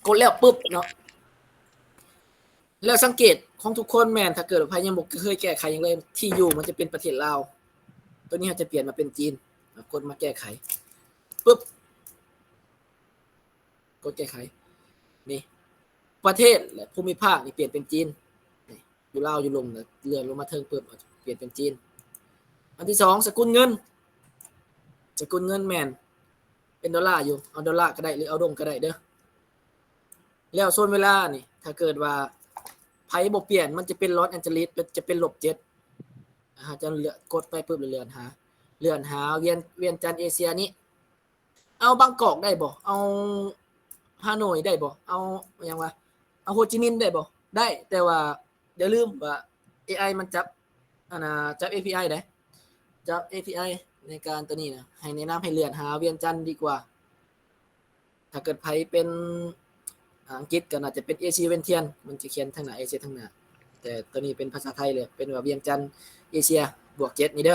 ກົດແລ້ວປຶບເນາະ ແລ້ວສັງເກດຂອງທຸກຄົນແມ່ນ ຖ້າເກີດວ່າໃຜຍັງບໍ່ເຄີຍແກ້ໄຂຫຍັງເລີຍ ທີ່ຢູ່ມັນຈະເປັນປະເທດລາວ ໂຕນີ້ເຮົາຈະປ່ຽນມາເປັນຈີນ ກົດມາແກ້ໄຂ ປຶບ ກົດແກ້ໄຂ ນີ້ ປະເທດ ແລະ ພູມິພາກນີ້ປ່ຽນເປັນຈີນ ນີ້ ຢູ່ລາວຢູ່ລຸ່ມ ແລ້ວເລື່ອນລົງມາເທິງປຶບ ປ່ຽນເປັນຈີນ. ອັນທີສອງ ສະກຸນເງິນ ສະກຸນເງິນແມ່ນເປັນໂດລາຢູ່ ເອົາໂດລາກໍໄດ້ ຫຼື ເອົາດົງກໍໄດ້ເດີ. ແລ້ວສ່ວນເວລານີ້ ຖ້າເກີດວ່າໃຜບໍ່ປ່ຽນ ມັນຈະເປັນລອສແອນເຈລິສ ຈະເປັນລົບເຈັດ ເຮົາຈະເລືອກ ກົດໄປປຶບ ແລ້ວເລື່ອນຫາ ເລື່ອນຫາວຽງ ວຽງຈັນເອເຊຍນີ້ ເອົາບາງກອກໄດ້ບໍ່? ເອົາຮາໂນຍໄດ້ບໍ່? ເອົາຫຍັງວະ? ເອົາໂຮຈິມິນໄດ້ບໍ່? ໄດ້ ແຕ່ວ່າຢ່າລືມວ່າເອໄອມັນຈັບ ອັນນ່າ ຈັບເອພີໄອເດ້ ຈັບເອພີໄອໃນການໂຕນີ້ນະ ໃຫ້ແນະນຳໃຫ້ເລື່ອນຫາວຽງຈັນດີກວ່າ. ຖ້າເກີດໃຜເປັນອັງກິດກໍໜ້າຈະເປັນເອເຊຍວຽງຈັນ ມັນຈະຂຽນທາງໜ້າ ເອເຊຍທາງໜ້າ ແຕ່ໂຕນີ້ເປັນພາສາໄທເລີຍ ເປັນວ່າວຽງຈັນເອເຊຍບວກເຈັດນີ້ເດີ.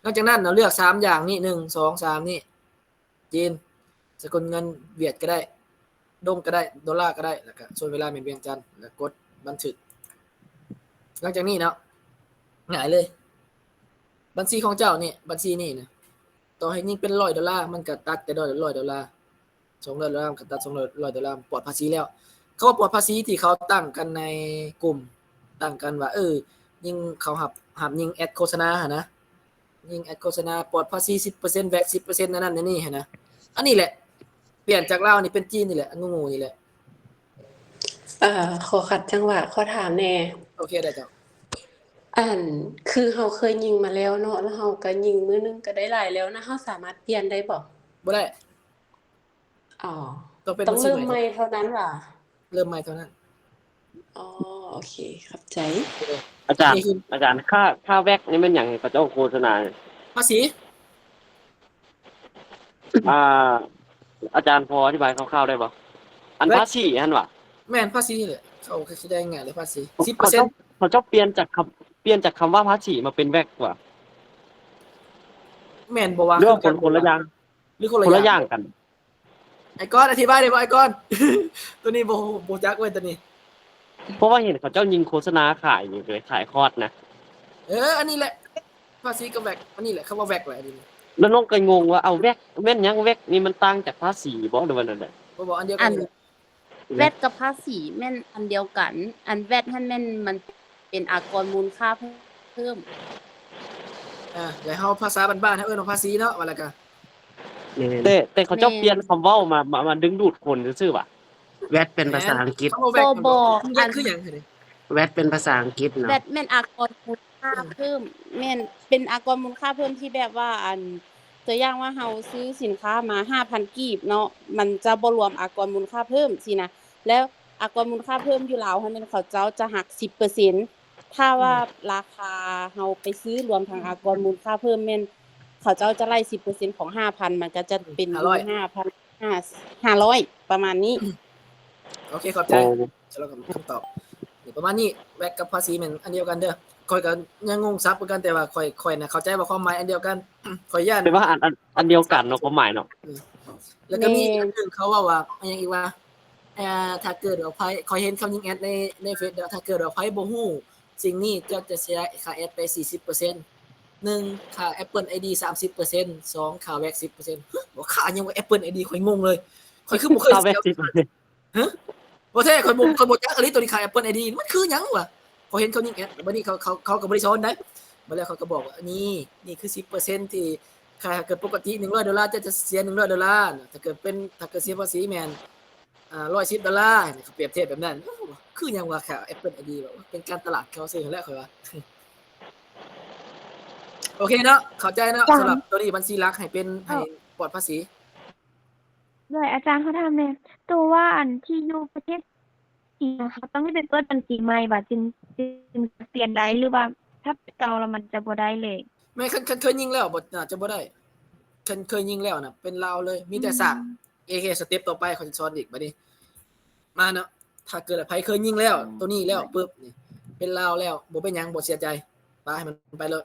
ຫຼັງຈາກນັ້ນເນາະ ເລືອກສາມຢ່າງນີ້ ໜຶ່ງ ສອງ ສາມ ນີ້ ຈີນ ສະກຸນເງິນຫວຽດກໍໄດ້ ດົງກໍໄດ້ ໂດລາກໍໄດ້ ແລ້ວກໍສ່ວນເວລາແມ່ນວຽງຈັນ ແລ້ວກົດບັນທຶກ. ຫຼັງຈາກນີ້ເນາະ ງ່າຍເລີຍ ບັນຊີຂອງເຈົ້ານີ້ ບັນຊີນີ້ນະ ຕໍ່ໃຫ້ຍິງເປັນຮ້ອຍໂດລາ ມັນກໍຕັດແຕ່ຮ້ອຍໂດລາ ສອງຮ້ອຍໂດລາ ມັນກໍຕັດສອງຮ້ອຍໂດລາ ປອດພາສີແລ້ວ. ເຂົາວ່າປອດພາສີທີ່ເຂົາຕັ້ງກັນໃນກຸ່ມ ຕັ້ງກັນວ່າ ເອີ ຍິງເຂົາຮັບ ຮັບຍິງແອັດໂຄສະນາຫັ້ນນະ ຍິງແອັດໂຄສະນາປອດພາສີສິບເປີເຊັນ ແວັດສິບເປີເຊັນ ອັນນັ້ນອັນນີ້ຫັ້ນນະ. ອັນນີ້ແຫຼະ ປ່ຽນຈາກລາວນີ້ເປັນຈີນນີ້ແຫຼະ ອັນໂງ່ໆນີ້ແຫຼະ. ເອີ ຂໍຂັດຈັງຫວະ ຂໍຖາມແດ່. ໂອເຄ ໄດ້ເຈົ້າ. ອັນ ຄືເຮົາເຄີຍຍິງມາແລ້ວເນາະ ແລ້ວເຮົາກໍຍິງມື້ໜຶ່ງກໍໄດ້ຫຼາຍແລ້ວນະ ເຮົາສາມາດປ່ຽນໄດ້ບໍ່? ບໍ່ໄດ້. ອໍ ຕ້ອງເລີ່ມໃໝ່ເທົ່ານັ້ນຫວາ? ເລີ່ມໃໝ່ເທົ່ານັ້ນ. ອໍ ໂອເຄ ຂອບໃຈ. ອາຈານ ອາຈານ ຄ່າ ຄ່າແວັດນີ້ແມ່ນຫຍັງ ເຂົາເຈົ້າໂຄສະນາ? ພາສີ. ອ່າ ອາຈານພໍອະທິບາຍຄ່າວໆໄດ້ບໍ່? ອັນພາສີຫັ້ນຫວາ? ແມ່ນ ພາສີນີ້ແຫຼະ ເຂົາກໍຊິໄດ້ງ່າຍເລີຍ ພາສີສິບເປີເຊັນ. ເຂົາເຈົ້າ ເຂົາເຈົ້າປ່ຽນຈາກຄຳ ປ່ຽນຈາກຄຳວ່າພາສີມາເປັນແວັດຫວາ? ແມ່ນບໍ່ວະ? ຫຼືວ່າຄົນ ຄົນລະຢ່າງ? ຫຼືຄົນລະຢ່າງກັນ? ໄອ້ກອນ ອະທິບາຍໄດ້ບໍ່ໄອ້ກອນ? ໂຕນີ້ບໍ່ ບໍ່ຮູ້ຈັກເວີຍໂຕນີ້. ເພາະວ່າເຫັນເຂົາເຈົ້າຍິງໂຄສະນາຂາຍຢູ່ເລີຍ ຂາຍຄອດນະ. ເອີ ອັນນີ້ແຫຼະ ພາສີກັບແວັດ ອັນນີ້ແຫຼະ ຄຳວ່າແວັດແຫຼະ ອັນນີ້. ແລ້ວນ້ອງກໍງົງວ່າ ເອົາ ແວັດ ແມ່ນຫຍັງ ແວັດນີ້ມັນຕ່າງຈາກພາສີບໍ່ ຫຼືວ່າແນວໃດ? ບໍ່ ບໍ່ ອັນດຽວກັນ. ອັນນີ້ແຫຼະ ແວັດກັບພາສີແມ່ນອັນດຽວກັນ. ອັນແວັດຫັ້ນແມ່ນມັນເປັນອາກອນມູນຄ່າເພີ່ມ. ອ່າ ແລ້ວເຮົາພາສາບ້ານໆ ເຮົາເອີ້ນວ່າພາສີເນາະ ວ່າແລ້ວກະ. ແຕ່ ແຕ່ເຂົາເຈົ້າ ແມ່ນ ປ່ຽນຄຳເວົ້າມາ ມາ ມາດຶງດູດຄົນຊື່ໆຫວາ? ແວັດເປັນພາສາອັງກິດ. ຄຳວ່າແວັດ ບໍ່ ບໍ່ ແວັດຄືຫຍັງ? ອັນ ແວັດເປັນພາສາອັງກິດເນາະ. ແວັດແມ່ນອາກອນມູນຄ່າເພີ່ມ. ແມ່ນ ເປັນອາກອນມູນຄ່າເພີ່ມທີ່ແບບວ່າ ອັນ ຕົວຢ່າງວ່າເຮົາຊື້ສິນຄ້າມາຫ້າພັນກີບເນາະ ມັນຈະບໍ່ລວມອາກອນມູນຄ່າເພີ່ມຊີ້ນະ. ແລ້ວອາກອນມູນຄ່າເພີ່ມຢູ່ລາວຫັ້ນແມ່ນເຂົາເຈົ້າຈະຫັກສິບເປີເຊັນ. ຖ້າວ່າ ອືມ ລາຄາເຮົາໄປຊື້ລວມທັງອາກອນມູນຄ່າເພີ່ມແມ່ນເຂົາເຈົ້າຈະໄລ່ສິບເປີເຊັນຂອງຫ້າພັນ ມັນກໍຈະເປັນຫ້າຮ້ອຍ ຫ້າພັນ ຫ້າ ຫ້າຮ້ອຍ ປະມານນີ້. ໂອເຄ ຂອບໃຈ. ໂອ້ ສຳລັບຄຳຕອບນີ້ປະມານນີ້. ແວັດກັບພາສີແມ່ນອັນດຽວກັນເດີ. ຂ້ອຍກໍຍັງງົງສັບຄືກັນ ແຕ່ວ່າຂ້ອຍ ຂ້ອຍນະເຂົ້າໃຈວ່າຄວາມໝາຍອັນດຽວກັນ. ຂ້ອຍຢ້ານ ແປວ່າອັນ ອັນ ອັນດຽວກັນເນາະ ຄວາມໝາຍເນາະ. ເອີ ແລ້ວກໍມີ ແມ່ນ ອັນໜຶ່ງເຂົາເວົ້າວ່າ ອີ່ຫຍັງອີກວ່າ ເອີ ຖ້າເກີດວ່າໃຜ ຂ້ອຍເຫັນເຂົາຍິງແອັດໃນ ໃນເຟສ ຖ້າເກີດວ່າໃຜບໍ່ຮູ້ສິ່ງນີ້ ເຈົ້າຈະເສຍຄ່າແອັດໄປສີ່ສິບເປີເຊັນ. ໜຶ່ງ ຄ່າ Apple ໄອ ດີ ສາມສິບເປີເຊັນ. ສອງ ຄ່າແວັດສິບເປີເຊັນ. ຮະ ບໍ່ ຄ່າຫຍັງວ່າ Apple ໄອ ດີ ຂ້ອຍງົງເລີຍ. ຂ້ອຍຄືບໍ່ເຄີຍເສຍ ຄ່າແວັດສິບເປີເຊັນ. ຮະ ບໍ່ແທ້ ຂ້ອຍບໍ່ ຂ້ອຍບໍ່ຈັກອີ່ຫຼີ ໂຕນີ້ຄ່າ Apple ໄອ ດີ ມັນຄືຫຍັງວະ? ຂ້ອຍເຫັນເຂົາຍິງແອັດ ບາດນີ້ເຂົາ ເຂົາ ເຂົາກໍບໍ່ໄດ້ສອນໃດ໋. ບາດແລ້ວເຂົາກໍບອກວ່າ ນີ້ ນີ້ຄືສິບເປີເຊັນ ທີ່ຄ່າ ເກີດປົກກະຕິໜຶ່ງຮ້ອຍໂດລາ ເຈົ້າຈະເສຍໜຶ່ງຮ້ອຍໂດລາ. ຖ້າເກີດເປັນ ຖ້າເກີດເສຍພາສີແມ່ນ ອ່າ ຮ້ອຍສິບໂດລາ. ເຂົາປຽບທຽບແບບນັ້ນ. ໂອ້ ຄືຫຍັງວະ ຄ່າ Apple ໄອ ດີ ແບບວ່າເປັນການຕະຫຼາດເຂົາຊື່ຫັ້ນແຫຼະ ຂ້ອຍວ່າ. ໂອເຄເນາະ ເຂົ້າໃຈເນາະ. ສຳລັບໂຕນີ້ບັນຊີຫຼັກໃຫ້ເປັນ ໃຫ້ປອດພາສີ. ໂດຍ ອາຈານ ຂໍຖາມແດ່ ໂຕວ່າອັນທີ່ຢູ່ປະເທດຈີນ ເຮົາຕ້ອງໄດ້ໄປເປີດບັນຊີໃໝ່ບໍ່ ຈຶ່ງ ຈຶ່ງປ່ຽນໄດ້ ຫຼືວ່າຖ້າເປັນເກົ່າແລ້ວມັນຈະບໍ່ໄດ້ເລີຍ? ແມ່ນ ຄັນ ຄັນເຄີຍຍິງແລ້ວບໍ່ ໜ້າຈະບໍ່ໄດ້. ຄັນເຄີຍຍິງແລ້ວນະ ເປັນລາວເລີຍ ມີແຕ່ສ້າງ. ອືມ ເອເຄ ສະເຕັບຕໍ່ໄປ ຂ້ອຍຊິສອນອີກ. ບາດນີ້ມາເນາະ ຖ້າເກີດໃຜເຄີຍຍິງແລ້ວ ອືມ ໂຕນີ້ແລ້ວປຶບນີ້ ເປັນລາວແລ້ວ ບໍ່ເປັນຫຍັງ ບໍ່ເສຍໃຈ ປະໃຫ້ມັນໄປໂລດ.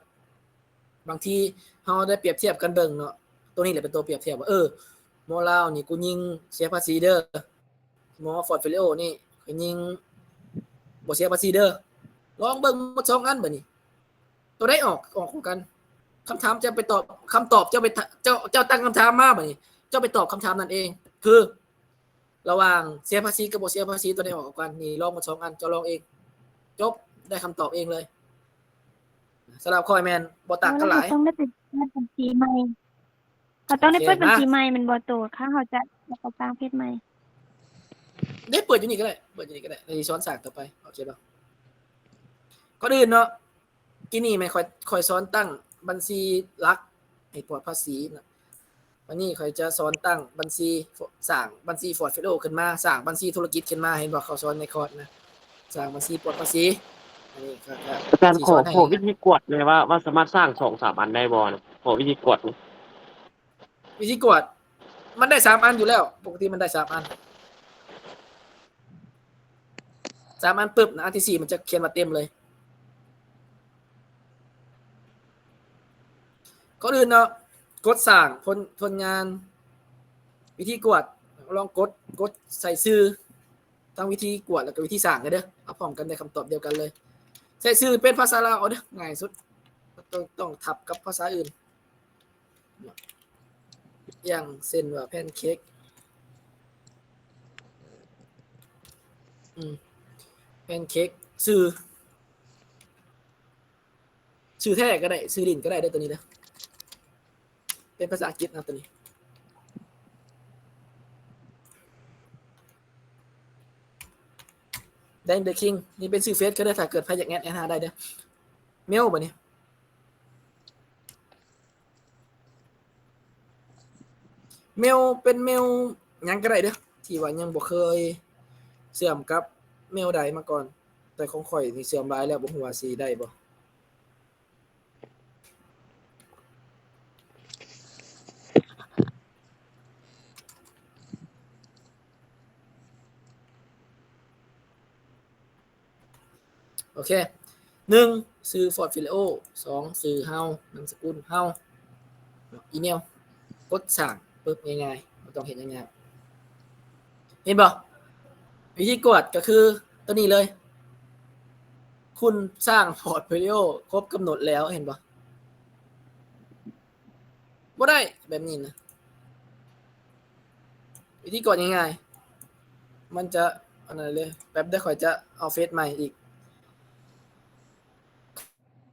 ບາງທີເຮົາໄດ້ປຽບທຽບກັນເບິ່ງເນາະ ໂຕນີ້ແຫຼະເປັນໂຕປຽບທຽບວ່າ ເອີ ໝໍລາວນີ້ ກູຍິງເສຍພາສີເດີ. ໝໍຟອດຟີເຣໂອນີ້ ຂ້ອຍຍິງບໍ່ເສຍພາສີເດີ. ລອງເບິ່ງໝົດສອງອັນບາດນີ້ ໂຕໃດອອກ ອອກກວ່າກັນ? ຄຳຖາມຈະໄປຕອບ ຄຳຕອບເຈົ້າໄປ ເຈົ້າ ເຈົ້າຕັ້ງຄຳຖາມມາບາດນີ້ ເຈົ້າໄປຕອບຄຳຖາມນັ້ນເອງ ຄື ລະຫວ່າງເສຍພາສີກັບບໍ່ເສຍພາສີ ໂຕໃດອອກກວ່າກັນ? ນີ້ລອງໝົດສອງອັນ ເຈົ້າລອງເອງ. ຈົບ ໄດ້ຄຳຕອບເອງເລີຍ. ສຳລັບຂ້ອຍແມ່ນບໍ່ຕ່າງກັນຫຼາຍ. ເຮົາຕ້ອງໄດ້ໄປເປີດບັນຊີໃໝ່ ເຮົາຕ້ອງໄດ້ເປີດບັນຊີໃໝ່ແມ່ນບໍ່ໂຕ ຖ້າເຮົາຈະ ຈະໄປສ້າງເພຈໃໝ່? ໄດ້ເປີດຢູ່ນີ້ກໍໄດ້ ເປີດຢູ່ນີ້ກໍໄດ້ ແລ້ວຊິສອນສ້າງຕໍ່ໄປ ໂອເຄບໍ່? ກ່ອນອື່ນເນາະ ກີ້ນີ້ແມ່ນຂ້ອຍ ຂ້ອຍສອນຕັ້ງບັນຊີຫຼັກໃຫ້ປອດພາສີນະ. ບາດນີ້ຂ້ອຍຈະສອນຕັ້ງບັນຊີ ສ້າງບັນຊີ Ford Filo ຂຶ້ນມາ ສ້າງບັນຊີທຸລະກິດຂຶ້ນມາ ເຫັນບໍ່? ເຂົາສອນໃນຄອດນະ ສ້າງບັນຊີປອດພາສີ. ອັນນີ້ກໍ ກໍ ອາຈານ ຂໍ ຊິສອນໃຫ້ ຂໍວິທີກວດແດ່ວ່າ ວ່າສາມາດສ້າງສອງສາມອັນໄດ້ບໍ່ນະ? ຂໍວິທີກວດ. ວິທີກວດ ມັນໄດ້ສາມອັນຢູ່ແລ້ວ ປົກກະຕິມັນໄດ້ສາມອັນ ສາມອັນປຶບນະ ອັນທີສີ່ມັນຈະຂຽນວ່າເຕັມເລີຍ. ກ່ອນອື່ນເນາະ ກົດສ້າງຜົນ ຜົນງານ ວິທີກວດ ລອງກົດ ກົດໃສ່ຊື່ ທັງວິທີກວດ ແລ້ວກໍວິທີສ້າງເດີ ເອົາພ້ອມກັນໄດ້ຄຳຕອບດຽວກັນເລີຍ. ໃສ່ຊື່ເປັນພາສາລາວເອົາເດີ ງ່າຍສຸດ ຕ້ອງ ຕ້ອງທັບກັບພາສາອື່ນ ຢ່າງເຊັ່ນວ່າແພນເຄ້ກ ອືມ ແພນເຄ້ກ ຊື່ ຊື່ແທ້ກໍໄດ້ ຊື່ຫຼິ້ນກໍໄດ້ເດີ ໂຕນີ້ເດີ ເປັນພາສາອັງກິດນະໂຕນີ້. ແດງ The King ນີ້ເປັນຊື່ເຟສເຂົາເດີ ຖ້າເກີດໃຜຢາກແອັດ ແອັດຫາໄດ້ເດີ. ເມວບາດນີ້ ເມວເປັນເມວຫຍັງກໍໄດ້ເດີ ທີ່ວ່າຍັງບໍ່ເຄີຍເຊື່ອມກັບເມວໃດມາກ່ອນ ແຕ່ຂອງຂ້ອຍນີ້ເຊື່ອມຫຼາຍແລ້ວ ບໍ່ຮູ້ວ່າຊິໄດ້ບໍ່. ໂອເຄ ໜຶ່ງ ຊື່ Ford Filo ສອງ ຊື່ເຮົາ ນາມສະກຸນເຮົາ ອີເມວ ກົດສ້າງ ປຶບ ງ່າຍໆ ບໍ່ຕ້ອງເຮັດຫຍັງຍາກ. ເຫັນບໍ່? ວິທີກວດກໍຄືໂຕນີ້ເລີຍ ຄຸນສ້າງ Ford Filo ຄົບກຳນົດແລ້ວ ເຫັນບໍ່? ບໍ່ໄດ້ແບບນີ້ນະ ວິທີກວດງ່າຍໆ ມັນຈະອັນນັ້ນເລີຍ. ແປັບເດີ ຂ້ອຍຈະເອົາເຟສໃໝ່ອີກ.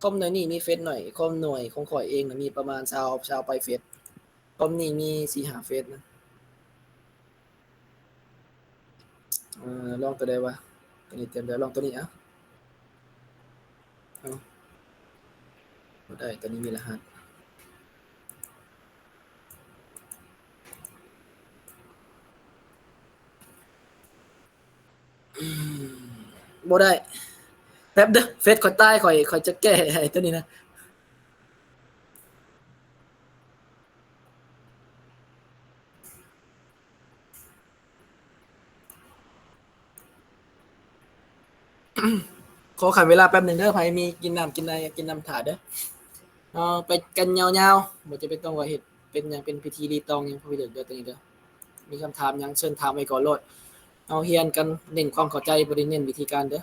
ຄອມໜ່ວຍນີ້ມີເຟສໜ້ອຍ ຄອມໜ່ວຍຂອງຂ້ອຍເອງນະ ມີປະມານຊາວ ຊາວປາຍເຟສ ຄອມນີ້ມີສີ່ຫ້າເຟສນະ. ເອີ ລອງໂຕໃດວະ? ໂຕນີ້ເຕັມແລ້ວ ລອງໂຕນີ້ ເອົາ ເອົາ ບໍ່ໄດ້ ໂຕນີ້ມີລະຫັດ. ບໍ່ໄດ້ ແປັບເດີ ເຟສຂ້ອຍຕາຍ ຂ້ອຍ ຂ້ອຍຈະແກ້ໃຫ້ໂຕນີ້ນະ. ຂໍຂັ້ນເວລາແປັບໜຶ່ງເດີ ໃຜມີກິນນ້ຳກິນໄອ ກິນນ້ຳຖ້າເດີ. ເຮົາໄປກັນຍາວໆ ບໍ່ຈຳເປັນຕ້ອງວ່າເຮັດເປັນຫຍັງ ເປັນພິທີລີຕອງຫຍັງ ພວກເດີ ໂຕນີ້ເດີ. ມີຄຳຖາມຫຍັງເຊີນຖາມໄວ້ກ່ອນໂລດ. ເຮົາຮຽນກັນເນັ້ນຄວາມເຂົ້າໃຈ ບໍ່ໄດ້ເນັ້ນວິທີການເດີ.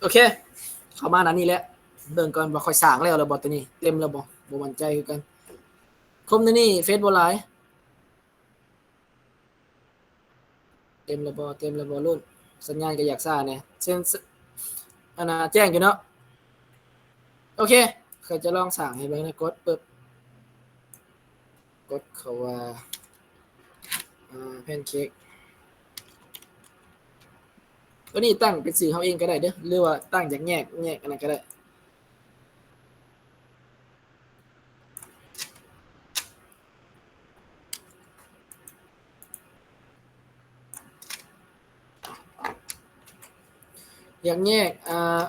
ໂອເຄ ເຂົ້າມາໜ້ານີ້ແລ້ວ ເບິ່ງກ່ອນວ່າຂ້ອຍສ້າງແລ້ວແລ້ວບໍ່ ໂຕນີ້ເຕັມແລ້ວບໍ່ ບໍ່ໝັ້ນໃຈຄືກັນ. ຄົມໃນນີ້ເຟສບໍ່ຫຼາຍ. ເຕັມແລ້ວບໍ່? ເຕັມແລ້ວບໍ່? ລຸ້ນ ສັນຍານກໍຢາກຊ້າແດ່. ເຊັນ ອັນນ່າ ແຈ້ງຢູ່ເນາະ. ໂອເຄ ຂ້ອຍຈະລອງສ້າງໃຫ້ເບິ່ງນະ. ກົດປຶບ ກົດເຂົ້າວ່າ ອ່າ ແພນເຄ້ກ. ໂຕນີ້ຕັ້ງເປັນຊື່ເຮົາເອງກໍໄດ້ເດີ ຫຼືວ່າຕັ້ງຢາກແຍກ ແຍກອັນນັ້ນກໍໄດ້. ຢາກແຍກ ອ່າ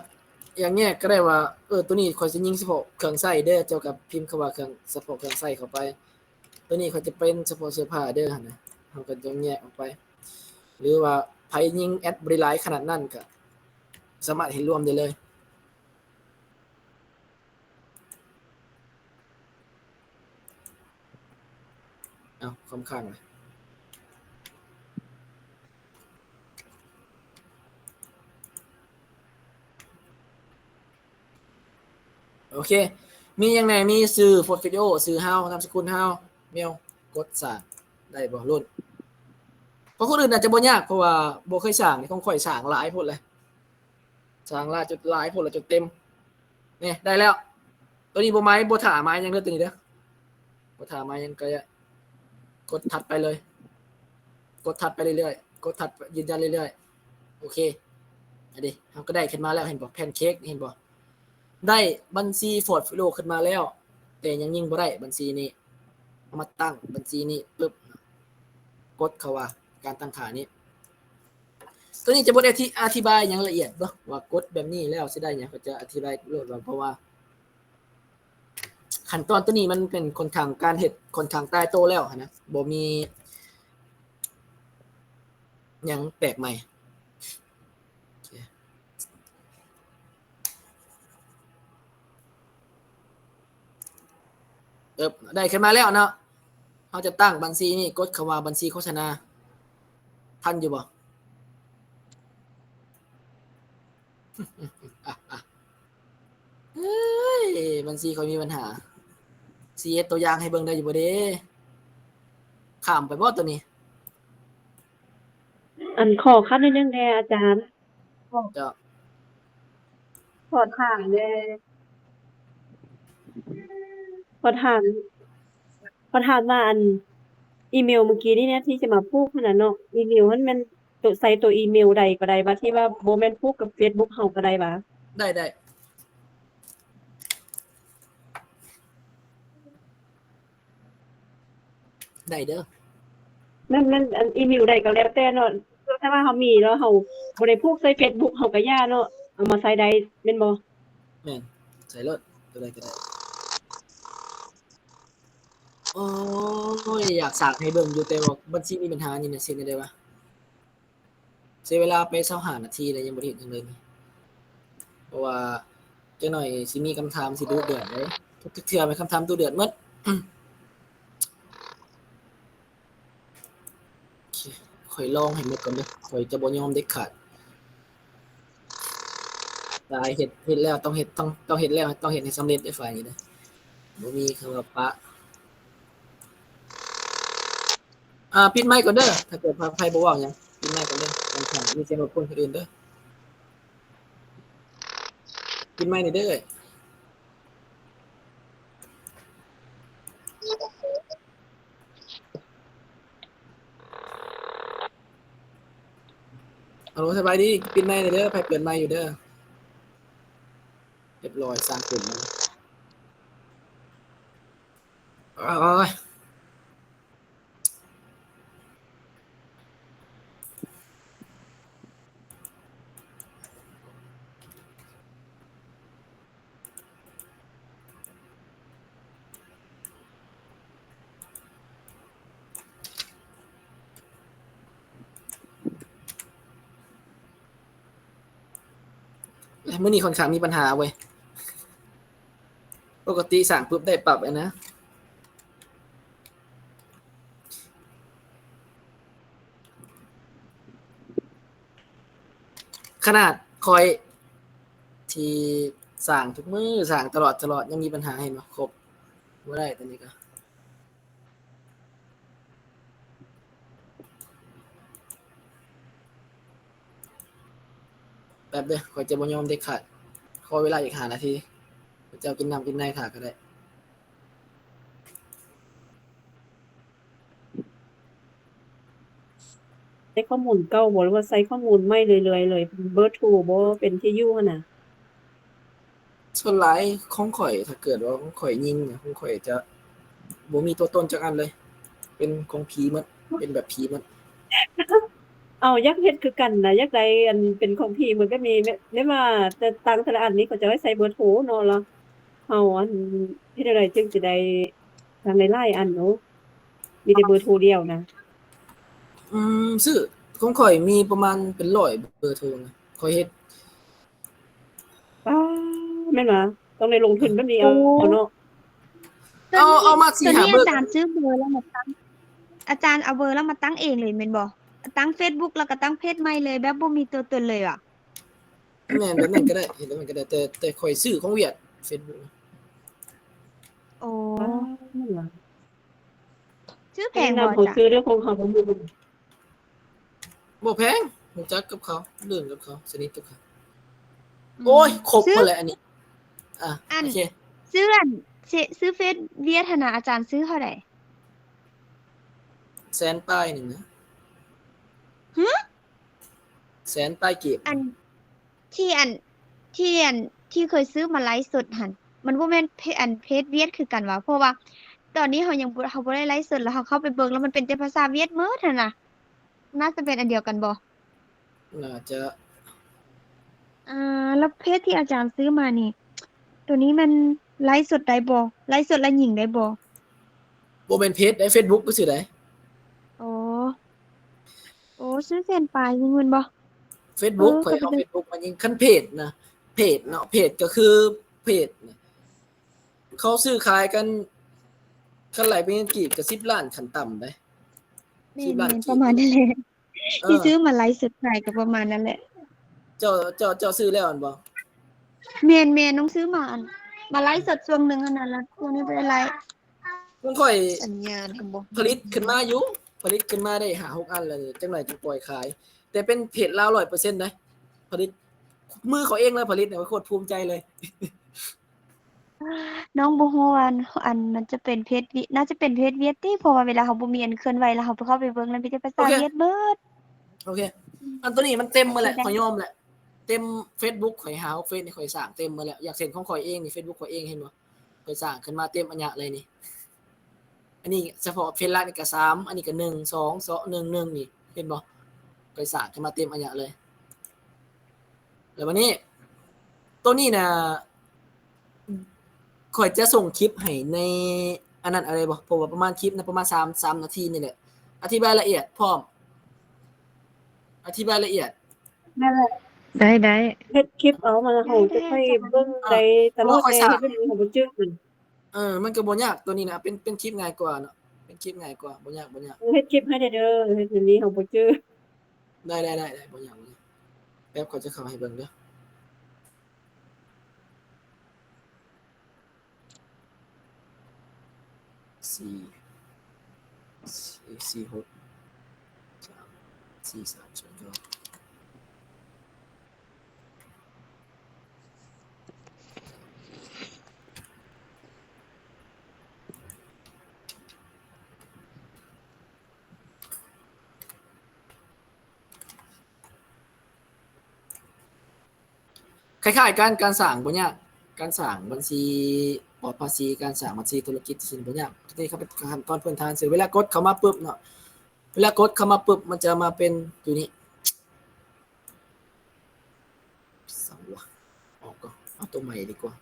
ຢາກແຍກກໍໄດ້ວ່າ ເອີ ໂຕນີ້ຂ້ອຍຊິຍິງສະເພາະເຄື່ອງໃຊ້ເດີ ເຈົ້າກໍພິມຄຳວ່າເຄື່ອງ ສະເພາະເຄື່ອງໃຊ້ເຂົ້າໄປ. ໂຕນີ້ຂ້ອຍຈະເປັນສະເພາະເສື້ອຜ້າເດີຫັ້ນນະ ເຮົາກໍຈະແຍກອອກໄປ ຫຼືວ່າໃຜຍິງແອັດບໍ່ໄດ້ຫຼາຍຂະໜາດນັ້ນ ກໍສາມາດເຮັດລວມໄດ້ເລີຍ. ເອົ້າ ຄອມຄ້າງລະ ໂອເຄ ມີຫຍັງແດ່? ມີຊື່ໂພດຟິດໂອ ຊື່ເຮົາ ນາມສະກຸນເຮົາ ແມວ ກົດສ້າງ ໄດ້ບໍ່? ລຸ້ນ ຂອງຄົນອື່ນອາດຈະບໍ່ຍາກ ເພາະວ່າບໍ່ເຄີຍສ້າງ ຂອງຂ້ອຍສ້າງຫຼາຍໂພດແຫຼະ ສ້າງຫຼາຍຈົນ ຫຼາຍໂພດແລ້ວ ຈົນເຕັມ. ນີ້ ໄດ້ແລ້ວ ໂຕນີ້ບໍ່ໝາຍ ບໍ່ຖ້າໝາຍຫຍັງເດີ ໂຕນີ້ເດີ ບໍ່ຖ້າໝາຍຫຍັງ ກໍກົດຖັດໄປເລີຍ ກົດຖັດໄປເລື້ອຍໆ ກົດຖັດ ຢືນຢັນເລື້ອຍໆ. ໂອເຄ ອັນນີ້ເຮົາກໍໄດ້ຂຶ້ນມາແລ້ວ ເຫັນບໍ່? ແພນເຄ້ກ ເຫັນບໍ່? ໄດ້ບັນຊີໂພດຟິດໂອຂຶ້ນມາແລ້ວ ແຕ່ຍັງຍິງບໍ່ໄດ້ບັນຊີນີ້. ເອົາມາຕັ້ງບັນຊີນີ້ປຶບ ກົດເຂົ້າວ່າການຕັ້ງຄ່ານີ້. ໂຕນີ້ຈະບໍ່ໄດ້ອະທິ ອະທິບາຍຫຍັງລະອຽດເນາະ ວ່າກົດແບບນີ້ແລ້ວຊິໄດ້ຫຍັງ ຂ້ອຍຈະອະທິບາຍໂລດວ່າ ເພາະວ່າຂັ້ນຕອນໂຕນີ້ມັນເປັນຂ້ອນຂ້າງ ການເຮັດຂ້ອນຂ້າງຕາຍໂຕແລ້ວຫັ້ນນະ ບໍ່ມີຫຍັງແປກໃໝ່. ເອີບ ໄດ້ຂຶ້ນມາແລ້ວເນາະ ເຮົາຈະຕັ້ງບັນຊີນີ້ ກົດຄຳວ່າບັນຊີໂຄສະນາ ທັນຢູ່ບໍ່? ເອີຍ ບັນຊີຂ້ອຍມີບັນຫາ ຊິເຮັດຕົວຢ່າງໃຫ້ເບິ່ງໄດ້ຢູ່ບໍ່ເດ? ຂ້າມໄປບໍ່ໂຕນີ້? ອັນ ຂໍຄັດໜ້ອຍໜຶ່ງແດ່ອາຈານ. ເຈົ້າ ຂໍຖາມແດ່ ຂໍຖາມ ຂໍຖາມວ່າ ອັນ ອີເມວມື້ກີ້ນີ້ນະ ທີ່ຈະມາຜູກຫັ້ນນະເນາະ ອີເມວຫັ້ນແມ່ນໂຕ ໃສ່ໂຕອີເມວໃດກໍໄດ້ບໍ່ ທີ່ວ່າບໍ່ແມ່ນຜູກກັບເຟສບຸກເຮົາກໍໄດ້ບໍ່? ໄດ້ ໄດ້. ໄດ້ເດີ ແມ່ນ ແມ່ນ ອັນ ອີເມວໃດກໍແລ້ວແຕ່ເນາະ ຖ້າວ່າເຮົາມີແລ້ວ ເຮົາບໍ່ໄດ້ຜູກໃສ່ເຟສບຸກເຮົາກໍຢ່າເນາະ ເອົາມາໃສ່ໄດ້ແມ່ນບໍ່? ແມ່ນ ໃສ່ໂລດ ຕົວໃດກໍໄດ້. ໂອ້ຍ ຢາກສາກໃຫ້ເບິ່ງຢູ່ ແຕ່ວ່າບັນຊີມີບັນຫານີ້ນະ ຊິເຮັດແນວໃດວະ? ເສຍເວລາໄປຊາວຫ້ານາທີແລ້ວ ຍັງບໍ່ໄດ້ເຮັດຫຍັງເລີຍນີ້ ເພາະວ່າຈັກໜ້ອຍຊິມີຄຳຖາມຊິດຸເດືອດເດ້ ທຸກເທື່ອແມ່ນຄຳຖາມດຸເດືອດໝົດ. ໂອເຄ ຂ້ອຍລອງໃຫ້ໝົດກ່ອນເດີ ຂ້ອຍຈະບໍ່ຍອມເດັດຂາດ. ສາຍເຮັດ ເຮັດແລ້ວຕ້ອງເຮັດ ຕ້ອງ ຕ້ອງເຮັດແລ້ວ ຕ້ອງເຮັດໃຫ້ສຳເລັດເດ້ ຝ່າຍນີ້ເດີ ບໍ່ມີຄຳວ່າປະ. ອ່າ ປິດໄມກ່ອນເດີ ຖ້າເກີດວ່າໃຜບໍ່ເວົ້າຫຍັງ ປິດໄມກ່ອນເດີ ຈັ່ງຊັ້ນມີສຽງລົບກວນຄົນອື່ນເດີ ປິດໄມແດ່ເດີ. ຮັລໂຫຼ ສະບາຍດີ ປິດໄມແດ່ເດີ ໃຜເປີດໄມຢູ່ເດີ. ຮຽບຮ້ອຍ ສ້າງກຸ່ມແລ້ວ ໂອ້ຍ. ແລະ ມື້ນີ້ຂ້ອນຂ້າງມີບັນຫາເວີຍ ປົກກະຕິສ້າງປຶບໄດ້ປັບແລ້ວນະ. ຂະໜາດຂ້ອຍທີ່ສ້າງທຸກມື້ ສ້າງຕະຫຼອດ ຕະຫຼອດ ຍັງມີບັນຫາ ເຫັນບໍ່? ຄົບບໍ່ໄດ້ ຕອນນີ້ກໍ ແປັບເດີ ຂ້ອຍຈະບໍ່ຍອມເດັດຂາດ. ຂໍເວລາອີກຫ້ານາທີ. ເຈົ້າກິນນ້ຳກິນໃນຖ້າກໍໄດ້. ໃຊ້ຂໍ້ມູນເກົ່າບໍ່ ຫຼືວ່າໃຊ້ຂໍ້ມູນໃໝ່ເລື້ອຍໆເລີຍ? ເບີໂທບໍ່ ເປັນທີ່ຢູ່ຫັ້ນນະ? ສ່ວນຫຼາຍຂອງຂ້ອຍ ຖ້າເກີດວ່າຂອງຂ້ອຍຍິງນະ ຂອງຂ້ອຍຈະບໍ່ມີຕົວຕົນຈັກອັນເລີຍ. ເປັນຂອງຜີໝົດ ເປັນແບບຜີໝົດ. ເອົາ ຢາກເຮັດຄືກັນນະ ຢາກໄດ້ອັນເປັນຂອງພີ່ເໝືອນກັບມີ ແບບ ແບບວ່າແຕ່ ຕັ້ງແຕ່ລະອັນນີ້ເຂົາເຈົ້າໃຫ້ໃສ່ເບີໂທເນາະ ແລ້ວເຮົາອັນເຮັດຈັ່ງໃດຈຶ່ງຈະໄດ້ຕັ້ງໄດ້ຫຼາຍອັນເນາະ ມີແຕ່ເບີໂທດຽວນະ. ອືມ ຊື້ ຂອງຂ້ອຍມີປະມານເປັນຮ້ອຍເບີໂທນະ ຂ້ອຍເຮັດ. ປ້າ ແມ່ນຫວາ? ຕ້ອງໄດ້ລົງທຶນແບບນີ້ເອົາເນາະ. ເອົາ ເອົາມາສີ່ຫ້າເບີ. ອາຈານຊື້ເບີແລ້ວມາຕັ້ງ ອາຈານເອົາເບີແລ້ວມາຕັ້ງເອງເລີຍແມ່ນບໍ່? ຕັ້ງເຟສບຸກ ແລ້ວກໍຕັ້ງເພຈໃໝ່ເລີຍ ແບບບໍ່ມີຕົວຕົນເລີຍຫວາ? ແມ່ນ ແບບນັ້ນກໍໄດ້ ເຮັດແບບນັ້ນກໍໄດ້ ແຕ່ ແຕ່ຂ້ອຍຊື້ຂອງຫວຽດ ເຟສບຸກ. ໂອ້ ຊື້ແພງບໍ່? ເຮົາຊື້ເລື່ອງຂອງເຮົາບໍ່ມີ. ບໍ່ແພງ ຮູ້ຈັກກັບເຂົາ ເລື່ອງກັບເຂົາ ສະໜິດກັບເຂົາ. ອືມ ໂອ້ຍ ຄົບໝົດແຫຼະອັນນີ້. ອ່າ ອັນ ໂອເຄ ຊື້ອັນ ຊື້ເຟສຫວຽດຫັ້ນນະ ອາຈານຊື້ເທົ່າໃດ? ແສນປາຍໜຶ່ງນະ. ຫື? ແສນປາຍກີບ. ອັນ ທີ່ອັນ ທີ່ອັນ ທີ່ເຄີຍຊື້ມາໄລຟ໌ສົດຫັ້ນ ມັນບໍ່ແມ່ນເພ ອັນເພຈຫວຽດຄືກັນຫວາ? ເພາະວ່າຕອນນີ້ເຮົາຍັງບໍ່ ເຮົາບໍ່ໄດ້ໄລຟ໌ສົດ ແລ້ວເຮົາເຂົ້າໄປເບິ່ງ ແລ້ວມັນເປັນແຕ່ພາສາຫວຽດໝົດຫັ້ນນະ. ໜ້າຈະເປັນອັນດຽວກັນບໍ່? ໜ້າຈະ. ອ່າ ແລ້ວເພຈທີ່ອາຈານຊື້ມານີ້ ໂຕນີ້ແມ່ນໄລຟ໌ສົດໄດ້ບໍ່? ໄລຟ໌ສົດແລ້ວຍິງໄດ້ບໍ່? ບໍ່ແມ່ນເພຈໃດ ເຟສບຸກຊື່ໆໃດ. ອໍ ໂອ້ ຊື້ແສນປາຍໜຶ່ງແມ່ນບໍ່? ເຟສບຸກ ເອີ ຂ້ອຍເອົາເຟສບຸກມາຍິງ. ຄັນເພຈນະ ເພຈເນາະ ເພຈກໍຄືເພຈນະ ເຂົາຊື້ຂາຍກັນ ຄັນໄລ່ເປັນເງິນກີບກໍສິບລ້ານຂັ້ນຕ່ຳເດ້. ແມ່ນໆ ປະມານນັ້ນແຫຼະ ເອີ ທີ່ຊື້ມາໄລຟ໌ສົດຂາຍກໍປະມານນັ້ນແຫຼະ. ເຈົ້າ ເຈົ້າ ເຈົ້າຊື້ແລ້ວແມ່ນບໍ່? ແມ່ນໆ ນ້ອງຊື້ມາ ອັນ ມາໄລຟ໌ສົດຊ່ວງໜຶ່ງຫັ້ນນະ ແລ້ວຊ່ວງນີ້ບໍ່ໄດ້ໄລຟ໌. ຂອງຂ້ອຍ ສັນຍານກໍບໍ່ ຜະລິດຂຶ້ນມາຢູ່ ຜະລິດຂຶ້ນມາໄດ້ຫ້າຫົກອັນແລ້ວ ຈັກໜ້ອຍຈຶ່ງປ່ອຍຂາຍ ແຕ່ເປັນເພຈລາວຮ້ອຍເປີເຊັນເດ້. ຜະລິດ ມືເຂົາເອງເລີຍ ຜະລິດ ໂຄດພູມໃຈເລີຍ. ນ້ອງບໍ່ຮູ້ວ່າ ອັນ ມັນຈະເປັນເພຈຫວຽດ ໜ້າຈະເປັນເພຈຫວຽດຕິ ເພາະວ່າເວລາເຮົາບໍ່ມີອັນເຄື່ອນໄຫວ ແລ້ວເຮົາໄປເຂົ້າໄປເບິ່ງ ແລ້ວມີແຕ່ພາສາຫວຽດເບິດ. ໂອເຄ ອັນໂຕນີ້ມັນເຕັມໝົດແຫຼະ ຂ້ອຍຍອມແຫຼະ ເຕັມເຟສບຸກຂ້ອຍ ຫ້າຫົກເຟສນີ້ ຂ້ອຍສ້າງເຕັມໝົດແລ້ວ. ຢ່າງເຊັ່ນຂອງຂ້ອຍເອງນີ້ ເຟສບຸກຂ້ອຍເອງ ເຫັນບໍ່? ຂ້ອຍສ້າງຂຶ້ນມາເຕັມອັນຍະເລີຍນີ້. ອັນນີ້ສະເພາະເຟສຫຼັກນີ້ກໍສາມ ອັນນີ້ກໍໜຶ່ງ ສອງ ສອງ ໜຶ່ງ ໜຶ່ງ ນີ້ ເຫັນບໍ່? ຂ້ອຍສ້າງຂຶ້ນມາເຕັມອັນຍະເລີຍ. ແລ້ວບັດນີ້ ໂຕນີ້ນະ ຂ້ອຍຈະສົ່ງຄລິບໃຫ້ໃນອັນນັ້ນເອົາໄດ້ບໍ່? ເພາະວ່າປະມານຄລິບນະ ປະມານສາມ ສາມນາທີນີ້ແຫຼະ ອະທິບາຍລະອຽດພ້ອມ ອະທິບາຍລະອຽດ. ໄດ້ ໄດ້ ເຮັດຄລິບເອົາ ມາເຮົາຈະຄ່ອຍເບິ່ງໄດ້ຕະຫຼອດ ເພາະວ່າຂ້ອຍສ້າງ ເຮັດແບບນີ້ເຮົາບໍ່ຈື່ມັນ. ເອີ ມັນກໍບໍ່ຍາກ ໂຕນີ້ນະ ເປັນ ເປັນຄລິບງ່າຍກວ່າເນາະ ເປັນຄລິບງ່າຍກວ່າ ບໍ່ຍາກ ບໍ່ຍາກ. ເຮັດຄລິບໃຫ້ແດ່ເດີ ເຮັດແບບນີ້ເຮົາບໍ່ຈື່. ໄດ້ ໄດ້ ໄດ້ ໄດ້ ບໍ່ຍາກ ບໍ່ຍາກ. ແປັບ ຂ້ອຍຈະເຂົ້າໃຫ້ເບິ່ງເດີ. ສີ່ ສີ່ ສີ່ ຫົກ ສາມ ສີ່ ສາມ ສອງ ເກົ້າ. ຄ້າຍໆກັນ ການສ້າງບໍ່ຍາກ ການສ້າງບັນຊີປອດພາສີ ການສ້າງບັນຊີທຸລະກິດ ຊິບໍ່ຍາກ. ທີ່ເຂົາເປັນຂັ້ນຕອນພື້ນຖານຊື່ ເວລາກົດເຂົ້າມາປຶບເນາະ ເວລາກົດເຂົ້າມາປຶບ ມັນຈະມາເປັນຢູ່ນີ້. ສັງວະ ອອກກ່ອນ ເອົາຕົວໃໝ່ດີກວ່າ.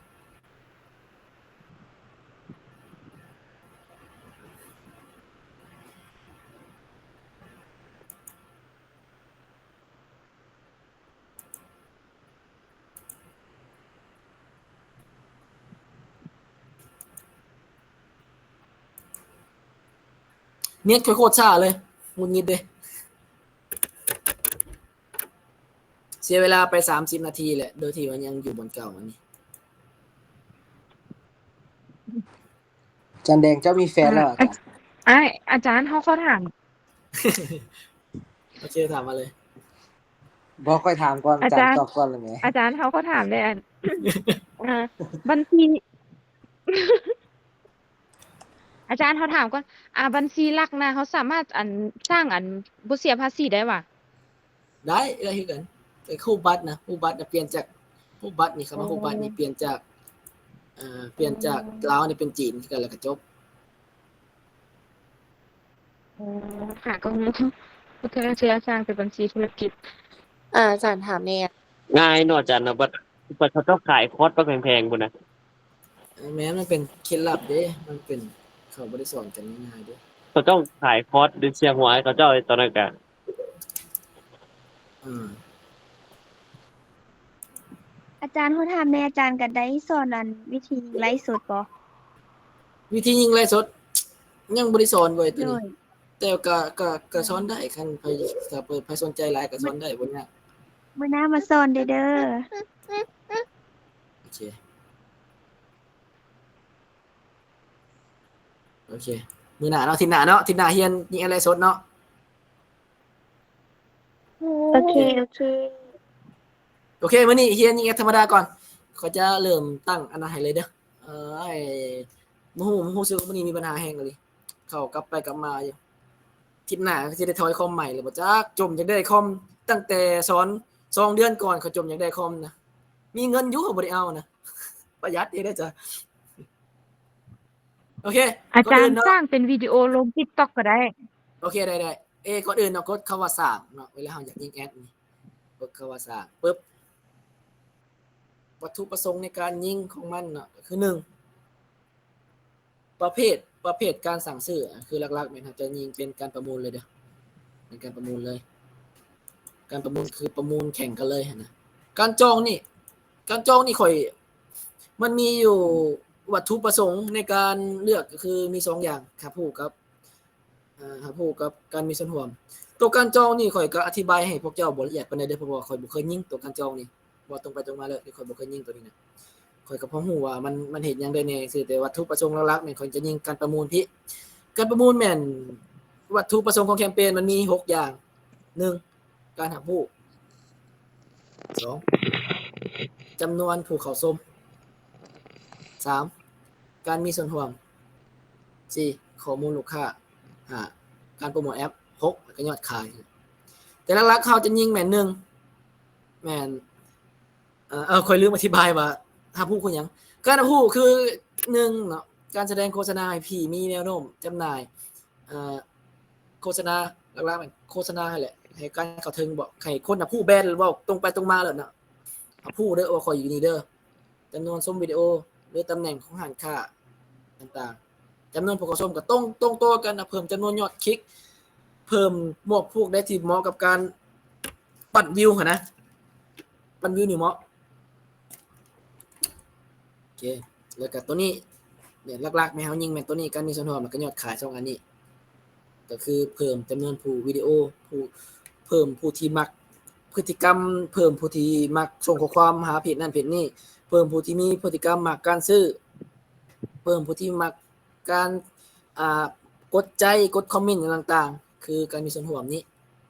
ເນັດຂ້ອຍໂຄດຊ້າເລີຍ ຫງຸດຫງິດເດ້. ເສຍເວລາໄປສາມສິບນາທີແຫຼະ ໂດຍທີ່ວ່າຍັງຢູ່ບ່ອນເກົ່າອັນນີ້. ຈັນແດງ ເຈົ້າມີແຟນແລ້ວ ອາຈານ? ອ້າຍ ອາຈານ ເຮົາຂໍຖາມ. ໂອເຄ ຖາມມາເລີຍ. ບໍ່ ຂ້ອຍຖາມກ່ອນ ອາຈານ ອາຈານຕອບກ່ອນລະແໝ. ອາຈານ ເຮົາຂໍຖາມແດ່ ອັນ ອ່າ ບັນຊີ ອາຈານ ເຮົາຖາມກ່ອນ ອ່າ ບັນຊີຫຼັກນະ ເຮົາສາມາດ ອັນ ສ້າງ ອັນ ບໍ່ເສຍພາສີໄດ້ຫວາ? ໄດ້ ໄດ້ຄືກັນ. ແຕ່ຮູບບັດນະ ຮູບບັດນະ ປ່ຽນຈາກ ຮູບບັດນີ້ ຄຳວ່າຮູບບັດນີ້ ປ່ຽນຈາກ ເອີ ປ່ຽນຈາກລາວນີ້ເປັນຈີນຄືກັນ ແລ້ວກໍຈົບ. ອໍ ຫາກໍງົງ. ເທື່ອ ເທື່ອສ້າງເປັນບັນຊີທຸລະກິດ. ອາຈານຖາມແດ່. ງ່າຍເນາະອາຈານເນາະ ບັດ ບັດເຂົາເຈົ້າຂາຍຄອດບັກແພງໆພຸ້ນນະ. ແມ່ນ ມັນເປັນເຄັດລັບເດ້ ມັນເປັນ ເຂົາບໍ່ໄດ້ສອນກັນງ່າຍໆເດ້. ເຂົາເຈົ້າຂາຍຄອດ ເສຍຫົວໃຫ້ເຂົາເຈົ້າຕອນນັ້ນກະ ອາ ອາຈານ ຂໍຖາມແດ່ ອາຈານກະໄດ້ສອນອັນວິທີຍິງໄລສົດບໍ່? ວິທີຍິງໄລສົດ ຍັງບໍ່ໄດ້ສອນເວີຍໂຕນີ້. ແຕ່ກະ ກະ ກະສອນໄດ້ຄັນໃຜ ຖ້າເປີດໃຜສົນໃຈຫຼາຍກະສອນໄດ້ບໍ່ຍາກ. ມື້ໜ້າມາສອນເດີ້. ໂອເຄ ໂອເຄ ມື້ໜ້າເນາະ ທິດໜ້າເນາະ ທິດໜ້າຮຽນຍິງແອັດໄລສົດເນາະ. ໂອເຄ ໂອເຄ ໂອເຄ ມື້ນີ້ຮຽນຍິງແອັດທຳມະດາກ່ອນ. ຂ້ອຍຈະເລີ່ມຕັ້ງອັນນັ້ນໃຫ້ເລີຍເດີ້. ເອີ ບໍ່ຮູ້ ຮູ້ສຶກວ່າມື້ນີ້ມີບັນຫາແຮງອີ່ຫຼີ. ເຂົ້າກັບໄປກັບມາຢູ່. ທິດໜ້າກໍຊິໄດ້ຖອຍຄອມໃໝ່ແລ້ວບໍ່ຈັກ. ຈົ່ມຢາກໄດ້ຄອມຕັ້ງແຕ່ສອນສອງເດືອນກ່ອນ ຂ້ອຍຈົ່ມຢາກໄດ້ຄອມນະ. ມີເງິນຢູ່ ບໍ່ໄດ້ເອົານະ. ປະຢັດເດ້ເດີຈ້າ. ໂອເຄ ອາຈານ ກ່ອນອື່ນເນາະ ສ້າງເປັນວິດີໂອລົງ TikTok ກໍໄດ້. ໂອເຄ ໄດ້ໆ. ເອ ກ່ອນອື່ນເນາະ ກົດຄຳວ່າສ້າງເນາະ ເວລາເຮົາຢາກຍິງແອັດນີ້ ກົດຄຳວ່າສ້າງປຶບ ວັດຖຸປະສົງໃນການຍິງຂອງມັນເນາະ ກໍຄື ໜຶ່ງ ປະເພດ ປະເພດການສັ່ງຊື້ ຄືຫຼັກໆແມ່ນເຮົາຈະຍິງເປັນການປະມູນເລີຍເດີ້. ເປັນການປະມູນເລີຍ. ການປະມູນຄືປະມູນແຂ່ງກັນເລີຍຫັ້ນນະ. ການຈອງນີ້ ການຈອງນີ້ຂ້ອຍ ມັນມີຢູ່ວັດຖຸປະສົງໃນການເລືອກ ກໍຄືມີສອງຢ່າງ ຮັບຮູ້ກັບ ເອີ ຮັບຮູ້ກັບການມີສ່ວນຮ່ວມ. ໂຕການຈອງນີ້ຂ້ອຍກໍອະທິບາຍໃຫ້ພວກເຈົ້າບໍ່ລະອຽດປານໃດເດີ້ ເພາະວ່າຂ້ອຍບໍ່ເຄີຍຍິງໂຕການຈອງນີ້. ເວົ້າຕົງໄປຕົງມາເລີຍ ຂ້ອຍບໍ່ເຄີຍຍິງໂຕນີ້ນະ. ຂ້ອຍກໍພໍຮູ້ວ່າມັນ ມັນເຮັດຫຍັງໄດ້ແດ່ຊື່ ແຕ່ວັດຖຸປະສົງຫຼັກໆແມ່ນຂ້ອຍຈະຍິງການປະມູນພີ້. ການປະມູນແມ່ນ ວັດຖຸປະສົງຂອງແຄມເປນມັນມີຫົກຢ່າງ. ໜຶ່ງ ການຮັບຮູ້. ສອງ ຈຳນວນຜູ້ເຂົ້າຊົມ. ສາມ ການມີສ່ວນຮ່ວມ. ສີ່ ຂໍ້ມູນລູກຄ້າ. ຫ້າ ການໂປຣໂມດແອັບ. ຫົກ ແລ້ວກໍຍອດຂາຍ. ແຕ່ຫຼັກໆເຮົາຈະຍິງແມ່ນ ໜຶ່ງ ແມ່ນ ເອີ ຂ້ອຍລືມອະທິບາຍວ່າຮັບຮູ້ຄືຫຍັງ. ການຮັບຮູ້ຄື ໜຶ່ງເນາະ ການສະແດງໂຄສະນາໃຫ້ທີ່ມີແນວໂນ້ມຈຳໜ່າຍ ເອີ ໂຄສະນາ ຫຼັກໆແມ່ນໂຄສະນາຫັ້ນແຫຼະ ໃຫ້ການເຂົ້າເຖິງ ບອກໃຫ້ຄົນຮັບຮູ້ແບຣນ ເວົ້າຕົງໄປຕົງມາໂລດເນາະ ຮັບຮູ້ເດີ້ວ່າຂ້ອຍຢູ່ນີ້ເດີ້. ຈຳນວນຊົມວິດີໂອ ຫຼື ຕຳແໜ່ງຂອງຮ້ານຄ້າຕ່າງໆ. ຈຳນວນຜູ້ເຂົ້າຊົມກໍຕົງ ຕົງໂຕກັນນະ ເພີ່ມຈຳນວນຍອດຄລິກ ເພີ່ມໝວກພວກໃດທີ່ເໝາະກັບການ ປັ່ນວິວຫັ້ນນະ ປັ່ນວິວນີ້ເໝາະ. ໂອເຄ ແລ້ວກໍໂຕນີ້ ແມ່ນຫຼັກໆແມ່ນເຮົາຍິງແມ່ນໂຕນີ້ ການມີສ່ວນຮ່ວມ ແລ້ວກໍຍອດຂາຍ ສອງອັນນີ້ ກໍຄືເພີ່ມຈຳນວນຜູ້ວິດີໂອ ຜູ້ ເພີ່ມຜູ້ທີ່ມັກພຶດຕິກຳ ເພີ່ມຜູ້ທີ່ມັກສົ່ງຂໍ້ຄວາມຫາເພຈນັ້ນເພຈນີ້ ເພີ່ມຜູ້ທີ່ມີພຶດຕິກຳມັກການຊື້ ເພີ່ມຜູ້ທີ່ມັກ ການ ອ່າ ກົດໃຈ ກົດຄອມເມັນຫຍັງຕ່າງໆ ຄືການມີສ່ວນຮ່ວມນີ້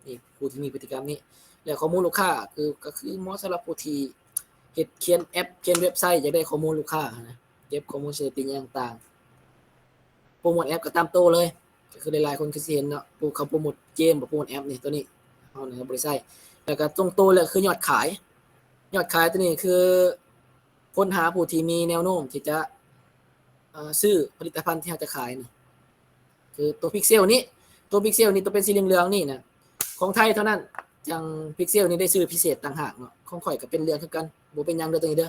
ນີ້ ຜູ້ທີ່ມີພຶດຕິກຳນີ້ ແລະ ຂໍ້ມູນລູກຄ້າ ຄື ກໍຄືເໝາະສຳລັບຜູ້ທີ່ເຮັດ ຂຽນແອັບ ຂຽນເວັບໄຊ ຢາກໄດ້ຂໍ້ມູນລູກຄ້າຫັ້ນນະ ເກັບຂໍ້ມູນສະຖິຕິຫຍັງຕ່າງໆ. ໂປຣໂມດແອັບກໍຕາມໂຕເລີຍ ກໍຄືຫຼາຍໆຄົນຄືຊິເຫັນເນາະ ຜູ້ເຂົາໂປຣໂມດເກມ ໂປຣໂມດແອັບນີ້ ໂຕນີ້ເຮົານະບໍ່ໄດ້ໃຊ້. ແລ້ວກໍຕົງໂຕເລີຍຄືຍອດຂາຍ ຍອດຂາຍໂຕນີ້ຄື ຄົ້ນຫາຜູ້ທີ່ມີແນວໂນ້ມທີ່ຈະ ເອີ ຊື້ຜະລິດຕະພັນທີ່ເຮົາຈະຂາຍນີ້ ຄືໂຕພິກເຊວນີ້ ໂຕພິກເຊວນີ້ ໂຕເປັນສີເຫຼືອງໆນີ້ນະ ຂອງໄທເທົ່ານັ້ນ ຈັ່ງພິກເຊວນີ້ໄດ້ຊື່ພິເສດຕ່າງຫາກເນາະ. ຂອງຂ້ອຍກໍເປັນເຫຼືອງຄືກັນ ບໍ່ເປັນຫຍັງເດີ້ໂຕນີ້ເດີ້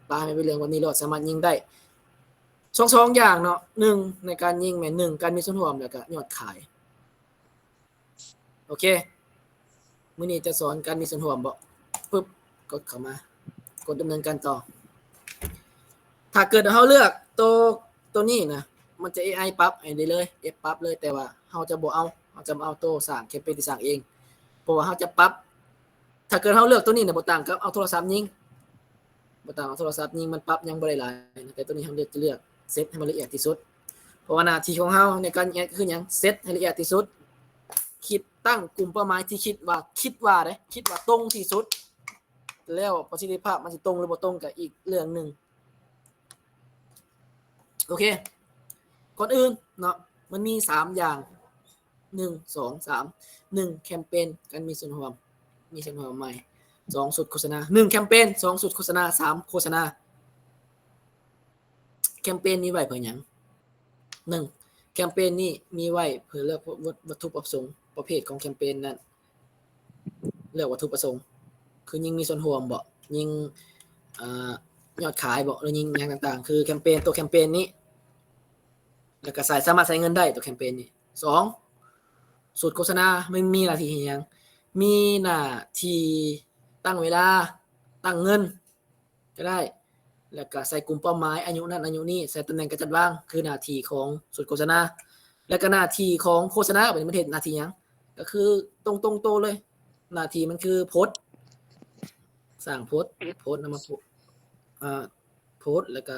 ປະໃຫ້ມັນເປັນເຫຼືອງແບບນີ້ໂລດ ສາມາດຍິງໄດ້. ສອງ ສອງຢ່າງເນາະ ໜຶ່ງ ໃນການຍິງແມ່ນ ໜຶ່ງ ການມີສ່ວນຮ່ວມ ແລ້ວກໍຍອດຂາຍ. ໂອເຄ ມື້ນີ້ຈະສອນການມີສ່ວນຮ່ວມເບາະ ປຶບ ກົດເຂົ້າມາ ກົດດຳເນີນການຕໍ່. ຖ້າເກີດເຮົາເລືອກໂຕ ໂຕນີ້ນະ ມັນຈະ ເອໄອ ປັບໃຫ້ໄດ້ເລີຍ ເອັບປັບເລີຍ ແຕ່ວ່າເຮົາຈະບໍ່ເອົາ ເຮົາຈະມາເອົາໂຕສ້າງ ແຄມເປນທີ່ສ້າງເອງ ເພາະວ່າເຮົາຈະປັບ ຖ້າເກີດເຮົາເລືອກໂຕນີ້ນະ ບໍ່ຕ່າງກັບເອົາໂທລະສັບຍິງ ບໍ່ຕ່າງເອົາໂທລະສັບຍິງ ມັນປັບຫຍັງບໍ່ໄດ້ຫຼາຍນະ ແຕ່ໂຕນີ້ເຮົາເລືອກ ຈະເລືອກເຊັດໃຫ້ມັນລະອຽດທີ່ສຸດ ເພາະວ່າໜ້າທີ່ຂອງເຮົາໃນການຍິງແອັດຄືຫຍັງ ເຊັດໃຫ້ລະອຽດທີ່ສຸດ ຄິດຕັ້ງກຸ່ມເປົ້າໝາຍທີ່ຄິດວ່າ ຄິດວ່າເດ້ ຄິດວ່າຕົງທີ່ສຸດ ແລ້ວປະສິດທິພາບມັນຊິຕົງຫຼືບໍ່ຕົງກໍອີກເລື່ອງໜຶ່ງ. ໂອເຄ ກ່ອນອື່ນເນາະ ມັນມີສາມຢ່າງ ໜຶ່ງ ສອງ ສາມ ໜຶ່ງ ແຄມເປນ ການມີສ່ວນຮ່ວມ ມີສ່ວນຮ່ວມໃໝ່ ສອງ ຊຸດໂຄສະນາ ໜຶ່ງ ແຄມເປນ ສອງ ຊຸດໂຄສະນາ ສາມ ໂຄສະນາ. ແຄມເປນມີໄວ້ເພື່ອຫຍັງ? ໜຶ່ງ ແຄມເປນນີ້ມີໄວ້ເພື່ອເລືອກວັດ ວັດຖຸປະສົງ ປະເພດຂອງແຄມເປນນັ້ນ ເລືອກວັດຖຸປະສົງ ຄືຍິ່ງມີສ່ວນຮ່ວມບໍ ຍິ່ງ ເອີ ຍອດຂາຍບໍ ຫຼືຍິ່ງຫຍັງຕ່າງໆ ຄືແຄມເປນ ຕົວແຄມເປນນີ້ ແລ້ວກໍໃຊ້ ສາມາດໃຊ້ເງິນໄດ້ຕົວແຄມເປນນີ້. ສອງ ສູດໂຄສະນາ ມັນມີໜ້າທີ່ເຮັດຫຍັງ? ມີໜ້າທີ່ຕັ້ງເວລາຕັ້ງເງິນ ກໍໄດ້ ແລ້ວກະໃສ່ກຸ່ມເປົ້າໝາຍ ອາຍຸນັ້ນອາຍຸນີ້ ໃສ່ຕຳແໜ່ງການຈັດວາງ ຄືໜ້າທີ່ຂອງສູດໂຄສະນາ ແລ້ວກະໜ້າທີ່ຂອງໂຄສະນາ ບັດນີ້ມັນເຮັດໜ້າທີ່ຫຍັງ? ກໍຄືຕົງໆໂຕເລີຍ ໜ້າທີ່ມັນຄືໂພສ ສ້າງໂພສ ໂພສນຳມາໂພສ ອ່າ ໂພສ ແລ້ວກະ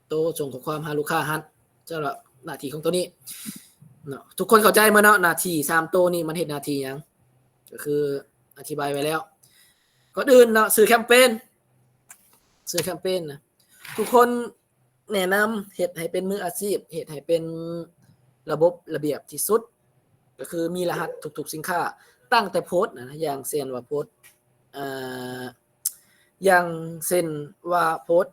ໂຕສົ່ງຂໍ້ຄວາມຫາລູກຄ້າຫັ້ນ ສຳລັບໜ້າທີ່ຂອງໂຕນີ້ເນາະ. ທຸກຄົນເຂົ້າໃຈໝົດເນາະ ໜ້າທີ່ສາມໂຕນີ້ມັນເຮັດໜ້າທີ່ຫຍັງ? ກໍຄືອະທິບາຍໄວ້ແລ້ວ. ກ່ອນອື່ນເນາະ ຊື່ແຄມເປນ ຊື່ແຄມເປນນະ ທຸກຄົນແນະນຳເຮັດໃຫ້ເປັນມືອາຊີບ ເຮັດໃຫ້ເປັນລະບົບລະບຽບທີ່ສຸດ ກໍຄືມີລະຫັດທຸກໆສິນຄ້າ ຕັ້ງແຕ່ໂພສນະ ຢ່າງເຊັ່ນວ່າໂພສ ເອີ ຢ່າງເຊັ່ນວ່າໂພສ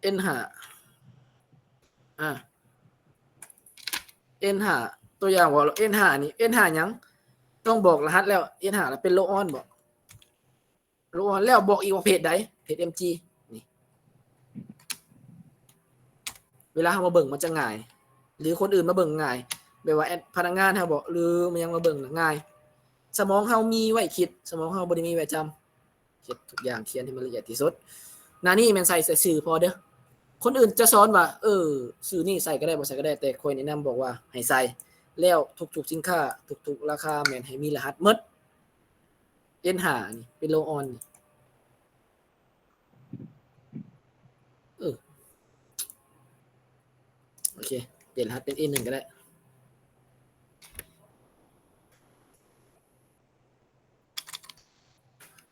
ເອັນຫ້າ ອ່າ ເອັນຫ້າ ຕົວຢ່າງວ່າ ເອັນຫ້າ ນີ້ ເອັນຫ້າ ຫຍັງ? ຕ້ອງບອກລະຫັດແລ້ວ ເອັນຫ້າ ລະເປັນໂລອອນບໍ ໂລອອນ ແລ້ວບອກອີກວ່າເພດໃດ ເພດເອັມຈີ ນີ້ ເວລາເຮົາມາເບິ່ງມັນຈະງ່າຍ ຫຼືຄົນອື່ນມາເບິ່ງງ່າຍ ແບບວ່າແອັດ ພະນັກງານເຮົາບໍ ຫຼືມັນຫຍັງມາເບິ່ງນະ ງ່າຍ ສະໝອງເຮົາມີໄວ້ຄິດ ສະໝອງເຮົາບໍ່ໄດ້ມີໄວ້ຈຳ. ເຮັດທຸກຢ່າງຂຽນໃຫ້ມັນລະອຽດທີ່ສຸດ. ໜ້ານີ້ແມ່ນໃສ່ແຕ່ຊື່ພໍເດີ້. ຄົນອື່ນຈະສອນວ່າ ເອີ ຊື່ນີ້ໃສ່ກໍໄດ້ ບໍ່ໃສ່ກໍໄດ້ ແຕ່ຂ້ອຍແນະນຳບອກວ່າໃຫ້ໃສ່ ແລ້ວທຸກໆສິນຄ້າ ທຸກໆລາຄາແມ່ນໃຫ້ມີລະຫັດໝົດ. ເອັນຫ້າ ນີ້ເປັນໂລອອນນີ້ ເອີ ໂອເຄ ປ່ຽນລະຫັດເປັນເອັນໜຶ່ງກໍໄດ້.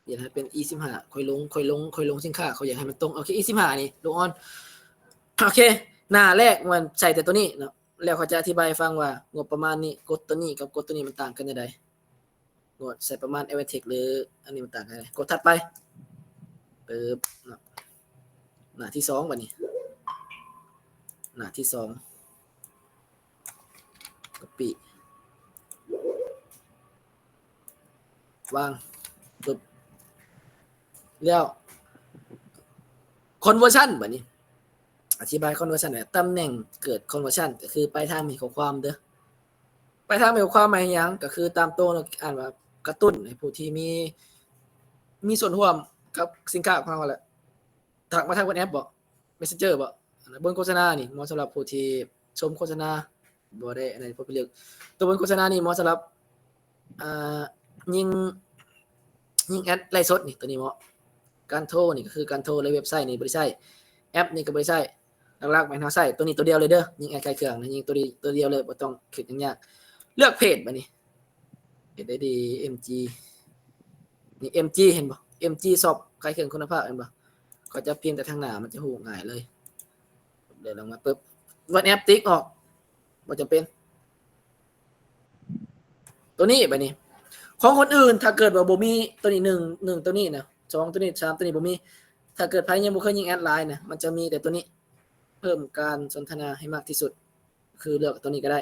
ປ່ຽນໃຫ້ເປັນອີສິບຫ້າ ຂ້ອຍລົງ ຂ້ອຍລົງ ຂ້ອຍລົງສິນຄ້າ ຂ້ອຍຢາກໃຫ້ມັນຕົງ ໂອເຄ ອີສິບຫ້ານີ້ ໂລອອນ ໂອເຄ ໜ້າແລກມັນໃສ່ແຕ່ຕົວນີ້ເນາະ ແລ້ວຂ້ອຍຈະອະທິບາຍໃຫ້ຟັງວ່າງົບປະມານນີ້ ກົດຕົວນີ້ກັບກົດຕົວນີ້ມັນຕ່າງກັນແນວໃດ ງວດໃສ່ປະມານ Advantage ຫຼືອັນນີ້ມັນຕ່າງກັນແນວໃດ ກົດຖັດໄປ ປຶບເນາະ ໜ້າທີສອງ ບັດນີ້ ໜ້າທີສອງ Copy ວາງ ປຶບ ແລ້ວ Conversion ບັດນີ້ ອະທິບາຍ Conversion ແບບຕຳແໜ່ງເກີດ Conversion ກໍຄືປາຍທາງແມ່ນຂໍ້ຄວາມເດີ້. ປາຍທາງແມ່ນຂໍ້ຄວາມໝາຍຫຍັງ? ກໍຄືຕາມໂຕເນາະ ອ່ານວ່າກະຕຸ້ນໃຫ້ຜູ້ທີ່ມີ ມີສ່ວນຮ່ວມກັບສິນຄ້າຂອງເຮົາຫັ້ນແຫຼະ ທັກມາທາງ WhatsApp ບໍ Messenger ບໍ ບົນໂຄສະນານີ້ເໝາະສຳລັບຜູ້ທີ່ຊົມໂຄສະນາ ບໍ່ໄດ້ອັນນັ້ນ ເພາະເປັນເລື່ອງ ຕົວບົນໂຄສະນານີ້ເໝາະສຳລັບ ອ່າ ຍິງ ຍິງແອັດໄລຟ໌ສົດນີ້ ຕົວນີ້ເໝາະ ການໂທນີ້ກໍຄືການໂທ ແລະ ເວັບໄຊນີ້ບໍ່ໄດ້ໃຊ້ ແອັບນີ້ກໍບໍ່ໄດ້ໃຊ້ ຫຼັກໆແມ່ນເຮົາໃຊ້ຕົວນີ້ຕົວດຽວເລີຍເດີ້ ຍິງແອັດຂາຍເຄື່ອງນະ ຍິງຕົວນີ້ຕົວດຽວເລີຍ ບໍ່ຕ້ອງຄິດຫຍັງຍາກ ເລືອກເພຈບັດນີ້ ເພຈໃດດີ ເອັມຈີ ນີ້ ເອັມຈີ ເຫັນບໍ່ ເອັມຈີ ຊັອບ ຂາຍເຄື່ອງຄຸນນະພາບ ເຫັນບໍ່ ເຂົາຈະພິມແຕ່ທາງໜ້າ ມັນຈະຮູ້ງ່າຍເລີຍ ເດີນລົງມາປຶບ WhatsApp ຕິກອອກ ບໍ່ຈຳເປັນ ຕົວນີ້ບັດນີ້ ຂອງຄົນອື່ນ ຖ້າເກີດວ່າບໍ່ມີຕົວນີ້ ໜຶ່ງ ໜຶ່ງ ຕົວນີ້ນະ ສອງ ຕົວນີ້ ສາມ ຕົວນີ້ບໍ່ມີ ຖ້າເກີດໃຜຍັງບໍ່ເຄີຍຍິງແອັດຫຼາຍນະ ມັນຈະມີແຕ່ຕົວນີ້ ເພີ່ມການສົນທະນາໃຫ້ມາກທີ່ສຸດ ຄືເລືອກຕົວນີ້ກໍໄດ້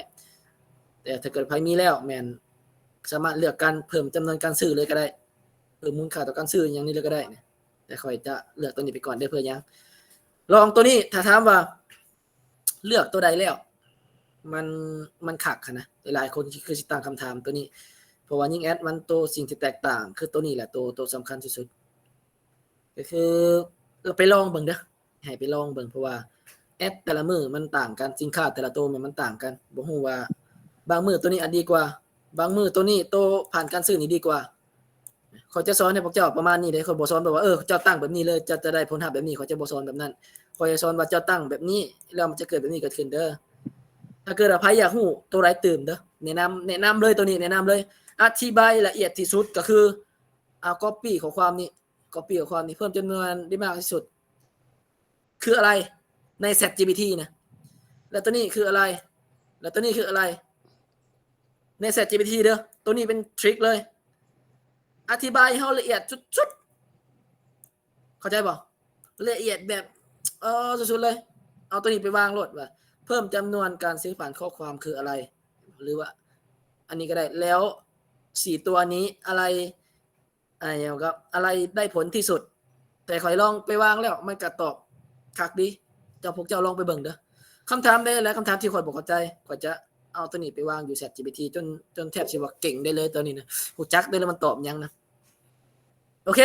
ແຕ່ຖ້າເກີດໃຜມີແລ້ວ ແມ່ນສາມາດເລືອກການເພີ່ມຈຳນວນການຊື້ເລີຍກໍໄດ້ ເພີ່ມມູນຄ່າຕໍ່ການຊື້ຫຍັງນີ້ເລີຍກໍໄດ້ ແຕ່ຂ້ອຍຈະເລືອກຕົວນີ້ໄປກ່ອນເດີ້ ເພື່ອຫຍັງ ລອງຕົວນີ້ ຖ້າຖາມວ່າ ເລືອກຕົວໃດແລ້ວ ມັນ ມັນຄັກຫັ້ນນະ ຫຼາຍໆຄົນຄືຊິຕັ້ງຄຳຖາມຕົວນີ້ ເພາະວ່າຍິງແອັດມັນໂຕ ສິ່ງທີ່ແຕກຕ່າງຄືຕົວນີ້ແຫຼະ ໂຕ ໂຕສຳຄັນທີ່ສຸດ ກໍຄືເອົາໄປລອງເບິ່ງເດີ້ ໃຫ້ໄປລອງເບິ່ງ ເພາະວ່າແອັດແຕ່ລະມື້ມັນຕ່າງກັນ ສິນຄ້າແຕ່ລະໂຕແມ່ນມັນຕ່າງກັນ ບໍ່ຮູ້ວ່າບາງມື້ຕົວນີ້ອາດດີກວ່າ ບາງມື້ຕົວນີ້ໂຕຜ່ານການຊື້ນີ້ດີກວ່າ ຂ້ອຍຈະສອນໃຫ້ພວກເຈົ້າປະມານນີ້ເດ້ ຂ້ອຍບໍ່ສອນແບບວ່າ ເອີ ເຈົ້າຕັ້ງແບບນີ້ເລີຍ ເຈົ້າຈະໄດ້ຜົນຮັບແບບນີ້ ຂ້ອຍຈະບໍ່ສອນແບບນັ້ນ ຂ້ອຍຈະສອນວ່າເຈົ້າຕັ້ງແບບນີ້ ແລ້ວມັນຈະເກີດແບບນີ້ເກີດຂຶ້ນເດີ. ຖ້າເກີດວ່າໃຜຢາກຮູ້ໂຕໃດຕື່ມເດີ ແນະນຳ ແນະນຳເລີຍ ໂຕນີ້ແນະນຳເລີຍ ອະທິບາຍລະອຽດທີ່ສຸດ ກໍຄື ເອົາ copy ຂໍ້ຄວາມນີ້ copy ຂໍ້ຄວາມນີ້ ເພີ່ມຈຳນວນໄດ້ມາກທີ່ສຸດ ຄືອະໄລ ໃນ ChatGPT ນະ ແລ້ວໂຕນີ້ຄືອະໄລ ແລ້ວໂຕນີ້ຄືອະໄລ ໃນ ChatGPT ເດີ ໂຕນີ້ເປັນທຣິກເລີຍ ອະທິບາຍໃຫ້ເຮົາລະອຽດສຸດໆ ເຂົ້າໃຈບໍ່? ລະອຽດແບບ ເອີ ສຸດໆເລີຍ ເອົາໂຕນີ້ໄປວາງໂລດວ່າ ເພີ່ມຈຳນວນການສື່ຜ່ານຂໍ້ຄວາມຄືອະໄລ ຫຼືວ່າອັນນີ້ກໍໄດ້. ແລ້ວສີ່ຕົວນີ້ອາໄລ ອາ ຫຍັງກໍ ອາໄລໄດ້ຜົນທີ່ສຸດ? ແຕ່ຂ້ອຍລອງໄປວາງແລ້ວ ມັນກໍຕອບຄັກດີ. ເຈົ້າ ພວກເຈົ້າລອງໄປເບິ່ງເດີ້. ຄຳຖາມໃດຫຼາຍຄຳຖາມທີ່ຂ້ອຍບໍ່ເຂົ້າໃຈ ຂ້ອຍຈະເອົາຕົວນີ້ໄປວາງຢູ່ ChatGPT ຈົນ ຈົນແທບຊິວ່າເກັ່ງໄດ້ເລີຍຕົວນີ້ນະ, ຮູ້ຈັກໄດ້ເລີຍມັນຕອບຫຍັງນະ. ໂອເຄ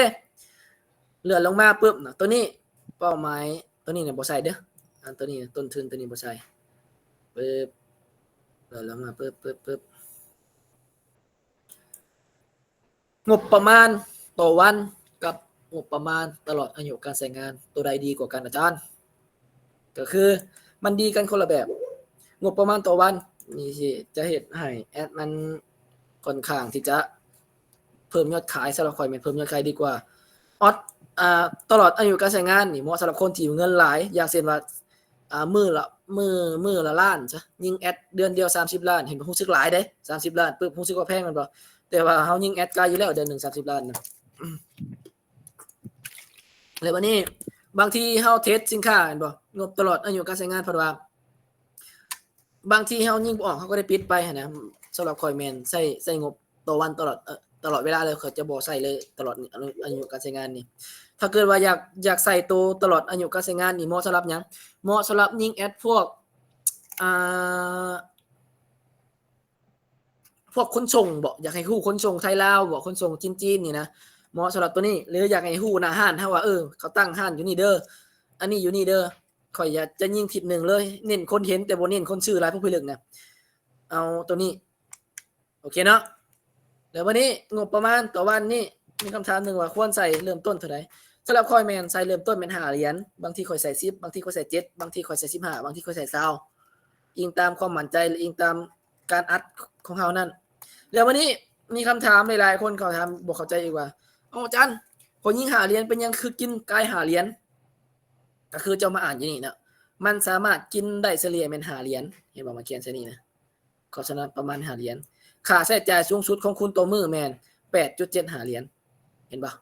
ເລື່ອນລົງມາປຶບເນາະ ຕົວນີ້ເປົ້າໝາຍ ຕົວນີ້ນະບໍ່ໃສ່ເດີ້. ອັນຕົວນີ້ນະ ຕົ້ນທຶນຕົວນີ້ບໍ່ໃສ່. ປຶບ ເລື່ອນລົງມາປຶບ ປຶບ ປຶບ ງົບປະມານຕໍ່ວັນກັບງົບປະມານຕະຫຼອດອາຍຸການໃຊ້ງານ ຕົວໃດດີກວ່າກັນອາຈານ? ກໍຄືມັນດີກັນຄົນລະແບບ. ງົບປະມານຕໍ່ວັນນີ້ຊິຈະເຮັດໃຫ້ແອັດມັນຂ້ອນຂ້າງທີ່ຈະເພີ່ມຍອດຂາຍ, ສຳລັບຂ້ອຍແມ່ນເພີ່ມຍອດຂາຍດີກວ່າ. ອອດ ອາ ຕະຫຼອດອາຍຸການໃຊ້ງານນີ້ເໝາະສຳລັບຄົນທີ່ມີເງິນຫຼາຍ, ຢ່າງເຊັ່ນວ່າ ອາ ມື້ລະ ມື້ ມື້ລະລ້ານຊະ, ຍິງແອັດເດືອນດຽວສາມສິບລ້ານ, ເຫັນບໍ່? ຮູ້ສຶກຫຼາຍເດ້ ສາມສິບລ້ານປຶບ ຮູ້ສຶກວ່າແພງແມ່ນບໍ່? ແຕ່ວ່າເຮົາຍິງແອັດກາຍຢູ່ແລ້ວເດືອນໜຶ່ງສາມສິບລ້ານນະ. ແລ້ວບັດນີ້ບາງທີເຮົາເທສສິນຄ້າແມ່ນບໍ່? ງົບຕະຫຼອດອາຍຸການໃຊ້ງານ ເພິ່ນວ່າບາງທີເຮົາຍິງບໍ່ອອກ ເຮົາກໍໄດ້ປິດໄປຫັ້ນນະ. ສຳລັບຂ້ອຍແມ່ນໃຊ້ ໃຊ້ງົບຕໍ່ວັນຕະຫຼອດ ເອີ ຕະຫຼອດເວລາເລີຍ, ຂ້ອຍຈະບໍ່ໃສ່ເລີຍຕະຫຼອດອາຍຸ ອາຍຸການໃຊ້ງານນີ້. ຖ້າເກີດວ່າຢາກ ຢາກໃສ່ໂຕຕະຫຼອດອາຍຸການໃຊ້ງານນີ້ ເໝາະສຳລັບຫຍັງ? ເໝາະສຳລັບຍິງແອັດພວກ ອ່າ ພວກຂົນສົ່ງບໍ, ຢາກໃຫ້ຮູ້ຂົນສົ່ງໄທລາວບໍ, ຂົນສົ່ງຈີນໆ ນີ້ນະ ເໝາະສຳລັບໂຕນີ້. ຫຼືຢາກໃຫ້ຮູ້ໜ້າຮ້ານເຮົາວ່າ ເອີ ເຂົາຕັ້ງຮ້ານຢູ່ນີ້ເດີ ອັນນີ້ຢູ່ນີ້ເດີ. ຂ້ອຍຢາກຈະຍິງທິດໜຶ່ງເລີຍ, ເນັ້ນຄົນເຫັນແຕ່ບໍ່ເນັ້ນຄົນຊື້ຫຼາຍ ພວກພິລຶກນະ. ເອົາໂຕນີ້ ໂອເຄເນາະ. ແລ້ວບັດນີ້ງົບປະມານຕໍ່ວັນນີ້ ມີຄຳຖາມໜຶ່ງວ່າຄວນໃສ່ເລີ່ມຕົ້ນເທົ່າໃດ? ສຳລັບຂ້ອຍແມ່ນໃສ່ເລີ່ມຕົ້ນແມ່ນຫ້າຫຼຽນ, ບາງທີຂ້ອຍໃສ່ສິບ, ບາງທີຂ້ອຍໃສ່ເຈັດ, ບາງທີຂ້ອຍໃສ່ສິບຫ້າ, ບາງທີຂ້ອຍໃສ່ຊາວ ອີງຕາມຄວາມໝັ້ນໃຈ ແລະ ອີງຕາມການອັດຂອງເຮົານັ້ນ. ແລ້ວບັດນີ້ມີຄຳຖາມຫຼາຍໆຄົນເຂົາຖາມ ບໍ່ເຂົ້າໃຈອີກວ່າ ເອົາ ອາຈານ ຂ້ອຍຍິງຫ້າຫຼຽນ ເປັນຫຍັງຄືກິນກາຍຫ້າຫຼຽນ? ກໍຄືເຈົ້າມາອ່ານຢູ່ນີ້ເນາະ, ມັນສາມາດກິນໄດ້ສະເລ່ຍແມ່ນຫ້າຫຼຽນ, ເຫັນບໍ່? ມາຂຽນໃສ່ນີ້ນະ. ເພາະສະນັ້ນປະມານຫ້າຫຼຽນ. ຄ່າໃຊ້ຈ່າຍສູງສຸດຂອງຄຸນຕໍ່ມື້ແມ່ນແປດຈຸດເຈັດຫ້າຫຼຽນ. ເຫັນບໍ່?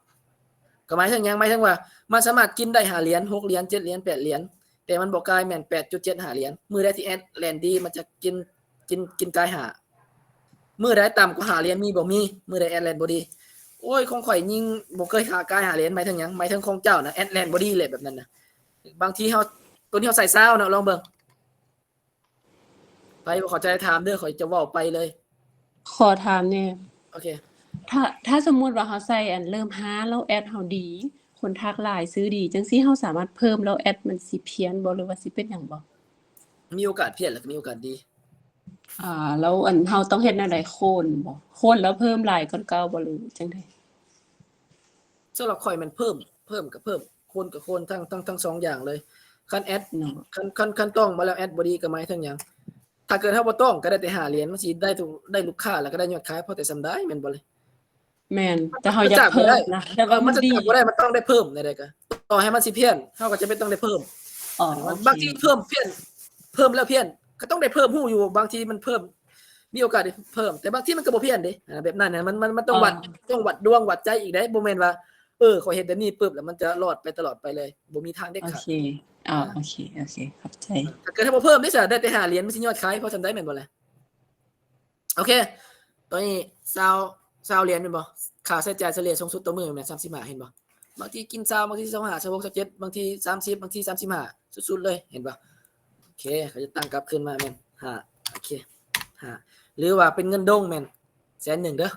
ກໍໝາຍເຖິງຫຍັງ? ໝາຍເຖິງວ່າມັນສາມາດກິນໄດ້ຫ້າຫຼຽນ, ຫົກຫຼຽນ, ເຈັດຫຼຽນ, ແປດຫຼຽນ, ແຕ່ມັນບໍ່ກາຍແມ່ນແປດຈຸດເຈັດຫ້າຫຼຽນ. ມື້ໃດທີ່ແອັດແລ່ນດີ ມັນຈະກິນ ກິນ ກິນກາຍຫ້າ. ມື້ໃດຕ່ຳກວ່າຫ້າຫຼຽນມີບໍ່? ມີ. ມື້ໃດແອັດແລ່ນບໍ່ດີ? ໂອ້ຍ ຂອງຂ້ອຍຍິງບໍ່ເຄີຍຂາກາຍຫ້າຫຼຽນ. ໝາຍເຖິງຫຍັງ? ໝາຍເຖິງຂອງເຈົ້ານະ ແອັດແລ່ນບໍ່ດີແຫຼະ ແບບນັ້ນນະ. ບາງທີເຮົາ ຕົວນີ້ເຮົາໃສ່ຊາວເນາະ ລອງເບິ່ງ. ໃຜບໍ່ເຂົ້າໃຈຖາມເດີ ຂ້ອຍຈະເວົ້າໄປເລີຍ. ຂໍຖາມແດ່. ໂອເຄ. ຖ້າ ຖ້າສົມມຸດວ່າເຮົາໃສ່ອັນເລີ່ມຫ້າແລ້ວແອັດເຮົາດີ ຄົນທັກຫຼາຍ ຊື້ດີ ຈັ່ງຊີ້ ເຮົາສາມາດເພີ່ມແລ້ວແອັດມັນຊິພຽນບໍ່ ຫຼືວ່າຊິເປັນຫຍັງບໍ່? ມີໂອກາດພຽນ ແລ້ວກໍມີໂອກາດດີ. ອ່າ ແລ້ວອັນເຮົາຕ້ອງເຮັດແນວໃດ ໂຄ່ນບໍ່? ໂຄ່ນແລ້ວເພີ່ມຫຼາຍກວ່າເກົ່າບໍ່ ຫຼືຈັ່ງໃດ? ສຳລັບຂ້ອຍແມ່ນເພີ່ມ ເພີ່ມກໍເພີ່ມ ໂຄ່ນກໍໂຄ່ນ ທັງ ທັງ ທັງສອງຢ່າງເລີຍ. ຄັນແອັດ ເນາະ ຄັນ ຄັນ ຄັນຕ້ອງມາແລ້ວແອັດບໍ່ດີກໍໝາຍເຖິງຫຍັງ? ຖ້າເກີດເຮົາບໍ່ຕ້ອງກໍໄດ້ແຕ່ຫ້າຫຼຽນ ມັນຊິໄດ້ ໄດ້ລູກຄ້າ ແລ້ວກໍໄດ້ຍອດຂາຍພໍແຕ່ສ່ຳໃດ ແມ່ນບໍ່ລະ? ແມ່ນ ແຕ່ເຮົາຢາກເພີ່ມນະ ແຕ່ວ່າມັນຈະຈັບບໍ່ໄດ້ ມັນຕ້ອງໄດ້ເພີ່ມແນວໃດກໍ ຕໍ່ໃຫ້ມັນຊິພຽນ ເຮົາກໍຈຳເປັນຕ້ອງໄດ້ເພີ່ມ. ອໍ ໂອເຄ. ບາງທີເພີ່ມພຽນ ເພີ່ມແລ້ວພຽນ ກໍຕ້ອງໄດ້ເພີ່ມ ຮູ້ຢູ່ ບາງທີມັນເພີ່ມ ມີໂອກາດໄດ້ເພີ່ມ ແຕ່ບາງທີມັນກໍບໍ່ພຽນເດ້. ອາ ແບບນັ້ນນະ ມັນ ມັນ ມັນຕ້ອງວັດ ຕ້ອງວັດດວງວັດໃຈອີກເດ້ ບໍ່ແມ່ນວ່າ ເອີ ຂ້ອຍເຮັດແບບນີ້ປຶບ ແລ້ວມັນຈະລອດໄປຕະຫຼອດໄປເລີຍ ບໍ່ມີທາງເດັດຂາດ. ໂອເຄ ອໍ ໂອເຄ ໂອເຄ ຂອບໃຈ. ຖ້າເກີດເຮົາບໍ່ເພີ່ມເດ້ຊະ ໄດ້ແຕ່ຫ້າຫຼຽນ ມັນຊິຍອດຂາຍພໍສ່ຳໃດ ແມ່ນບໍ່ລະ? ໂອເຄ ຕອນນີ້ຊາວ ຊາວຫຼຽນແມ່ນບໍ່? ຄ່າໃຊ້ຈ່າຍສະເລ່ຍສູງສຸດຕໍ່ມື້ແມ່ນສາມສິບຫ້າ ເຫັນບໍ່? ບາງທີກິນຊາວ ບາງທີຊາວຫ້າ ຊາວຫົກ ຊາວເຈັດ ບາງທີສາມສິບ ບາງທີສາມສິບຫ້າ ສຸດໆເລີຍ ເຫັນບໍ່? ໂອເຄ ເຂົາຈະຕັ້ງກັບຄືນມາແມ່ນຫ້າ ໂອເຄ ຫ້າ ຫຼືວ່າເປັນເງິນດົງແມ່ນແສນໜຶ່ງເດີ. ໂອ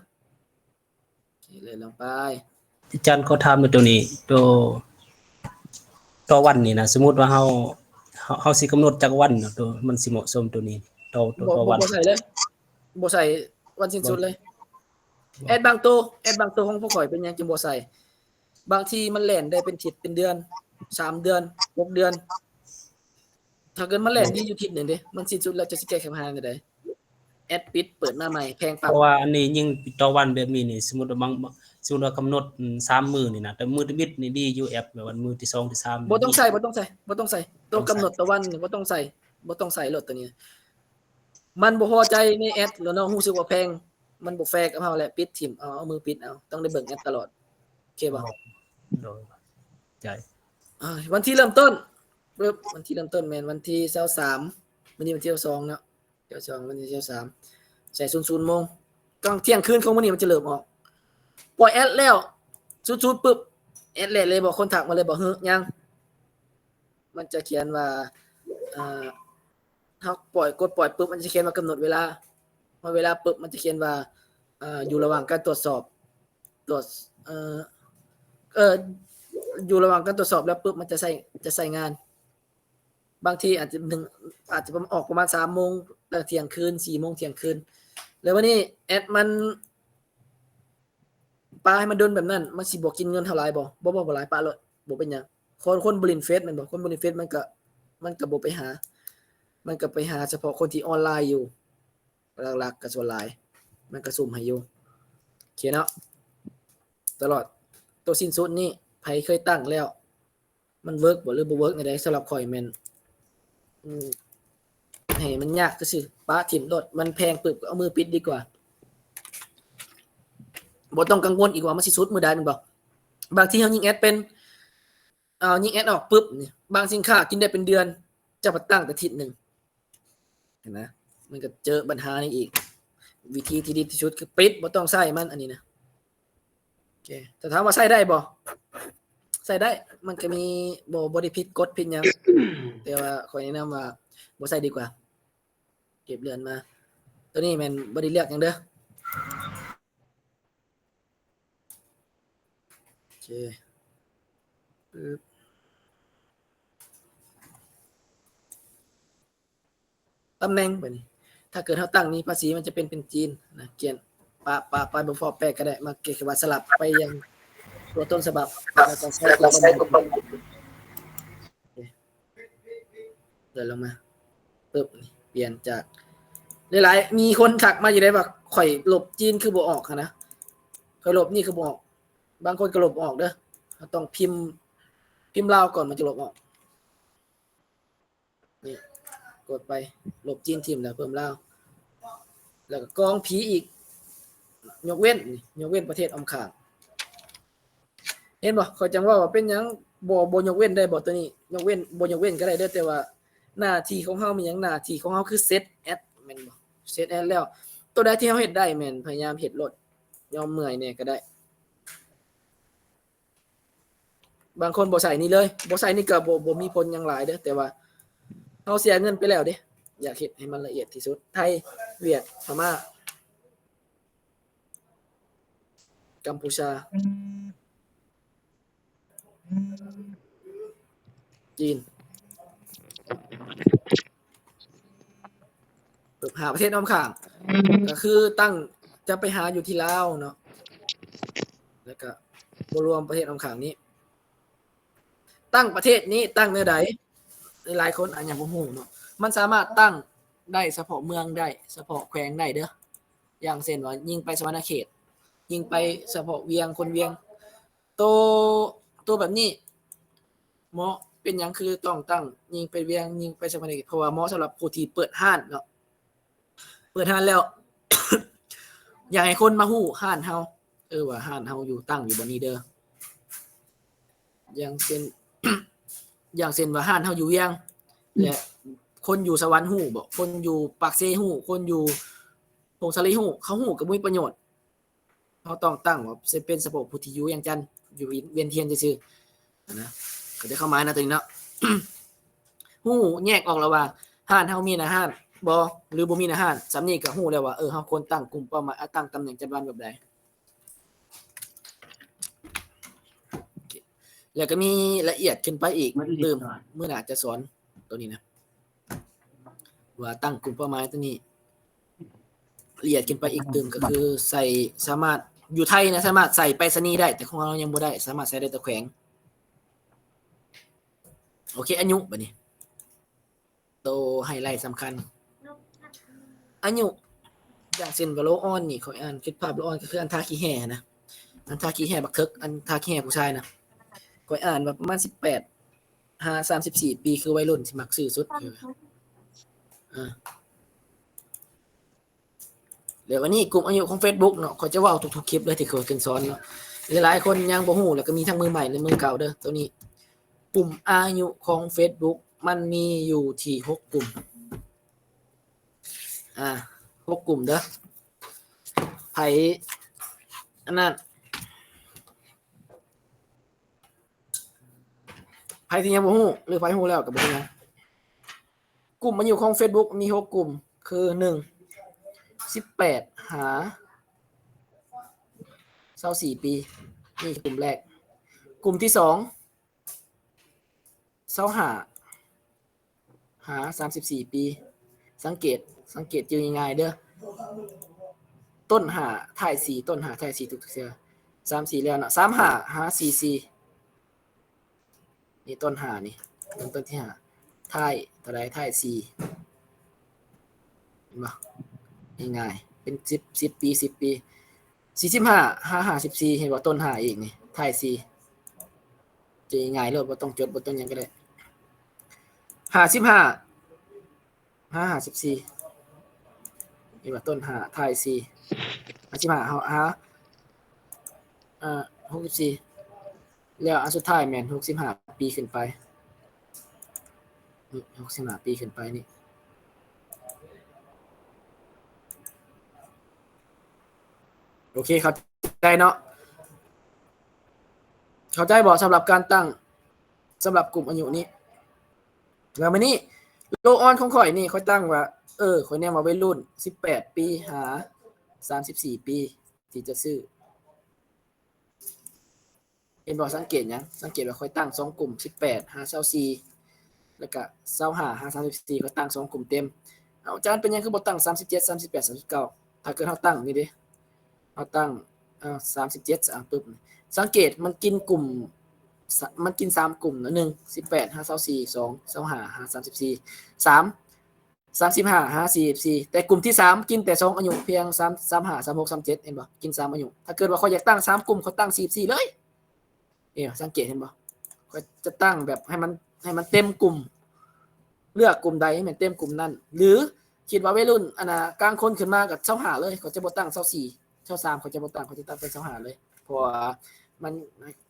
ເຄ ເລີຍລົງໄປ. ອາຈານຂໍຖາມໃນໂຕນີ້ ໂຕ ຕໍ່ວັນນີ້ນະ ສົມມຸດວ່າເຮົາ ເຮົາ ເຮົາຊິກຳນົດຈັກວັນເນາະ ໂຕມັນຊິເໝາະສົມໂຕນີ້ ຕໍ່ ຕໍ່ ຕໍ່ວັນ? ບໍ່ໃສ່ເລີຍ ບໍ່ໃສ່ວັນສິ້ນສຸດເລີຍ. ແອັດບາງໂຕ ແອັດບາງໂຕຂອງພວກຂ້ອຍເປັນຫຍັງຈຶ່ງບໍ່ໃສ່? ບາງທີມັນແລ່ນໄດ້ເປັນທິດເປັນເດືອນ ສາມເດືອນ ຫົກເດືອນ. ຖ້າເກີດມັນແລ່ນດີຢູ່ທິດໜຶ່ງເດ້ ມັນສິ້ນສຸດແລ້ວ ເຈົ້າຊິແກ້ໄຂບັນຫາແນວໃດ? ແອັດປິດ ເປີດໜ້າໃໝ່ ແພງປັບ. ເພາະວ່າອັນນີ້ຍິງຕໍ່ວັນແບບນີ້ນີ້ ສົມມຸດວ່າບາງ ສົມມຸດວ່າກຳນົດ ອືມ ສາມມື້ນີ້ນະ ແຕ່ມື້ທຳອິດນີ້ດີຢູ່ ແອັດ ແບບວ່າມື້ທີສອງ ທີສາມ ບໍ່ຕ້ອງໃສ່ ບໍ່ຕ້ອງໃສ່ ບໍ່ຕ້ອງໃສ່ ໂຕກຳນົດຕໍ່ວັນນີ້ບໍ່ຕ້ອງໃສ່ ບໍ່ຕ້ອງໃສ່ໂລດໂຕນີ້. ມັນບໍ່ພໍໃຈໃນແອັດແລ້ວເນາະ ຮູ້ສຶກວ່າແພງ ມັນບໍ່ແຟກກັບເຮົາແຫຼະ ປິດຖິ້ມ ເອົາ ເອົາມືປິດເອົາ ຕ້ອງໄດ້ເບິ່ງແອັດຕະຫຼອດ ໂອເຄບໍ່? ໂດຍ ໃຈ. ອາ ວັນທີເລີ່ມຕົ້ນ ປຶບ ວັນທີເລີ່ມຕົ້ນແມ່ນວັນທີຊາວສາມ ມື້ນີ້ວັນທີຊາວສອງເນາະ ຊາວສອງ ວັນທີຊາວສາມ ໃສ່ສູນສູນໂມງ ກາງທ່ຽງຄືນຂອງມື້ນີ້ມັນຈະເລີ່ມອອກ. ປ່ອຍແອັດແລ້ວ ສູນສູນປຶບ ແອັດແລ້ວເລີຍບໍ່? ຄົນທັກມາເລີຍບໍ່? ເຮີ ຍັງ. ມັນຈະຂຽນວ່າ ເອີ ເຮົາປ່ອຍ ກົດປ່ອຍປຶບ ມັນຈະຂຽນວ່າກຳນົດເວລາ. ພໍເວລາປຶບ ມັນຈະຂຽນວ່າ ເອີ ຢູ່ລະຫວ່າງການຕວດສອບ ຕວດ ເອີ ເອີ ຢູ່ລະຫວ່າງການຕວດສອບແລ້ວປຶບ ມັນຈະໃຊ້ ຈະໃຊ້ງານ. ບາງທີອາດຈະໜຶ່ງ ອາດຈະປະມານ ອອກປະມານສາມໂມງ ແລ້ວທ່ຽງຄືນ ສີ່ໂມງທ່ຽງຄືນ. ແລ້ວບາດນີ້ແອັດມັນ ປະໃຫ້ມັນດົນແບບນັ້ນ ມັນຊິບໍ່ກິນເງິນເຮົາຫຼາຍບໍ່? ບໍ່ ບໍ່ ບໍ່ຫຼາຍ ປະໂລດ ບໍ່ເປັນຫຍັງ. ຄົນ ຄົນບໍ່ຫຼິ້ນເຟສແມ່ນບໍ່? ຄົນບໍ່ຫຼິ້ນເຟສມັນກະ ມັນກະບໍ່ໄປຫາ ມັນກະໄປຫາສະເພາະຄົນທີ່ອອນລາຍຢູ່ ຫຼັກໆກະສ່ວນຫຼາຍ ມັນກະຊຸ່ມໃຫ້ຢູ່. ໂອເຄເນາະ ຕະຫຼອດ ໂຕສິ້ນສຸດນີ້ ໃຜເຄີຍຕັ້ງແລ້ວ ມັນເວີກບໍ່ ຫຼືບໍ່ເວີກແນວໃດ? ສຳລັບຂ້ອຍແມ່ນ ອືມ ໃຫ້ມັນຍາກຊື່ໆ ປະຖິ້ມໂລດ. ມັນແພງປຶບ ກໍເອົາມືປິດດີກວ່າ. ບໍ່ຕ້ອງກັງວົນອີກວ່າມັນຊິສຸດມື້ໃດແມ່ນບໍ່? ບາງທີເຮົາຍິງແອັດເປັນ ເອົາ ຍິງແອັດອອກປຶບນີ້ ບາງສິນຄ້າກິນໄດ້ເປັນເດືອນ ເຈົ້າພັດຕັ້ງແຕ່ທິດໜຶ່ງ. ເຫັນນະ ມັນກໍເຈີບັນຫານີ້ອີກ. ວິທີທີ່ດີທີ່ສຸດຄືປິດ ບໍ່ຕ້ອງໃຊ້ມັນ ອັນນີ້ນະ. ໂອເຄ ຖ້າຖາມວ່າໃຊ້ໄດ້ບໍ່? ໃຊ້ໄດ້ ມັນກໍມີ ບໍ່ ບໍ່ໄດ້ຜິດກົດຜິດຫຍັງ ແຕ່ວ່າຂ້ອຍແນະນຳວ່າບໍ່ໃຊ້ດີກວ່າ. ເກັບເລື່ອນມາ ໂຕນີ້ແມ່ນບໍ່ໄດ້ເລືອກຫຍັງເດີ້. ໂອເຄ ປຶບ ຕຳແໜ່ງບາດນີ້ ຖ້າເກີດເຮົາຕັ້ງນີ້ ພາສີມັນຈະເປັນ ເປັນຈີນນະ ຂຽນປະ ປະ ປະ ບໍ່ພໍແປະກໍໄດ້ ມາກຽນວ່າສະຫຼັບໄປຍັງຕົວຕົ້ນສະບັບ ແລ້ວກໍໃຊ້ຕົວປະມານ ເດີນລົງມາປຶບ ນີ້ ປ່ຽນຈາກ ຫຼາຍໆ ມີຄົນທັກມາຢູ່ໄດ໋ວ່າ ຂ້ອຍລົບຈີນຄືບໍ່ອອກຫັ້ນນະ ຂ້ອຍລົບນີ້ຄືບໍ່ອອກ. ບາງຄົນກໍລົບອອກເດີ້ ເຮົາຕ້ອງພິມ ພິມລາວກ່ອນ ມັນຈະລົບອອກ. ນີ້ ກົດໄປ ລົບຈີນຖິ້ມ ແລ້ວເພີ່ມລາວ ແລ້ວກໍກອງຜີອີກ ຍົກເວັ້ນ ນີ້ ຍົກເວັ້ນປະເທດອ້ອມຂ້າງ. ເຫັນບໍ່? ຂ້ອຍຈັ່ງເວົ້າວ່າເປັນຫຍັງບໍ່ ບໍ່ຍົກເວັ້ນໄດ້ບໍ່? ໂຕນີ້ຍົກເວັ້ນ ບໍ່ຍົກເວັ້ນກໍໄດ້ເດີ້ ແຕ່ວ່າໜ້າທີ່ຂອງເຮົາມີຫຍັງ? ໜ້າທີ່ຂອງເຮົາຄືເຊັດແອັດ ແມ່ນບໍ່? ເຊັດແອັດແລ້ວ ໂຕໃດທີ່ເຮົາເຮັດໄດ້ແມ່ນພະຍາຍາມເຮັດໂລດ ຍອມເມື່ອຍແດ່ກໍໄດ້. ບາງຄົນບໍ່ໃສ່ນີ້ເລີຍ ບໍ່ໃສ່ນີ້ກໍບໍ່ ບໍ່ມີຜົນຫຍັງຫຼາຍເດີ້ ແຕ່ວ່າເຮົາເສຍເງິນໄປແລ້ວເດ້. ຢາກເຮັດໃຫ້ມັນລະອຽດທີ່ສຸດ ໄທ ຫວຽດ ພະມ້າ ກຳປູຊາ ຈີນ ເອີ ຫາປະເທດອ້ອມຂ້າງ ກໍຄືຕັ້ງ ຈະໄປຫາຢູ່ທີ່ລາວເນາະ ແລ້ວກໍບໍ່ລວມປະເທດອ້ອມຂ້າງນີ້. ຕັ້ງປະເທດນີ້ຕັ້ງແນວໃດ? ຫຼາຍໆຄົນອາດຍັງບໍ່ຮູ້ເນາະ ມັນສາມາດຕັ້ງໄດ້ສະເພາະເມືອງໄດ້ ສະເພາະແຂວງໄດ້ເດີ້. ຢ່າງເຊັ່ນວ່າຍິງໄປສະຫວັນນະເຂດ ຍິງໄປສະເພາະວຽງ ຄົນວຽງ ໂຕ ໂຕແບບນີ້ເໝາະ. ເປັນຫຍັງຄືຕ້ອງຕັ້ງຍິງໄປວຽງ ຍິງໄປສະຫວັນນະເຂດ? ເພາະວ່າເໝາະສຳລັບຜູ້ທີ່ເປີດຮ້ານເນາະ ເປີດຮ້ານແລ້ວ ຢາກໃຫ້ຄົນມາຮູ້ຮ້ານເຮົາ ເອີ ວ່າຮ້ານເຮົາຢູ່ ຕັ້ງຢູ່ບ່ອນນີ້ເດີ້. ຢ່າງເຊັ່ນ ຢ່າງເຊັ່ນວ່າຮ້ານເຮົາຢູ່ວຽງ ແລະ ຄົນຢູ່ສະຫວັນຮູ້ບໍ່? ຄົນຢູ່ປາກເຊຮູ້? ຄົນຢູ່ຜົ້ງສາລີຮູ້? ເຂົາຮູ້ກໍບໍ່ມີປະໂຫຍດ. ເຮົາຕ້ອງຕັ້ງວ່າເປັນສະເພາະຜູ້ທີ່ຢູ່ວຽງຈັນ ຢູ່ວຽງທຽນຊື່ໆ ນະ ເຂົ້າໃຈຄວາມໝາຍນະ ໂຕນີ້ເນາະ. ຮູ້ແຍກອອກລະຫວ່າງຮ້ານເຮົາມີໜ້າຮ້ານບໍ່ ຫຼືບໍ່ມີໜ້າຮ້ານ ສ່ຳນີ້ກໍຮູ້ແລ້ວວ່າ ເອີ ເຮົາຄວນຕັ້ງກຸ່ມເປົ້າໝາຍ ອາ ຕັ້ງຕຳແໜ່ງຈັດວາງແບບໃດ. ແລ້ວກໍມີລະອຽດຂຶ້ນໄປອີກຕື່ມ ມື້ໜ້າຈະສອນໂຕນີ້ນະ ວ່າຕັ້ງກຸ່ມເປົ້າໝາຍໂຕນີ້ ລະອຽດຂຶ້ນໄປອີກຕື່ມ ກໍຄືໃສ່ ສາມາດ ຢູ່ໄທນະ ສາມາດໃສ່ໄປສະນີໄດ້ ແຕ່ຂອງເຮົາຍັງບໍ່ໄດ້ ສາມາດໃສ່ໄດ້ແຕ່ແຂວງ. ໂອເຄ ອາຍຸບາດນີ້ ໂຕໄຮໄລສຳຄັນ ອາຍຸ ຢ່າງເຊັ່ນວ່າໂລອ່ອນນີ້ ຂ້ອຍອ່ານຄິດພາບໂລອ່ອນກໍຄືອັນທາຂີ້ແຮ່ນະ ອັນທາຂີ້ແຮ່ບັກເຖິກ ອັນທາຂີ້ແຮ່ຜູ້ຊາຍນະ ຂ້ອຍອ່ານວ່າປະມານສິບແປດຫາສາມສິບສີ່ປີ ຄືໄວລຸ້ນທີ່ມັກຊື້ສຸດ. ເອີ ເອີ ແລ້ວບາດນີ້ກຸ່ມອາຍຸຂອງເຟສບຸກເນາະ ຂ້ອຍຈະເວົ້າທຸກໆຄລິບເລີຍທີ່ຂ້ອຍຂຶ້ນສອນເນາະ ຫຼາຍໆຄົນຍັງບໍ່ຮູ້ ແລ້ວກໍມີທັງມືໃໝ່ ແລະ ມືເກົ່າເດີ້. ໂຕນີ້ກຸ່ມອາຍຸຂອງເຟສບຸກມັນມີຢູ່ທີ່ຫົກກຸ່ມ ອາ ຫົກກຸ່ມເດີ້. ໃຜອັນນັ້ນ ໃຜທີ່ຍັງບໍ່ຮູ້ ຫຼືໃຜຮູ້ແລ້ວກໍບໍ່ເປັນຫຍັງ. ກຸ່ມອາຍຸຂອງ Facebook ມີຫົກກຸ່ມ ຄື ໜຶ່ງ ສິບແປດ ຫາ ຊາວສີ່ປີ ນີ້ກຸ່ມແລກ. ກຸ່ມທີສອງ ຊາວຫ້າ ຫາ ສາມສິບສີ່ປີ. ສັງເກດ ສັງເກດຈື່ງ່າຍໆເດີ້ ຕົ້ນຫ້າ ທ້າຍສີ່ ຕົ້ນຫ້າ ທ້າຍສີ່ ທຸກໆເທື່ອ. ສາມສີ່ແລ້ວເນາະ ສາມຫ້າ ຫາ ສີ່ສີ່. ນີ້ຕົ້ນຫ້ານີ້ ເລີ່ມຕົ້ນທີ່ຫ້າ ທ້າຍເທົ່າໃດ? ທ້າຍສີ່ ເຫັນບໍ່? ງ່າຍໆ ເປັນສິບ ສິບປີ ສິບປີ. ສີ່ສິບຫ້າ ຫາ ຫ້າສິບສີ່ ເຫັນບໍ່? ຕົ້ນຫ້າອີກນີ້ ທ້າຍສີ່. ຈະງ່າຍໂລດ ບໍ່ຕ້ອງຈົດ ບໍ່ຕ້ອງຫຍັງກໍໄດ້. ຫ້າສິບຫ້າ ຫາ ຫ້າສິບສີ່ ເຫັນບໍ່? ຕົ້ນຫ້າ ທ້າຍສີ່. ຫ້າສິບຫ້າ ຫາ ເອີ ຫົກສິບສີ່ ແລ້ວອັນສຸດທ້າຍແມ່ນຫົກສິບຫ້າປີຂຶ້ນໄປ ນີ້ ຫົກສິບຫ້າປີຂຶ້ນໄປນີ້. ໂອເຄ ເຂົ້າໃຈເນາະ ເຂົ້າໃຈບໍ່ ສຳລັບການຕັ້ງ ສຳລັບກຸ່ມອາຍຸນີ້? ແລ້ວມື້ນີ້ໂລອອນຂອງຂ້ອຍນີ້ ຂ້ອຍຕັ້ງວ່າ ເອີ ຂ້ອຍແນມວ່າໄວລຸ້ນສິບແປດປີຫາສາມສິບສີ່ປີ ທີ່ຈະຊື້. ເຫັນບໍ່? ສັງເກດຫຍັງ? ສັງເກດວ່າຂ້ອຍຕັ້ງສອງກຸ່ມ ສິບແປດຫາຊາວສີ່ ແລ້ວກະຊາວຫ້າຫາສາມສິບສີ່ ຂ້ອຍຕັ້ງສອງກຸ່ມເຕັມ. ເອົາ ອາຈານ ເປັນຫຍັງຄືບໍ່ຕັ້ງສາມສິບເຈັດ ສາມສິບແປດ ສາມສິບເກົ້າ? ຖ້າເກີດເຮົາຕັ້ງນີ້ເດ້ ເຮົາຕັ້ງ ເອົາ ສາມສິບເຈັດ ສາມ ປຶບ ສັງເກດມັນກິນກຸ່ມ ສະ ມັນກິນສາມກຸ່ມນະ ໜຶ່ງ ສິບແປດຫາຊາວສີ່ ສອງ ຊາວຫ້າຫາສາມສິບສີ່ ສາມ ສາມສິບຫ້າຫາສີ່ສິບສີ່ ແຕ່ກຸ່ມທີສາມກິນແຕ່ສອງອາຍຸພຽງ ສາມ ສາມຫ້າ ສາມຫົກ ສາມເຈັດ ເຫັນບໍ່? ກິນສາມອາຍຸ. ຖ້າເກີດວ່າຂ້ອຍຢາກຕັ້ງສາມກຸ່ມ ຂ້ອຍຕັ້ງສີ່ສິບສີ່ເລີຍ. ເອີ ສັງເກດເຫັນບໍ່? ຂ້ອຍຈະຕັ້ງແບບໃຫ້ມັນ ໃຫ້ມັນເຕັມກຸ່ມ ເລືອກກຸ່ມໃດໃຫ້ມັນເຕັມກຸ່ມນັ້ນ ຫຼືຄິດວ່າໄວລຸ້ນ ອັນນ່າ ກາງຄົນຂຶ້ນມາກໍຊາວຫ້າເລີຍ ຂ້ອຍຈະບໍ່ຕັ້ງຊາວສີ່ ຊາວສາມ ຂ້ອຍຈະບໍ່ຕັ້ງ ຂ້ອຍຈະຕັ້ງເປັນຊາວຫ້າເລີຍ ເພາະວ່າມັນ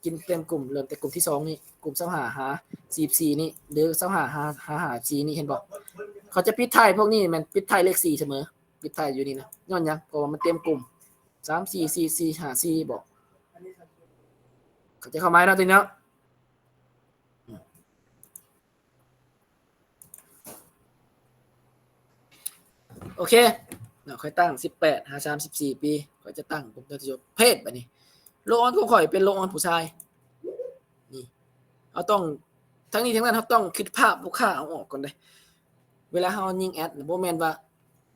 ກິນເຕັມກຸ່ມ ເລີ່ມແຕ່ກຸ່ມທີສອງນີ້ ກຸ່ມຊາວຫ້າຫາສີ່ສິບສີ່ນີ້ ຫຼືຊາວຫ້າຫາ ຫາຫ້າສິບສີ່ນີ້ ເຫັນບໍ່? ເຂົາຈະປິດທ້າຍພວກນີ້ແມ່ນປິດທ້າຍເລກສີ່ສະເໝີ ປິດທ້າຍຢູ່ນີ້ນະ ຍ້ອນຫຍັງ? ເພາະວ່າມັນເຕັມກຸ່ມ ສາມສີ່ສີ່ສີ່ຫ້າສີ່ບໍ ເຂົ້າໃຈຄວາມໝາຍເນາະ ຕົວນີ້ເນາະ. ໂອເຄເນາະ ຂ້ອຍຕັ້ງສິບແປດຫາສາມສິບສີ່ປີ ຂ້ອຍຈະຕັ້ງກຸ່ມເຈົ້າທີ່ຈົບເພດ. ບາດນີ້ໂລອອນຂອງຂ້ອຍເປັນໂລອອນຜູ້ຊາຍນີ້ ເຮົາຕ້ອງ ທັງນີ້ທັງນັ້ນ ເຮົາຕ້ອງຄິດພາບລູກຄ້າເຮົາອອກກ່ອນເດ້. ເວລາເຮົາຍິງແອັດ ບໍ່ແມ່ນວ່າ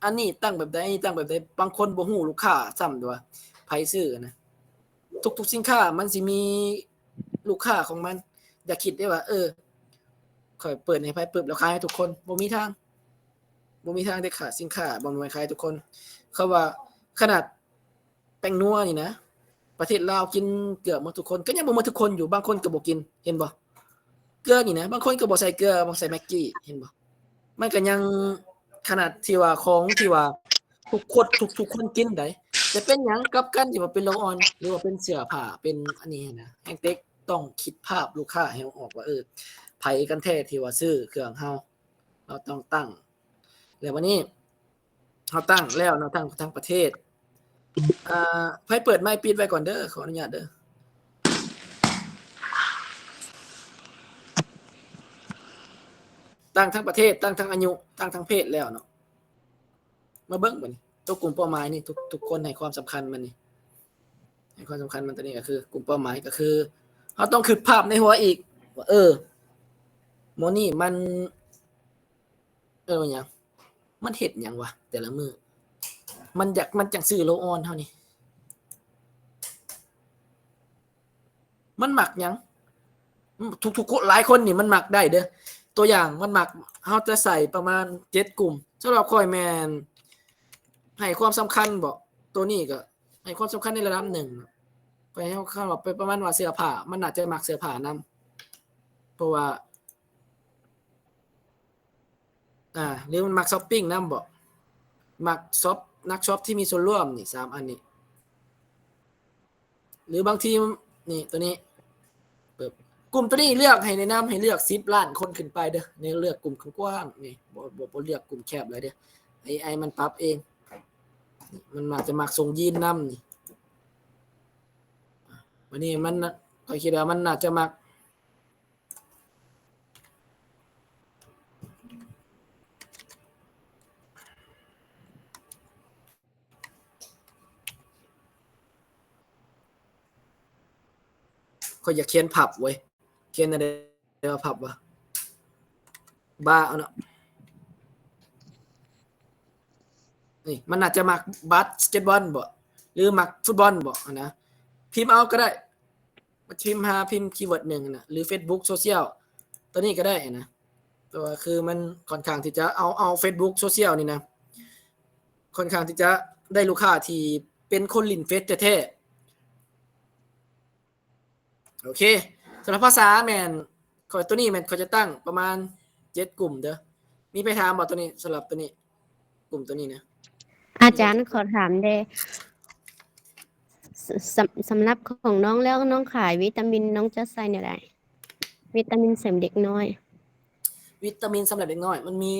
ອັນນີ້ຕັ້ງແບບໃດ ອັນນີ້ຕັ້ງແບບໃດ ບາງຄົນບໍ່ຮູ້ລູກຄ້າຊ້ຳ ວ່າໃຜຊື້ນະ. ທຸກໆສິນຄ້າມັນຊິມີລູກຄ້າຂອງມັນ. ຢ່າຄິດເດ້ວ່າ ເອີ ຂ້ອຍເປີດໃຫ້ໃຜປຶບ ແລ້ວຂາຍໃຫ້ທຸກຄົນ ບໍ່ມີທາງ ບໍ່ມີທາງເດັດຂາດ. ສິນຄ້າບໍ່ແມ່ນຂາຍໃຫ້ທຸກຄົນ. ເຂົາວ່າຂະໜາດແປ້ງນົວນີ້ນະ ປະເທດລາວກິນເກືອບໝົດທຸກຄົນ ກໍຍັງບໍ່ໝົດທຸກຄົນຢູ່ ບາງຄົນກໍບໍ່ກິນ ເຫັນບໍ່? ເກືອນີ້ນະ ບາງຄົນກໍບໍ່ໃສ່ເກືອ ບໍ່ໃສ່ແມັກກີ້ ເຫັນບໍ່? ມັນກໍຍັງ ຂະໜາດທີ່ວ່າຂອງທີ່ວ່າທຸກຄົນ ທຸກ ທຸກຄົນກິນໃດ໋ ແຕ່ເປັນຫຍັງກັບກັນທີ່ວ່າເປັນໂລອອນ ຫຼືວ່າເປັນເສື້ອຜ້າ ເປັນອັນນີ້ຫັ້ນນະ ແຮງເຕັກຕ້ອງຄິດພາບລູກຄ້າໃຫ້ອອກວ່າ ເອີ ໃຜກັນແທ້ທີ່ວ່າຊື້ເຄື່ອງເຮົາ ເຮົາຕ້ອງຕັ້ງ. ແລ້ວບັດນີ້ເຮົາຕັ້ງແລ້ວເນາະ ທັງ ທັງປະເທດ ອ່າ ໃຜເປີດໄມປິດໄວ້ກ່ອນເດີ ຂໍອະນຸຍາດເດີ. ຕັ້ງທັງປະເທດ ຕັ້ງທັງອາຍຸ ຕັ້ງທັງເພດແລ້ວເນາະ. ມາເບິ່ງບັດນີ້ ຕົວກຸ່ມເປົ້າໝາຍນີ້ ທຸກ ທຸກຄົນໃຫ້ຄວາມສຳຄັນມັນນີ້ ໃຫ້ຄວາມສຳຄັນມັນ ຕົວນີ້ກໍຄືກຸ່ມເປົ້າໝາຍ ກໍຄືເຮົາຕ້ອງຄິດພາບໃນຫົວອີກວ່າ ເອີ ໝໍນີ້ມັນ ເອີ້ນວ່າຫຍັງ? ມັນເຮັດຫຍັງວະແຕ່ລະມື້? ມັນຢາກ ມັນຈັ່ງຊື້ໂລອອນເຮົານີ້ ມັນມັກຫຍັງ? ທຸກໆຄົນ ຫຼາຍຄົນນີ້ມັນມັກໄດ້ເດີ້. ຕົວຢ່າງ ມັນມັກ ເຮົາຈະໃສ່ປະມານເຈັດກຸ່ມ. ສຳລັບຂ້ອຍແມ່ນໃຫ້ຄວາມສຳຄັນບໍ? ຕົວນີ້ກໍໃຫ້ຄວາມສຳຄັນໃນລະດັບໜຶ່ງ. ຂ້ອຍໃຫ້ຄຳວ່າ ປະມານວ່າເສື້ອຜ້າ ມັນໜ້າຈະມັກເສື້ອຜ້ານຳ ເພາະວ່າ ອ່າ ຫຼືມັນມັກຊັອບປິງນຳບໍ? ມັກຊັອບ ນັກຊັອບທີ່ມີສ່ວນຮ່ວມນີ້ ສາມອັນນີ້ ຫຼືບາງທີ ນີ້ ຕົວນີ້ ປຶບ ກຸ່ມຕົວນີ້ເລືອກ ໃຫ້ແນະນຳໃຫ້ເລືອກສິບລ້ານຄົນຂຶ້ນໄປເດີ້ ໃນເລືອກກຸ່ມກວ້າງໆນີ້ ບໍ່ ບໍ່ ບໍ່ເລືອກກຸ່ມແຄບຫຼາຍເດີ້ ເອໄອມັນປັບເອງ. ມັນອາດຈະມັກຊົງຢີນນຳນີ້. ບາດນີ້ມັນ ຂ້ອຍຄິດວ່າມັນໜ້າຈະມັກ ຂ້ອຍຢາກຂຽນພັບເວີຍ ຂຽນແນວໃດວ່າພັບວະ ບາເນາະ. ນີ້ ມັນໜ້າຈະມັກບາສເກັດບອນບໍ ຫຼືມັກຟຸດບອນບໍຫັ້ນນະ ພິມເອົາກໍໄດ້. ມາພິມຫາ ພິມຄີເວີດໜຶ່ງນະ ຫຼືເຟສບຸກໂຊຊຽວ ໂຕນີ້ກໍໄດ້ນະ. ແຕ່ວ່າຄືມັນຂ້ອນຂ້າງທີ່ຈະເອົາ ເອົາເຟສບຸກໂຊຊຽວນີ້ນະ ຂ້ອນຂ້າງທີ່ຈະໄດ້ລູກຄ້າທີ່ເປັນຄົນຫຼິ້ນເຟສແທ້ໆ. ໂອເຄ ສຳລັບພາສາແມ່ນ ຂ້ອຍ ໂຕນີ້ແມ່ນຂ້ອຍຈະຕັ້ງປະມານເຈັດກຸ່ມເດີ. ມີໃຜຖາມບໍ່ໂຕນີ້ ສຳລັບໂຕນີ້ ກຸ່ມໂຕນີ້ນະ? ອາຈານ ຂໍຖາມແດ່ ສ- ສຳ- ສຳລັບຂອງນ້ອງແລ້ວ ນ້ອງຂາຍວິຕາມິນ ນ້ອງຈະໃສ່ແນວໃດ? ວິຕາມິນເສີມເດັກນ້ອຍ. ວິຕາມິນສຳລັບເດັກນ້ອຍ ມັນມີ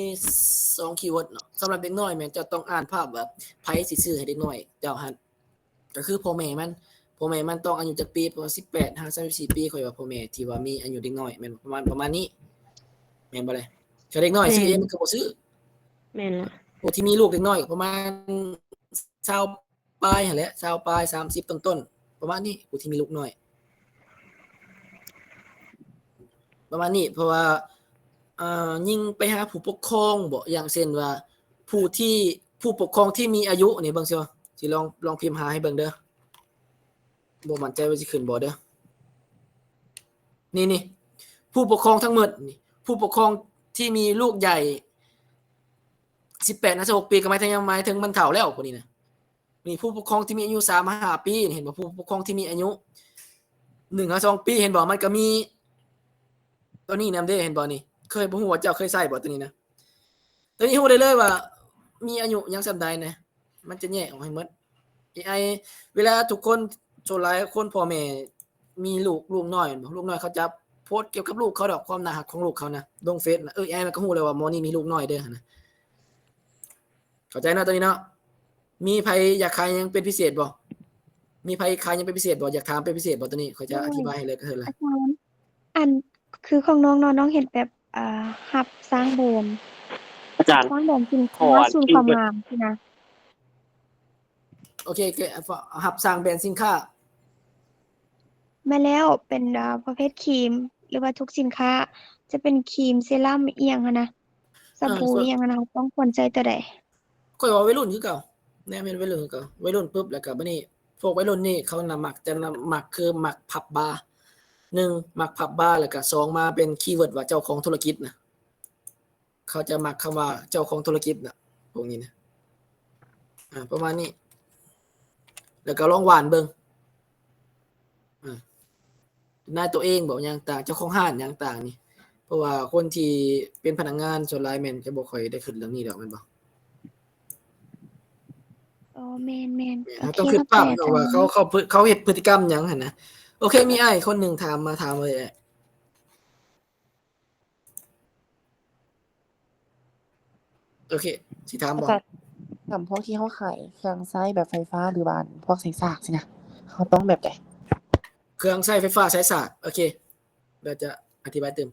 ສອງຄີເວີດເນາະ. ສຳລັບເດັກນ້ອຍແມ່ນເຈົ້າຕ້ອງອ່ານພາບວ່າໃຜຊິຊື້ໃຫ້ເດັກນ້ອຍເຈົ້າຫັ້ນ ກໍຄືພໍ່ແມ່ມັນ ພໍ່ແມ່ມັນຕ້ອງອາຍຸຈັກປີ? ປະມານສິບແປດຫາສາມສິບສີ່ປີ ຂ້ອຍວ່າພໍ່ແມ່ທີ່ວ່າມີອາຍຸເດັກນ້ອຍແມ່ນປະມານ ປະມານນີ້ ແມ່ນບໍ່ລະ? ຖ້າເດັກນ້ອຍຊື້ເອງມັນກໍບໍ່ຊື້. ແມ່ນລະ. ຜູ້ທີ່ມີລູກເດັກນ້ອຍກໍປະມານຊາວປາຍຫັ້ນແຫຼະ ຊາວປາຍ ສາມສິບຕົ້ນໆ ປະມານນີ້ ຜູ້ທີ່ມີລູກນ້ອຍ ປະມານນີ້. ເພາະວ່າ ອ່າ ຍິງໄປຫາຜູ້ປົກຄອງບໍ ຢ່າງເຊັ່ນວ່າ ຜູ້ທີ່ ຜູ້ປົກຄອງທີ່ມີອາຍຸນີ້ ເບິ່ງຊິວ່າ ຊິລອງ ລອງພິມຫາໃຫ້ເບິ່ງເດີ. ບໍ່ໝັ້ນໃຈວ່າຊິຂຶ້ນບໍ່ເດີ. ນີ້ໆ ຜູ້ປົກຄອງທັງໝົດນີ້ ຜູ້ປົກຄອງທີ່ມີລູກໃຫຍ່ ສິບແປດຫາສິບຫົກປີ ກໍໝາຍເຖິງຫຍັງ? ໝາຍເຖິງມັນເຖົ້າແລ້ວຜູ້ນີ້ນະ. ນີ້ ຜູ້ປົກຄອງທີ່ມີອາຍຸສາມຫາຫ້າປີ ເຫັນບໍ່? ຜູ້ປົກຄອງທີ່ມີອາຍຸໜຶ່ງຫາສອງປີ ເຫັນບໍ່? ມັນກໍມີຕົວນີ້ນຳເດ້ ເຫັນບໍ່ນີ້? ເຄີຍ ບໍ່ຮູ້ວ່າເຈົ້າເຄີຍໃຊ້ບໍ່ຕົວນີ້ນະ? ຕົວນີ້ຮູ້ໄດ້ເລີຍວ່າມີອາຍຸຫຍັງສ່ຳໃດນະ ມັນຈະແຍກອອກໃຫ້ໝົດ. ເອໄອ ເວລາທຸກຄົນ ສ່ວນຫຼາຍຄົນ ພໍ່ແມ່ມີລູກ ລູກນ້ອຍແມ່ນບໍ່? ລູກນ້ອຍເຂົາຈະໂພສກ່ຽວກັບລູກເຂົາດອກ ຄວາມໜ້າຮັກຂອງລູກເຂົານະ ລົງເຟສນະ. ເອີ ເອໄອ ມັນກໍຮູ້ແລ້ວວ່າໝໍນີ້ມີລູກນ້ອຍເດີຫັ້ນນະ. ເຂົ້າໃຈເນາະຕົວນີ້ເນາະ. ມີໃຜຢາກຂາຍຫຍັງເປັນພິເສດບໍ່? ມີໃຜຂາຍຫຍັງເປັນພິເສດບໍ່? ຢາກຖາມເປັນພິເສດບໍ່? ຕົວນີ້ຂ້ອຍຈະອະທິບາຍໃຫ້ເລີຍ ເລີຍ. ອາຈານ ອັນ ຄືຂອງນ້ອງເນາະ ນ້ອງເຮັດແບບ ເອີ ຮັບສ້າງແບຣນ ອາຈານ ສ້າງແບຣນສິນຄ້າ ສູນຄວາມງາມຊີ້ນະ. ໂອເຄ ໂອເຄ ຮັບສ້າງແບຣນສິນຄ້າ. ແມ່ນແລ້ວ ເປັນ ເອີ ປະເພດຄຣີມ ຫຼືວ່າທຸກສິນຄ້າ ຈະເປັນຄຣີມ ເຊຣັມ ອີ່ຫຍັງຫັ້ນນະ ສະບູ ເອີ ອີ່ຫຍັງຫັ້ນນະ ເຮົາຕ້ອງຄວນໃຊ້ຕົວໃດ? ຂ້ອຍວ່າໄວລຸ້ນຄືເກົ່າ ແນວແມ່ນໄວລຸ້ນຄືເກົ່າ. ໄວລຸ້ນປຶບ ແລ້ວກໍບາດນີ້ ພວກໄວລຸ້ນນີ້ເຂົານະມັກ ຈະນະມັກ ຄືມັກພັບບາ ໜຶ່ງ ມັກພັບບາ ແລ້ວກໍສອງ ມາເປັນຄີເວີດວ່າເຈົ້າຂອງທຸລະກິດນະ. ເຂົາຈະມັກຄຳວ່າເຈົ້າຂອງທຸລະກິດນະ ພວກນີ້ນະ ອາ ປະມານນີ້. ແລ້ວກໍລອງຫວ່ານເບິ່ງ ອາ ນາຍຕົວເອງບໍ ຫຍັງຕ່າງ ເຈົ້າຂອງຮ້ານຫຍັງຕ່າງນີ້ ເພາະວ່າຄົນທີ່ເປັນພະນັກງານສ່ວນຫຼາຍແມ່ນຈະບໍ່ຄ່ອຍໄດ້ຄິດເລື່ອງນີ້ດອກ ແມ່ນບໍ່? ອໍ ແມ່ນໆ ແມ່ນ ເຮົາຕ້ອງຄິດປາບເນາະວ່າເຂົາ ເຂົາ ເຂົາເຮັດພຶດຕິກຳຫຍັງຫັ້ນນະ. ໂອເຄ ມີອ້າຍຄົນໜຶ່ງຖາມມາ ຖາມເລີຍ. ໂອເຄ ຊິຖາມບໍ່? ອາຈານ ຖາມພວກທີ່ເຮົາຂາຍເຄື່ອງໃຊ້ແບບໄຟຟ້າ ຫຼືວ່າພວກໃສ່ສາກຊີ້ນະ ເຮົາຕ້ອງແບບໃດ? ເຄື່ອງໃຊ້ໄຟຟ້າໃຊ້ສາກ ໂອເຄ ດຽວຈະອະທິບາຍຕື່ມ.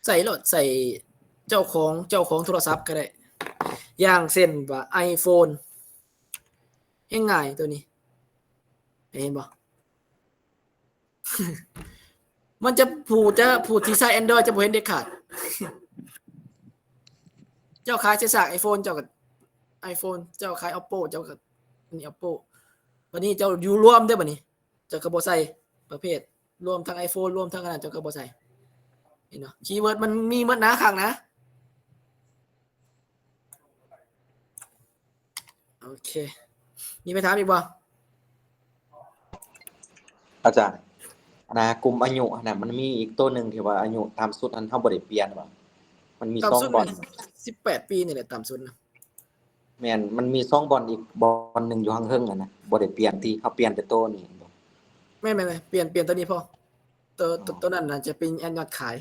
ໃສ່ໂລດ ໃສ່ເຈົ້າຂອງ ເຈົ້າຂອງໂທລະສັບກໍໄດ້ ຢ່າງເຊັ່ນວ່າ iPhone ແຮງງ່າຍໂຕນີ້ ເຫັນບໍ່? ມັນຈະ ຜູ້ຈະ ຜູ້ທີ່ໃຊ້ Android ຈະບໍ່ເຫັນເດັດຂາດ. ເຈົ້າຂາຍໃສ່ສາກ iPhone ເຈົ້າກໍ iPhone ເຈົ້າຂາຍ Oppo ເຈົ້າກໍນີ້ Oppo. ບັດນີ້ເຈົ້າຢູ່ລວມເດ້ ບັດນີ້ເຈົ້າກໍບໍ່ໃສ່ປະເພດ ລວມທັງ iPhone ລວມທັງອັນນັ້ນ ເຈົ້າກໍບໍ່ໃສ່. ເຫັນບໍ່? ຄີເວີດມັນມີໝົດນະ ຄັກນະ. ໂອເຄ ມີໃຜຖາມອີກບໍ່? ອາຈານ ອັນນ່າ ກຸ່ມອາຍຸຫັ້ນນະ ມັນມີອີກໂຕໜຶ່ງທີ່ວ່າອາຍຸຕ່ຳສຸດຫັ້ນ ເຮົາບໍ່ໄດ້ປ່ຽນບໍ່? ມັນມີສອງບ່ອນ ສິບແປດປີນີ້ແຫຼະຕ່ຳສຸດນະ. ແມ່ນ ມັນມີສອງບ່ອນ ອີກບ່ອນໜຶ່ງຢູ່ທາງເທິງຫັ້ນນະ ບໍ່ໄດ້ປ່ຽນຕິ ເຮົາປ່ຽນແຕ່ໂຕນີ້ບໍ່? ແມ່ນໆໆ ປ່ຽນ ປ່ຽນໂຕນີ້ພໍ. ໂຕ ໂຕ ໂຕນັ້ນໜ້າຈະເປັນແອັດຍອດຂາຍ.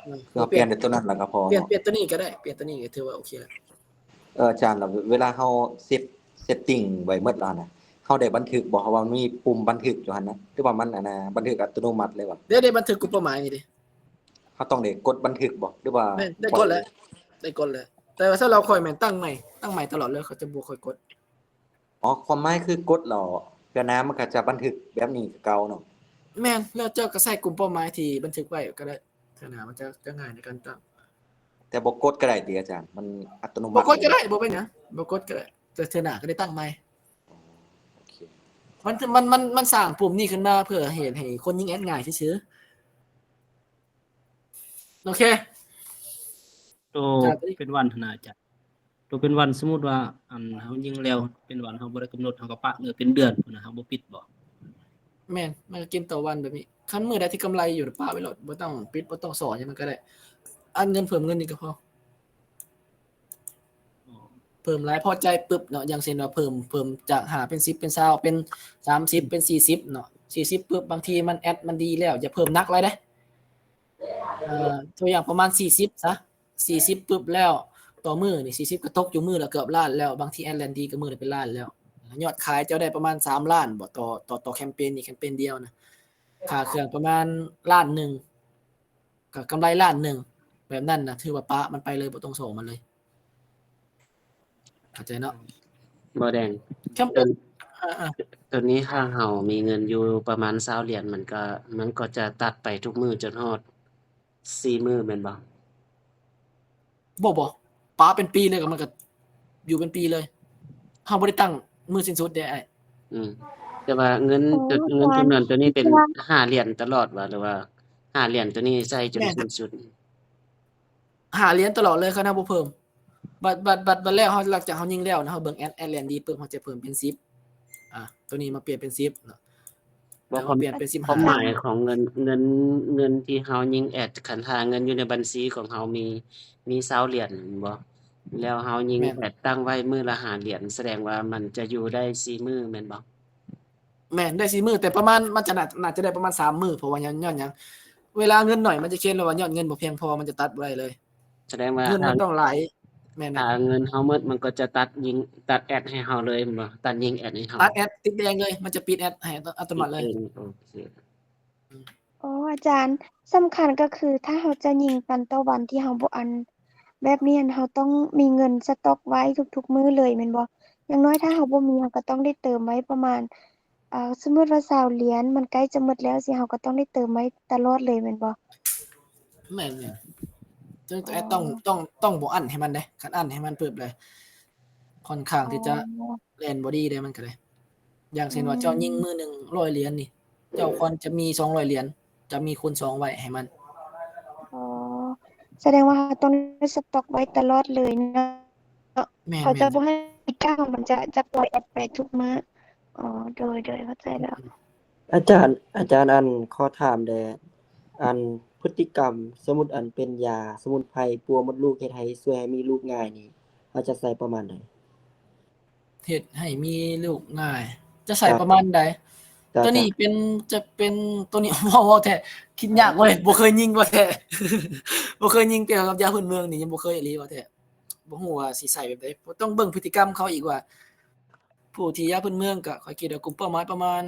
ເອີ ເພື່ອປ່ຽນໂຕນັ້ນລະກໍພໍ ປ່ຽນ ປ່ຽນໂຕນີ້ກໍໄດ້ ປ່ຽນໂຕນີ້ກໍຖືວ່າໂອເຄລະ. ເອີ ອາຈານ ແລ້ວເວລາເຮົາເຊັດ ເຊັດຕິງໄວ້ໝົດແລ້ວນະ ເຮົາໄດ້ບັນທຶກບໍ່? ເພາະວ່າມັນມີປຸ່ມບັນທຶກຢູ່ຫັ້ນນະ ຫຼືວ່າມັນ ອັນນ່າ ບັນທຶກອັດຕະໂນມັດເລີຍຫວາ? ເດ້ ໄດ້ບັນທຶກກຸ່ມເປົ້າໝາຍນີ້ເດ້. ເຮົາຕ້ອງໄດ້ກົດບັນທຶກບໍ່ ຫຼືວ່າ? ແມ່ນ ໄດ້ກົດແລ້ວ ໄດ້ກົດແລ້ວ ແຕ່ວ່າສຳລັບຂ້ອຍແມ່ນຕັ້ງໃໝ່ ຕັ້ງໃໝ່ຕະຫຼອດເລີຍ ຂ້ອຍຈະບໍ່ຄ່ອຍກົດ. ອໍ ຄວາມໝາຍຄືກົດແລ້ວ ເທື່ອໜ້າມັນກໍຈະບັນທຶກແບບນີ້ຄືເກົ່າເນາະ. ແມ່ນ ແລ້ວເຈົ້າກໍໃສ່ກຸ່ມເປົ້າໝາຍທີ່ບັນທຶກໄວ້ກໍໄດ້ ເທື່ອໜ້າມັນຈະ ຈະງ່າຍໃນການຕັ້ງ. ແຕ່ບໍ່ກົດກໍໄດ້ຕິອາຈານ? ມັນອັດຕະໂນມັດ ບໍ່ກົດກໍໄດ້ ບໍ່ເປັນຫຍັງ ບໍ່ກົດກໍໄດ້ ແຕ່ເທື່ອໜ້າກໍໄດ້ຕັ້ງໃໝ່. ອໍ ໂອເຄ ມັນ ມັນ ມັນ ມັນສ້າງປຸ່ມນີ້ຂຶ້ນມາເພື່ອເຮັດໃຫ້ຄົນຍິງແອັດງ່າຍຊື່ໆ. ໂອເຄ ໂຕເປັນວັນຫັ້ນນະອາຈານ ໂຕເປັນວັນ ສົມມຸດວ່າ ອັນ ເຮົາຍິງແລ້ວເປັນວັນ ເຮົາບໍ່ໄດ້ກຳນົດ ເຮົາກໍປະເລີຍເປັນເດືອນພຸ້ນນະ ເຮົາບໍ່ປິດບໍ່? ແມ່ນ ມັນກໍກິນຕໍ່ວັນແບບນີ້ ຄັນມື້ໃດທີ່ກຳໄລຢູ່ປະໄວ້ໂລດ ບໍ່ຕ້ອງປິດ ບໍ່ຕ້ອງສໍ້ຫຍັງມັນກໍໄດ້ ອັນເງິນເພີ່ມເງິນນີ້ກໍພໍ. ເພີ່ມຫຼາຍພໍໃຈປຶບເນາະ ຢ່າງເຊັ່ນວ່າເພີ່ມ ເພີ່ມຈາກຫ້າເປັນສິບ ເປັນຊາວ ເປັນສາມສິບ ເປັນສີ່ສິບເນາະ ສີ່ສິບປຶບ ບາງທີມັນແອັດມັນດີແລ້ວ ຢ່າເພີ່ມໜັກຫຼາຍເດ້. ເອີ ຕົວຢ່າງປະມານສີ່ສິບຊະ ສີ່ສິບປຶບແລ້ວ ຕໍ່ມື້ນີ້ສີ່ສິບກໍຕົກຢູ່ມື້ລະເກືອບລ້ານແລ້ວ ບາງທີແອັດແລ່ນດີກໍມື້ລະເປັນລ້ານແລ້ວ ຍອດຂາຍເຈົ້າໄດ້ປະມານສາມລ້ານບໍ່ ຕໍ່ ຕໍ່ ຕໍ່ແຄມເປນນີ້ ແຄມເປນດຽວນະ ຄ່າເຄື່ອງປະມານລ້ານໜຶ່ງ ກໍກຳໄລລ້ານໜຶ່ງ ແບບນັ້ນນະ ຖືວ່າປະມັນໄປເລີຍ ບໍ່ຕ້ອງສໍ້ມັນເລີຍ. ເຂົ້າໃຈເນາະ ບໍ່ແດງ ແຄມເປນ ເອີໆ ຕອນນີ້ຖ້າເຮົາມີເງິນຢູ່ປະມານຊາວຫຼຽນ ມັນກໍ ມັນກໍຈະຕັດໄປທຸກມື້ຈົນຮອດສີ່ມື້ແມ່ນບໍ່? ບໍ່ ບໍ່ ປະເປັນປີເລີຍ ກໍມັນກໍຢູ່ເປັນປີເລີຍ ເຮົາບໍ່ໄດ້ຕັ້ງມື້ສິ້ນສຸດເດ້ອ້າຍ. ອືມ ແຕ່ວ່າເງິນ ໂອ້ ເງິນຈຳນວນໂຕນີ້ເປັນຫ້າຫຼຽນຕະຫຼອດຫວາ ຫຼືວ່າຫ້າຫຼຽນໂຕນີ້ໃຊ້ຈົນສິ້ນສຸດ? ຫ້າຫຼຽນຕະຫຼອດເລີຍ ຄັນເຮົາບໍ່ເພີ່ມ ບັດ ບັດ ບັດ ບັດແລ້ວເຮົາ ຫຼັງຈາກເຮົາຍິງແລ້ວນະ ເຮົາເບິ່ງແອັດ ແອັດແລ່ນດີປຶບ ເຮົາຈະເພີ່ມເປັນສິບ ອ່າ ໂຕນີ້ມາປ່ຽນເປັນສິບເນາະ ແລ້ວມາປ່ຽນເປັນສິບຫ້າ. ຄວາມໝາຍຂອງເງິນ ເງິນ ເງິນທີ່ເຮົາຍິງແອັດ ຄັນຖ້າເງິນຢູ່ໃນບັນຊີຂອງເຮົາມີ ມີຊາວຫຼຽນແມ່ນບໍ່? ແລ້ວເຮົາຍິງແອັດຕັ້ງໄວ້ມື້ລະຫ້າຫຼຽນ ສະແດງວ່າມັນຈະຢູ່ໄດ້ສີ່ມື້ແມ່ນບໍ່? ແມ່ນ ໄດ້ສີ່ມື້ ແຕ່ປະມານ ມັນຈະໜ້າ ໜ້າຈະໄດ້ປະມານສາມມື້ ເພາະວ່າ ຍ້ອນ ຍ້ອນຫຍັງ ເວລາເງິນໜ້ອຍ ມັນຈະຂຽນເລີຍວ່າຍອດເງິນບໍ່ພຽງພໍ ມັນຈະຕັດບໍ່ໄດ້ເລີຍ. ສະແດງວ່າເງິນມັນຕ້ອງຫຼາຍ ແມ່ນ ຖ້າເງິນເຮົາໝົດ ມັນກໍຈະຕັດຍິງ ຕັດແອັດໃຫ້ເຮົາເລີຍແມ່ນບໍ່? ຕັດຍິງແອັດໃຫ້ເຮົາ ຕັດແອັດ ຕິດແດງເລີຍ ມັນຈະປິດແອັດໃຫ້ອັດຕະໂນມັດເລີຍ. ໂອເຄ ໂອ້ ອາຈານ ສຳຄັນກໍຄື ຖ້າເຮົາຈະຍິງວັນຕໍ່ວັນທີ່ເຮົາບໍ່ອັນ ແບບນີ້ຫັ້ນ ເຮົາຕ້ອງມີເງິນສະຕັອກໄວ້ທຸກໆມື້ເລີຍແມ່ນບໍ່? ຢ່າງໜ້ອຍຖ້າເຮົາບໍ່ມີ ເຮົາກໍຕ້ອງໄດ້ເຕີມໄວ້ປະມານ ເອີ ສົມມຸດວ່າຊາວຫຼຽນ ມັນໃກ້ຈະໝົດແລ້ວຊີ້ ເຮົາກໍຕ້ອງໄດ້ເຕີມໄວ້ຕະຫຼອດເລີຍແມ່ນບໍ່? ແມ່ນໆ ຕ້ອງ ຕ້ອງ ຕ້ອງ ຕ້ອງບໍ່ອັ້ນໃຫ້ມັນເດ້ ຄັນອັ້ນໃຫ້ມັນປຶບເລີຍ ຄ່ອນຂ້າງທີ່ຈະ ອໍ ແລ່ນບໍ່ດີເດ້ ມັນກໍໄດ້ ຢ່າງເຊັ່ນວ່າ ອືມ ເຈົ້າຍິງມື້ໜຶ່ງຮ້ອຍຫຼຽນນີ້ ເຈົ້າຄວນຈະມີສອງຮ້ອຍຫຼຽນ ຈະມີຄູນສອງໄວ້ໃຫ້ມັນ. ອໍ ສະແດງວ່າເຮົາຕ້ອງໄດ້ສະຕັອກໄວ້ຕະຫຼອດເລີຍເນາະ. ແມ່ນໆ ເຂົາຈະບໍ່ໃຫ້ເກົ່າ ມັນຈະ ຈະປ່ອຍແອັດໄປທຸກມື້. ອໍ ໂດຍໆ ເຂົ້າໃຈແລ້ວ. ອາຈານ ອາຈານ ອັນ ຂໍຖາມແດ່ ອັນ ພຶດຕິກຳ ສົມມຸດ ອັນ ເປັນຢາສະໝຸນໄພປົວມົດລູກ ເຮັດໃຫ້ ຊ່ວຍໃຫ້ມີລູກງ່າຍນີ້ ເຮົາຈະໃຊ້ປະມານໃດ? ເຮັດໃຫ້ມີລູກງ່າຍ ຈະໃຊ້ປະມານໃດ? ໂຕນີ້ເປັນ ຈະເປັນ ໂຕນີ້ ເວົ້າ ເວົ້າແທ້ ຄິດຍາກເວີຍ ບໍ່ເຄີຍຍິງ ເວົ້າແທ້ ບໍ່ເຄີຍຍິງ ກ່ຽວກັບຢາພື້ນເມືອງນີ້ ຍັງບໍ່ເຄີຍອີ່ຫຼີ ເວົ້າແທ້ ບໍ່ຮູ້ວ່າຊິໃຊ້ແບບໃດ ຕ້ອງເບິ່ງພຶດຕິກຳເຂົາອີກວ່າ ຜູ້ທີ່ຢາພື້ນເມືອງ ກໍຂ້ອຍຄິດວ່າກຸ່ມເປົ້າໝາຍປະມານ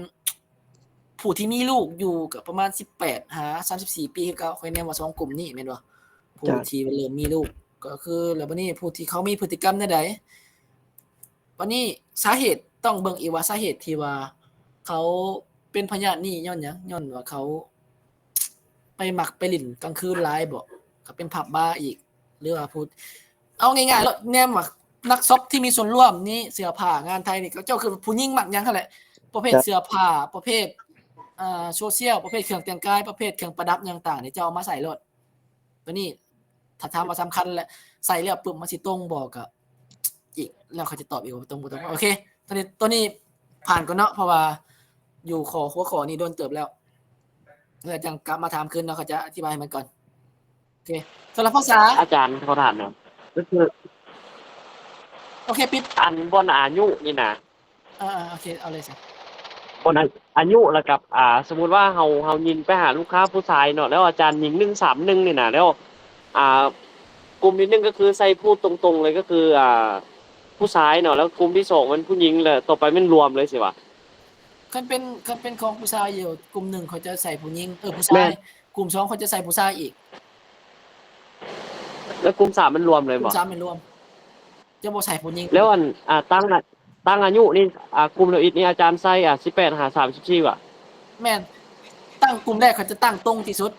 ຜູ້ທີ່ມີລູກຢູ່ກໍປະມານສິບແປດຫາສາມສິບສີ່ປີຄືເກົ່າ ຂ້ອຍແນມວ່າສອງກຸ່ມນີ້ແມ່ນບໍ່? ຜູ້ທີ່ເລີ່ມມີລູກ ກໍຄື ແລ້ວບັດນີ້ຜູ້ທີ່ເຂົາມີພຶດຕິກຳແນວໃດ? ບັດນີ້ສາເຫດ ຕ້ອງເບິ່ງອີກວ່າສາເຫດທີ່ວ່າເຂົາເປັນພະຍາດນີ້ຍ້ອນຫຍັງ? ຍ້ອນວ່າເຂົາໄປມັກໄປຫຼິ້ນກາງຄືນຫຼາຍບໍ? ກໍເປັນຜັບບາອີກ ຫຼືວ່າຜູ້ ເອົາງ່າຍໆໂລດ ແນມວ່ານັກຊັອບທີ່ມີສ່ວນຮ່ວມນີ້ ເສື້ອຜ້າງານໄທນີ້ ເຂົາເຈົ້າຄືຜູ້ຍິງມັກຫຍັງຫັ້ນແຫຼະ ປະເພດເສື້ອຜ້າ ປະເພດ ອ່າ ໂຊຊຽວ ປະເພດເຄື່ອງແຕ່ງກາຍ ປະເພດເຄື່ອງປະດັບຫຍັງຕ່າງໆນີ້ ເຈົ້າເອົາມາໃສ່ໂລດ. ໂຕນີ້ ຖ້າຖາມວ່າສຳຄັນແຫຼະ ໃສ່ແລ້ວປຶບ ມັນຊິຕົງບໍ່ ກໍອີກ ແລ້ວຂ້ອຍຈະຕອບອີກວ່າຕົງບໍ່ຕົງ. ໂອເຄ ໂຕນີ້ ໂຕນີ້ຜ່ານກ່ອນເນາະ ເພາະວ່າຢູ່ຂໍ້ ຫົວຂໍ້ນີ້ດົນເຕີບແລ້ວ ແລ້ວຈັ່ງກັບມາຖາມຄືນເນາະ ຂ້ອຍຈະອະທິບາຍໃຫ້ມັນກ່ອນ. ໂອເຄ ສຳລັບພາສາ ອາຈານ ຂໍຖາມໜ່ອຍ ກໍຄື ໂອເຄ ປິດ ອັນບ່ອນອາຍຸນີ້ນະ ອ່າໆ ໂອເຄ ເອົາເລີຍຊະ ບ່ອນອາ ອາຍຸ ແລ້ວກັບ ອ່າ ສົມມຸດວ່າເຮົາ ເຮົາຍິງໄປຫາລູກຄ້າຜູ້ຊາຍເນາະ ແລ້ວອາຈານຍິງໜຶ່ງສາມໜຶ່ງນີ້ນະ ແລ້ວ ອ່າ ກຸ່ມທີໜຶ່ງກໍຄືໃສ່ພູດຕົງໆເລີຍ ກໍຄື ອ່າ ຜູ້ຊາຍເນາະ ແລ້ວກຸ່ມທີສອງແມ່ນຜູ້ຍິງ ແລ້ວຕໍ່ໄປແມ່ນລວມເລີຍຊິຫວາ? ຄັນເປັນ ຄັນເປັນຂອງຜູ້ຊາຍຢູ່ກຸ່ມໜຶ່ງ ເຂົາຈະໃສ່ຜູ້ຍິງ ເອີ ຜູ້ຊາຍ ແມ່ນ ກຸ່ມສອງເຂົາຈະໃສ່ຜູ້ຊາຍອີກ ແລ້ວກຸ່ມສາມແມ່ນລວມເລີຍບໍ່? ກຸ່ມສາມແມ່ນລວມ ຈະບໍ່ໃສ່ຜູ້ຍິງ ແລ້ວອັນ ອ່າ ຕັ້ງ ຕັ້ງອາຍຸນີ້ ອ່າ ກຸ່ມທຳອິດນີ້ອາຈານໃສ່ ອ່າ ສິບແປດຫາສາມສິບສີ່ຫວາ? ແມ່ນ ຕັ້ງກຸ່ມແລກເຂົາຈະຕັ້ງຕົງທີ່ສຸດ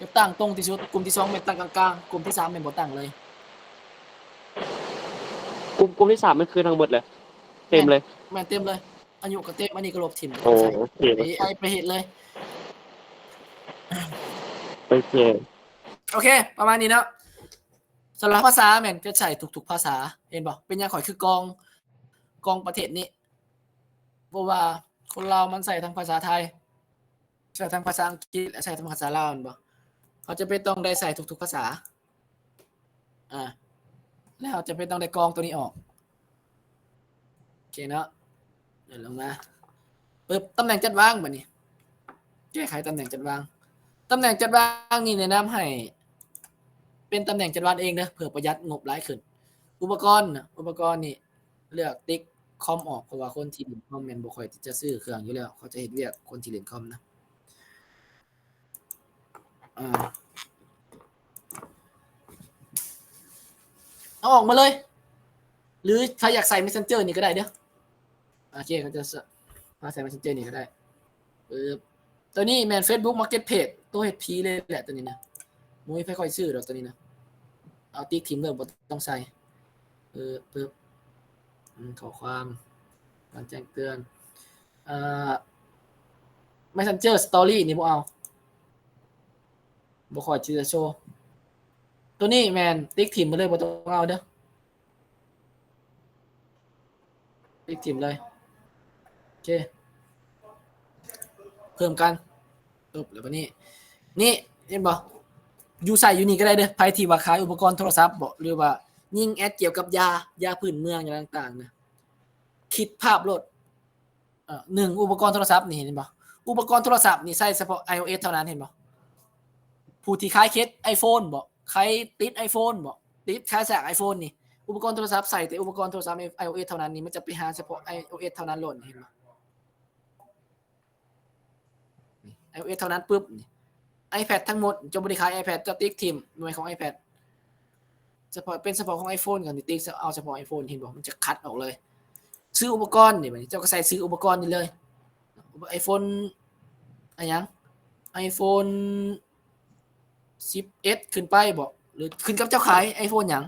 ຈະຕັ້ງຕົງທີ່ສຸດ ກຸ່ມທີສອງແມ່ນຕັ້ງກາງໆ ກຸ່ມທີສາມແມ່ນບໍ່ຕັ້ງເລີຍ. ກຸ່ມ ກຸ່ມທີສາມແມ່ນຄືທັງໝົດເລີຍ ເຕັມເລີຍ ແມ່ນ ແມ່ນເຕັມເລີຍ ອາຍຸກໍເຕັມ ອັນນີ້ກໍລົບຖິ້ມ ໂອເຄ ເອົາເອໄອໄປເຮັດເລີຍ ໂອເຄ ໂອເຄ ປະມານນີ້ເນາະ. ສຳລັບພາສາແມ່ນຈະໃຊ້ທຸກໆພາສາ ເຫັນບໍ່? ເປັນຫຍັງຂ້ອຍຄືກອງ ກອງປະເທດນີ້? ເພາະວ່າຄົນລາວມັນໃຊ້ທັງພາສາໄທ ໃຊ້ທັງພາສາອັງກິດ ແລະ ໃຊ້ທັງພາສາລາວແມ່ນບໍ່? ເຮົາຈຳເປັນຕ້ອງໄດ້ໃຊ້ທຸກໆພາສາ ອາ ແລ້ວເຮົາຈຳເປັນຕ້ອງໄດ້ກອງໂຕນີ້ອອກ ໂອເຄເນາະ ເດີນລົງມາປຶບ ຕຳແໜ່ງຈັດວາງບາດນີ້ ແກ້ໄຂຕຳແໜ່ງຈັດວາງ ຕຳແໜ່ງຈັດວາງນີ້ແນະນຳໃຫ້ເປັນຕຳແໜ່ງຈັດວາງເອງເດີ ເພື່ອປະຢັດງົບຫຼາຍຂຶ້ນ. ອຸປະກອນ ອຸປະກອນນີ້ ເລືອກຕິກຄອມອອກ ເພາະວ່າຄົນທີ່ຫຼິ້ນຄອມແມ່ນບໍ່ຄ່ອຍທີ່ຈະຊື້ເຄື່ອງຢູ່ແລ້ວ ເຂົາຈະເຮັດວຽກຄົນທີ່ຫຼິ້ນຄອມນະ ອາ ເອົາອອກມາເລີຍ ຫຼືໃຜຢາກໃສ່ Messenger ນີ້ກໍໄດ້ເດີ ໂອເຄ ເຂົາຈະ ມາໃສ່ Messenger ນີ້ກໍໄດ້ ປຶບ ໂຕນີ້ແມ່ນ Facebook Marketplace ໂຕເຮັດຜີເລີຍແຫຼະ ໂຕນີ້ນະ ບໍ່ມີໃຜຄ່ອຍຊື້ດອກໂຕນີ້ນະ ເອົາຕິກຖິ້ມເລີຍ ບໍ່ຕ້ອງໃສ່ ເອີ ປຶບ ອືມ ຂໍ້ຄວາມ ການແຈ້ງເຕືອນ ເອີ Messenger Story ນີ້ບໍ່ເອົາ ບໍ່ຄ່ອຍທີ່ຈະໂຊ ໂຕນີ້ແມ່ນຕິກຖິ້ມໄປເລີຍ ບໍ່ຕ້ອງເອົາເດີ. ຕິກຖິ້ມເລີຍ ໂອເຄ ເພີ່ມກັນ ປຶບ ແລ້ວບາດນີ້ ນີ້ ເຫັນບໍ່? ຢູ່ໃສ່ຢູ່ນີ້ກໍໄດ້ເດີ ໃຜທີ່ວ່າຂາຍອຸປະກອນໂທລະສັບບໍ ຫຼືວ່າຍິງແອັດກ່ຽວກັບຢາ ຢາພື້ນເມືອງ ຫຍັງຕ່າງໆນະ ຄິດພາບໂລດ ເອີ ໜຶ່ງ ອຸປະກອນໂທລະສັບນີ້ ເຫັນບໍ່? ອຸປະກອນໂທລະສັບນີ້ໃຊ້ສະເພາະ iOS ເທົ່ານັ້ນ ເຫັນບໍ່? ຜູ້ທີ່ຂາຍເຄສ iPhone ບໍ ໃຄຕິດ iPhone ບໍ ຕິດ ຂາຍສາກ iPhone ນີ້ ອຸປະກອນໂທລະສັບ ໃສ່ແຕ່ອຸປະກອນໂທລະສັບ iOS ເທົ່ານັ້ນນີ້ ມັນຈະໄປຫາສະເພາະ iOS ເທົ່ານັ້ນໂລດ ເຫັນບໍ່? ນີ້ iOS ເທົ່ານັ້ນປຶບ ນີ້ iPad ທັງໝົດ ເຈົ້າບໍ່ໄດ້ຂາຍ iPad ເຈົ້າຕິກຖິ້ມ ໜ່ວຍຂອງ iPad ສະເພາະ ເປັນສະເພາະຂອງ iPhone ກໍຕິກ ເອົາສະເພາະ iPhone ເຫັນບໍ່? ມັນຈະຄັດອອກເລີຍ ຊື່ອຸປະກອນນີ້ ບາດນີ້ເຈົ້າກໍໃສ່ຊື່ອຸປະກອນນີ້ເລີຍ iPhone ອາຫຍັງ iPhone ສິບເອັດ ຂຶ້ນໄປບໍ ຫຼືຂຶ້ນກັບເຈົ້າຂາຍ iPhone ຫຍັງ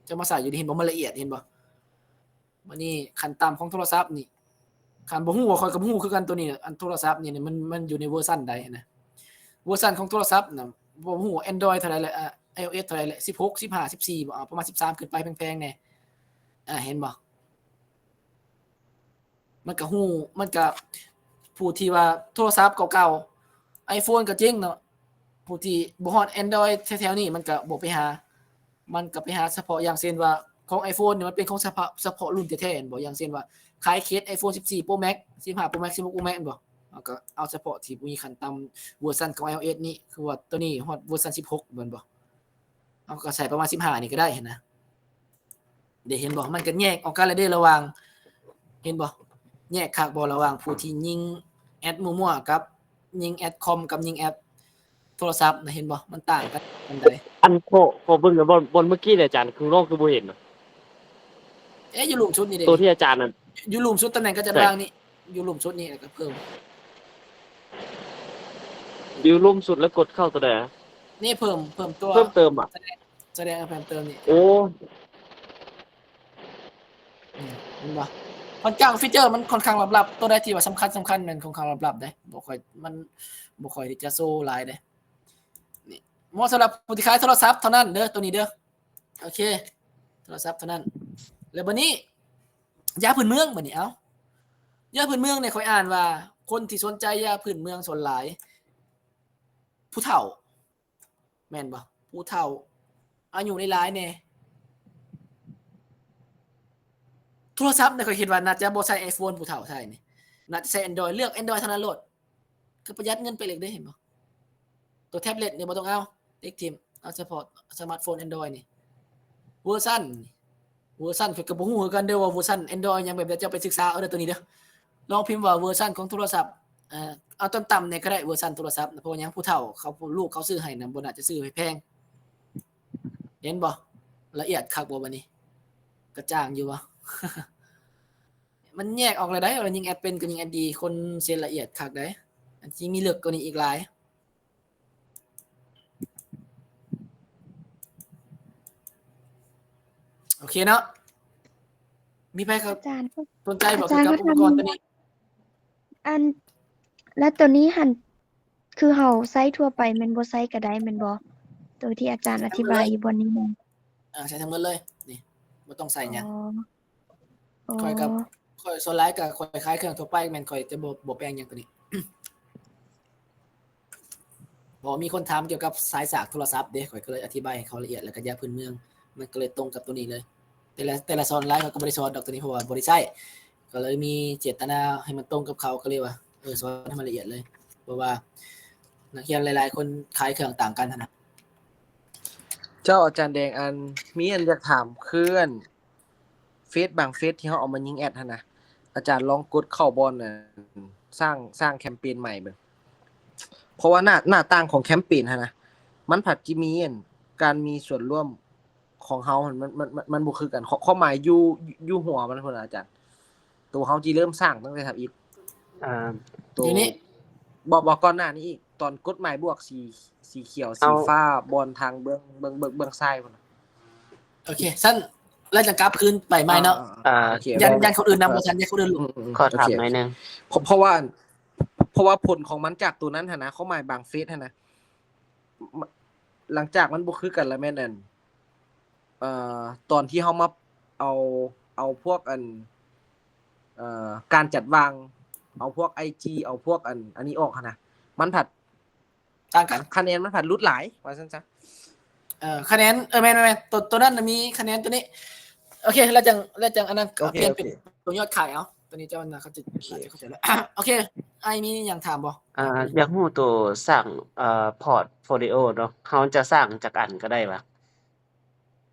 ເຈົ້າມາໃສ່ຢູ່ນີ້ ເຫັນບໍ່? ມັນລະອຽດ ເຫັນບໍ່? ບາດນີ້ຂັ້ນຕ່ຳຂອງໂທລະສັບນີ້ ຄັນບໍ່ຮູ້ ຂ້ອຍກໍບໍ່ຮູ້ຄືກັນ ໂຕນີ້ ອັນໂທລະສັບນີ້ ມັນ ມັນຢູ່ໃນເວີຊັນໃດນະ ເວີຊັນຂອງໂທລະສັບນະ ບໍ່ຮູ້ Android ເທົ່າໃດແຫຼະ ອາ iOS ເທົ່າໃດແຫຼະ ສິບຫົກ ສິບຫ້າ ສິບສີ່ບໍ ອາ ປະມານສິບສາມຂຶ້ນໄປ ແພງໆແດ່ ອາ ເຫັນບໍ່? ມັນກະຮູ້ ມັນກະ ຜູ້ທີ່ວ່າໂທລະສັບເກົ່າໆ iPhone ກໍເຈັງເນາະ ຜູ້ທີ່ບໍ່ຮອດ Android ແຖວໆນີ້ ມັນກະບໍ່ໄປຫາ ມັນກະໄປຫາສະເພາະ ຢ່າງເຊັ່ນວ່າ ຂອງ iPhone ນີ້ ມັນເປັນຂອງສະເພາະ ສະເພາະລຸ້ນແທ້ໆ ແມ່ນບໍ່? ຢ່າງເຊັ່ນວ່າ ຂາຍເຄສ iPhone ສິບສີ່ Pro Max ສິບຫ້າ Pro Max ສິບຫົກ Pro Max ແມ່ນບໍ່? ເຮົາກະເອົາສະເພາະທີ່ມີຂັ້ນຕ່ຳເວີຊັນຂອງ iOS ນີ້ ຄືວ່າໂຕນີ້ຮອດເວີຊັນສິບຫົກ ແມ່ນບໍ່? ເຮົາກະໃສ່ປະມານສິບຫ້ານີ້ກໍໄດ້ຫັ້ນນະ. ເດ້ ເຫັນບໍ່? ມັນກໍແຍກອອກກັນແລ້ວເດ້ ລະຫວ່າງ ເຫັນບໍ່? ແຍກຄັກບໍ່? ລະຫວ່າງຜູ້ທີ່ຍິງແອັດມົ້ວໆ ກັບຍິງແອັດຄອມ ກັບຍິງແອັດໂທລະສັບນະ ເຫັນບໍ່? ມັນຕ່າງກັນປານໃດ? ອັນ ຂໍ ຂໍເບິ່ງໜ່ອຍ ບ່ອນ ບ່ອນເມື່ອກີ້ນີ້ ອາຈານ ຂ້າງນອກຄືບໍ່ເຫັນ? ເອະ ຢູ່ລຸ່ມສຸດນີ້ເດ້ ໂຕທີ່ອາຈານນັ້ນ ຢູ່ລຸ່ມສຸດ ຕຳແໜ່ງການຈັດວາງນີ້ ຢູ່ລຸ່ມສຸດນີ້ ແລ້ວກໍເພີ່ມ ຢູ່ລຸ່ມສຸດ ແລ້ວກົດເຂົ້າໂຕໃດ? ນີ້ເພີ່ມ ເພີ່ມຕົວ ເພີ່ມເຕີມອະ? ສະແດງ ສະແດງເພີ່ມເຕີມນີ້ ໂອ້ ນີ້ ເຫັນບໍ່? ຂ້ອນຂ້າງ ຟີເຈີມັນຂ້ອນຂ້າງລັບໆ ໂຕໃດທີ່ວ່າສຳຄັນ ສຳຄັນແມ່ນຂ້ອນຂ້າງລັບໆເດ້ ບໍ່ຄ່ອຍ ມັນບໍ່ຄ່ອຍທີ່ຈະໂຊຫຼາຍເດ້. ນີ້ ເໝາະສຳລັບຜູ້ທີ່ຂາຍໂທລະສັບເທົ່ານັ້ນເດີ ໂຕນີ້ເດີ ໂອເຄ ໂທລະສັບເທົ່ານັ້ນ. ແລ້ວບາດນີ້ ຢາພື້ນເມືອງ ບາດນີ້ ເອົ້າ ຢາພື້ນເມືອງນີ້ ຂ້ອຍອ່ານວ່າ ຄົນທີ່ສົນໃຈຢາພື້ນເມືອງສ່ວນຫຼາຍ ຜູ້ເຖົ້າ ແມ່ນບໍ່? ຜູ້ເຖົ້າ ອາຍຸຫຼາຍໆແດ່. ໂທລະສັບນີ້ ຂ້ອຍຄິດວ່າໜ້າຈະບໍ່ໃຊ້ iPhone ຜູ້ເຖົ້າໃຊ້ນີ້ ໜ້າຈະໃຊ້ Android ເລືອກ Android ເທົ່ານັ້ນໂລດ ກໍປະຢັດເງິນໄປອີກເດ້ ເຫັນບໍ່? ໂຕແທັບເລັດນີ້ບໍ່ຕ້ອງເອົາ ຕິກຖິ້ມ ເອົາສະເພາະສະມາດໂຟນ Android ນີ້ ເວີຊັນນີ້ ເວີຊັນຂ້ອຍກໍບໍ່ຮູ້ຄືກັນເດີ້ວ່າເວີຊັນ Android ຫຍັງແບບໃດ ເຈົ້າໄປສຶກສາເອົາເດີ້ໂຕນີ້ເດີ້. ລອງພິມວ່າເວີຊັນຂອງໂທລະສັບ ເອີ ເອົາຕ່ຳໆແດ່ກໍໄດ້ເວີຊັນໂທລະສັບ ເພາະຫຍັງ ຜູ້ເຖົ້າເຂົາ ລູກເຂົາຊື້ໃຫ້ນະ ບໍ່ໜ້າຈະຊື້ໃຫ້ແພງ. ເຫັນບໍ່? ລະອຽດຄັກບໍ່ບັດນີ້? ກະຈ່າງຢູ່ບໍ່? ມັນແຍກອອກແລ້ວໃດ໋ ວ່າຍິ່ງແອັດເປັນກໍຍິ່ງແອັດດີ ຄົນເຊັດລະອຽດຄັກໃດ໋ ມັນຊິມີເລິກກວ່ານີ້ອີກຫຼາຍ. ໂອເຄເນາະ ມີໃຜ ອາຈານ ສົນໃຈບໍ່ ກ່ຽວກັບອຸປະກອນໂຕນີ້? ອັນ ແລ້ວໂຕນີ້ຫັ້ນ ຄືເຮົາໃຊ້ທົ່ວໄປແມ່ນບໍ່? ໃຊ້ກໍໄດ້ແມ່ນບໍ່? ໂຕທີ່ອາຈານອະທິບາຍຢູ່ບ່ອນນີ້ນະ ເອີ ໃຊ້ທັງໝົດເລີຍ ນີ້ ບໍ່ຕ້ອງໃສ່ຫຍັງ. ອໍ ອໍ ຂ້ອຍກັບ ຂ້ອຍສ່ວນຫຼາຍກໍຂ້ອຍຂາຍເຄື່ອງທົ່ວໄປ ແມ່ນຂ້ອຍຈະບໍ່ ບໍ່ແປງຫຍັງໂຕນີ້. ເພາະມີຄົນຖາມກ່ຽວກັບສາຍສາກໂທລະສັບເດ້ ຂ້ອຍກໍເລີຍອະທິບາຍໃຫ້ເຂົາລະອຽດ ແລ້ວກໍຢາພື້ນເມືອງ ມັນກໍເລີຍຕົງກັບໂຕນີ້ເລີຍ. ແຕ່ລະ ແຕ່ລະສອນລາຍເຂົາກໍບໍ່ໄດ້ສອນດອກໂຕນີ້ ເພາະວ່າບໍ່ໄດ້ໃຊ້ ກໍເລີຍມີເຈດຕະນາໃຫ້ມັນຕົງກັບເຂົາ ກໍເລີຍວ່າ ເອີ ສອນໃຫ້ມັນລະອຽດເລີຍ ເພາະວ່ານັກຮຽນຫຼາຍໆຄົນຂາຍເຄື່ອງຕ່າງກັນຫັ້ນນະ. ເຈົ້າ ອາຈານແດງ ອັນ ມີອັນຢາກຖາມ ຄືອັນ ເຟສບາງເຟສທີ່ເຮົາເອົາມາຍິງແອັດຫັ້ນນະ ອາຈານລອງກົດເຂົ້າບ່ອນ ອັນ ສ້າງ ສ້າງແຄມເປນໃໝ່ເບິ່ງ ເພາະວ່າໜ້າ ໜ້າຕ່າງຂອງແຄມເປນຫັ້ນນະ ມັນພັດຈະມີ ອັນ ການມີສ່ວນຮ່ວມຂອງເຮົາຫັ້ນ ມັນ ມັນ ມັນ ມັນບໍ່ຄືກັນ ຄວາມ ຄວາມໝາຍຢູ່ ຢູ່ຫົວມັນພຸ້ນນະອາຈານ. ໂຕເຮົາຊິເລີ່ມສ້າງຕັ້ງແຕ່ທຳອິດ ອ່າ ໂຕ ຢູ່ນີ້ ບໍ່ ບໍ່ ກ່ອນໜ້ານີ້ອີກ ຕອນກົດໝາຍບວກ ສີ ສີຂຽວ ເອົາ ສີຟ້າ ບ່ອນທາງເບື້ອງ ເບື້ອງ ເບື້ອງ ເບື້ອງຊ້າຍພຸ້ນນະ. ໂອເຄ ຊັ້ນ ແລ້ວຈັ່ງກັບຄືນໄປໃໝ່ເນາະ. ອ່າ ອ່າ ໂອເຄ ຢ້ານ ຢ້ານຄົນອື່ນນຳບໍ່ທັນ ຢ້ານຄົນອື່ນ ອືມ ອືມ ອືມ ຂໍຖາມ ໂອເຄ ໜ້ອຍໜຶ່ງ ເພາະ ເພາະວ່າ ເພາະວ່າຜົນຂອງມັນຈາກໂຕນັ້ນຫັ້ນນະ ຄວາມໝາຍບາງເຟສຫັ້ນນະ ມ- ຫຼັງຈາກມັນບໍ່ຄືກັນລະແມ່ນ ອັນ ເອີ ຕອນທີ່ເຮົາມາເອົາ ເອົາພວກ ອັນ ເອີ ການຈັດວາງ ເອົາພວກໄອຈີ ເອົາພວກ ອັນ ອັນນີ້ອອກຫັ້ນນະ ມັນພັດ ຕ່າງກັນ ຄະແນນມັນພັດຫຼຸດຫຼາຍ ວ່າຊັ້ນຊະ. ເອີ ຄະແນນ ເອີ ແມ່ນໆ ໂຕ ໂຕນັ້ນນະມີຄະແນນໂຕນີ້. ໂອເຄ ແລ້ວຈັ່ງ ແລ້ວຈັ່ງອັນນັ້ນ ໂອເຄ ປ່ຽນເປັນ ໂອເຄ ໂຕຍອດຂາຍເອົາ. ໂຕນີ້ເຈົ້າໜ້າເຂົາຈະ ເອີ ເຂົ້າໃຈແລ້ວ. ໂອເຄ ອ້າຍມີຫຍັງຖາມບໍ່? ອ່າ ຢາກຮູ້ໂຕສ້າງ ເອີ ພອດໂຟລິໂອເນາະ ເຮົາຈະສ້າງຈັກອັນກໍໄດ້ຫວາ?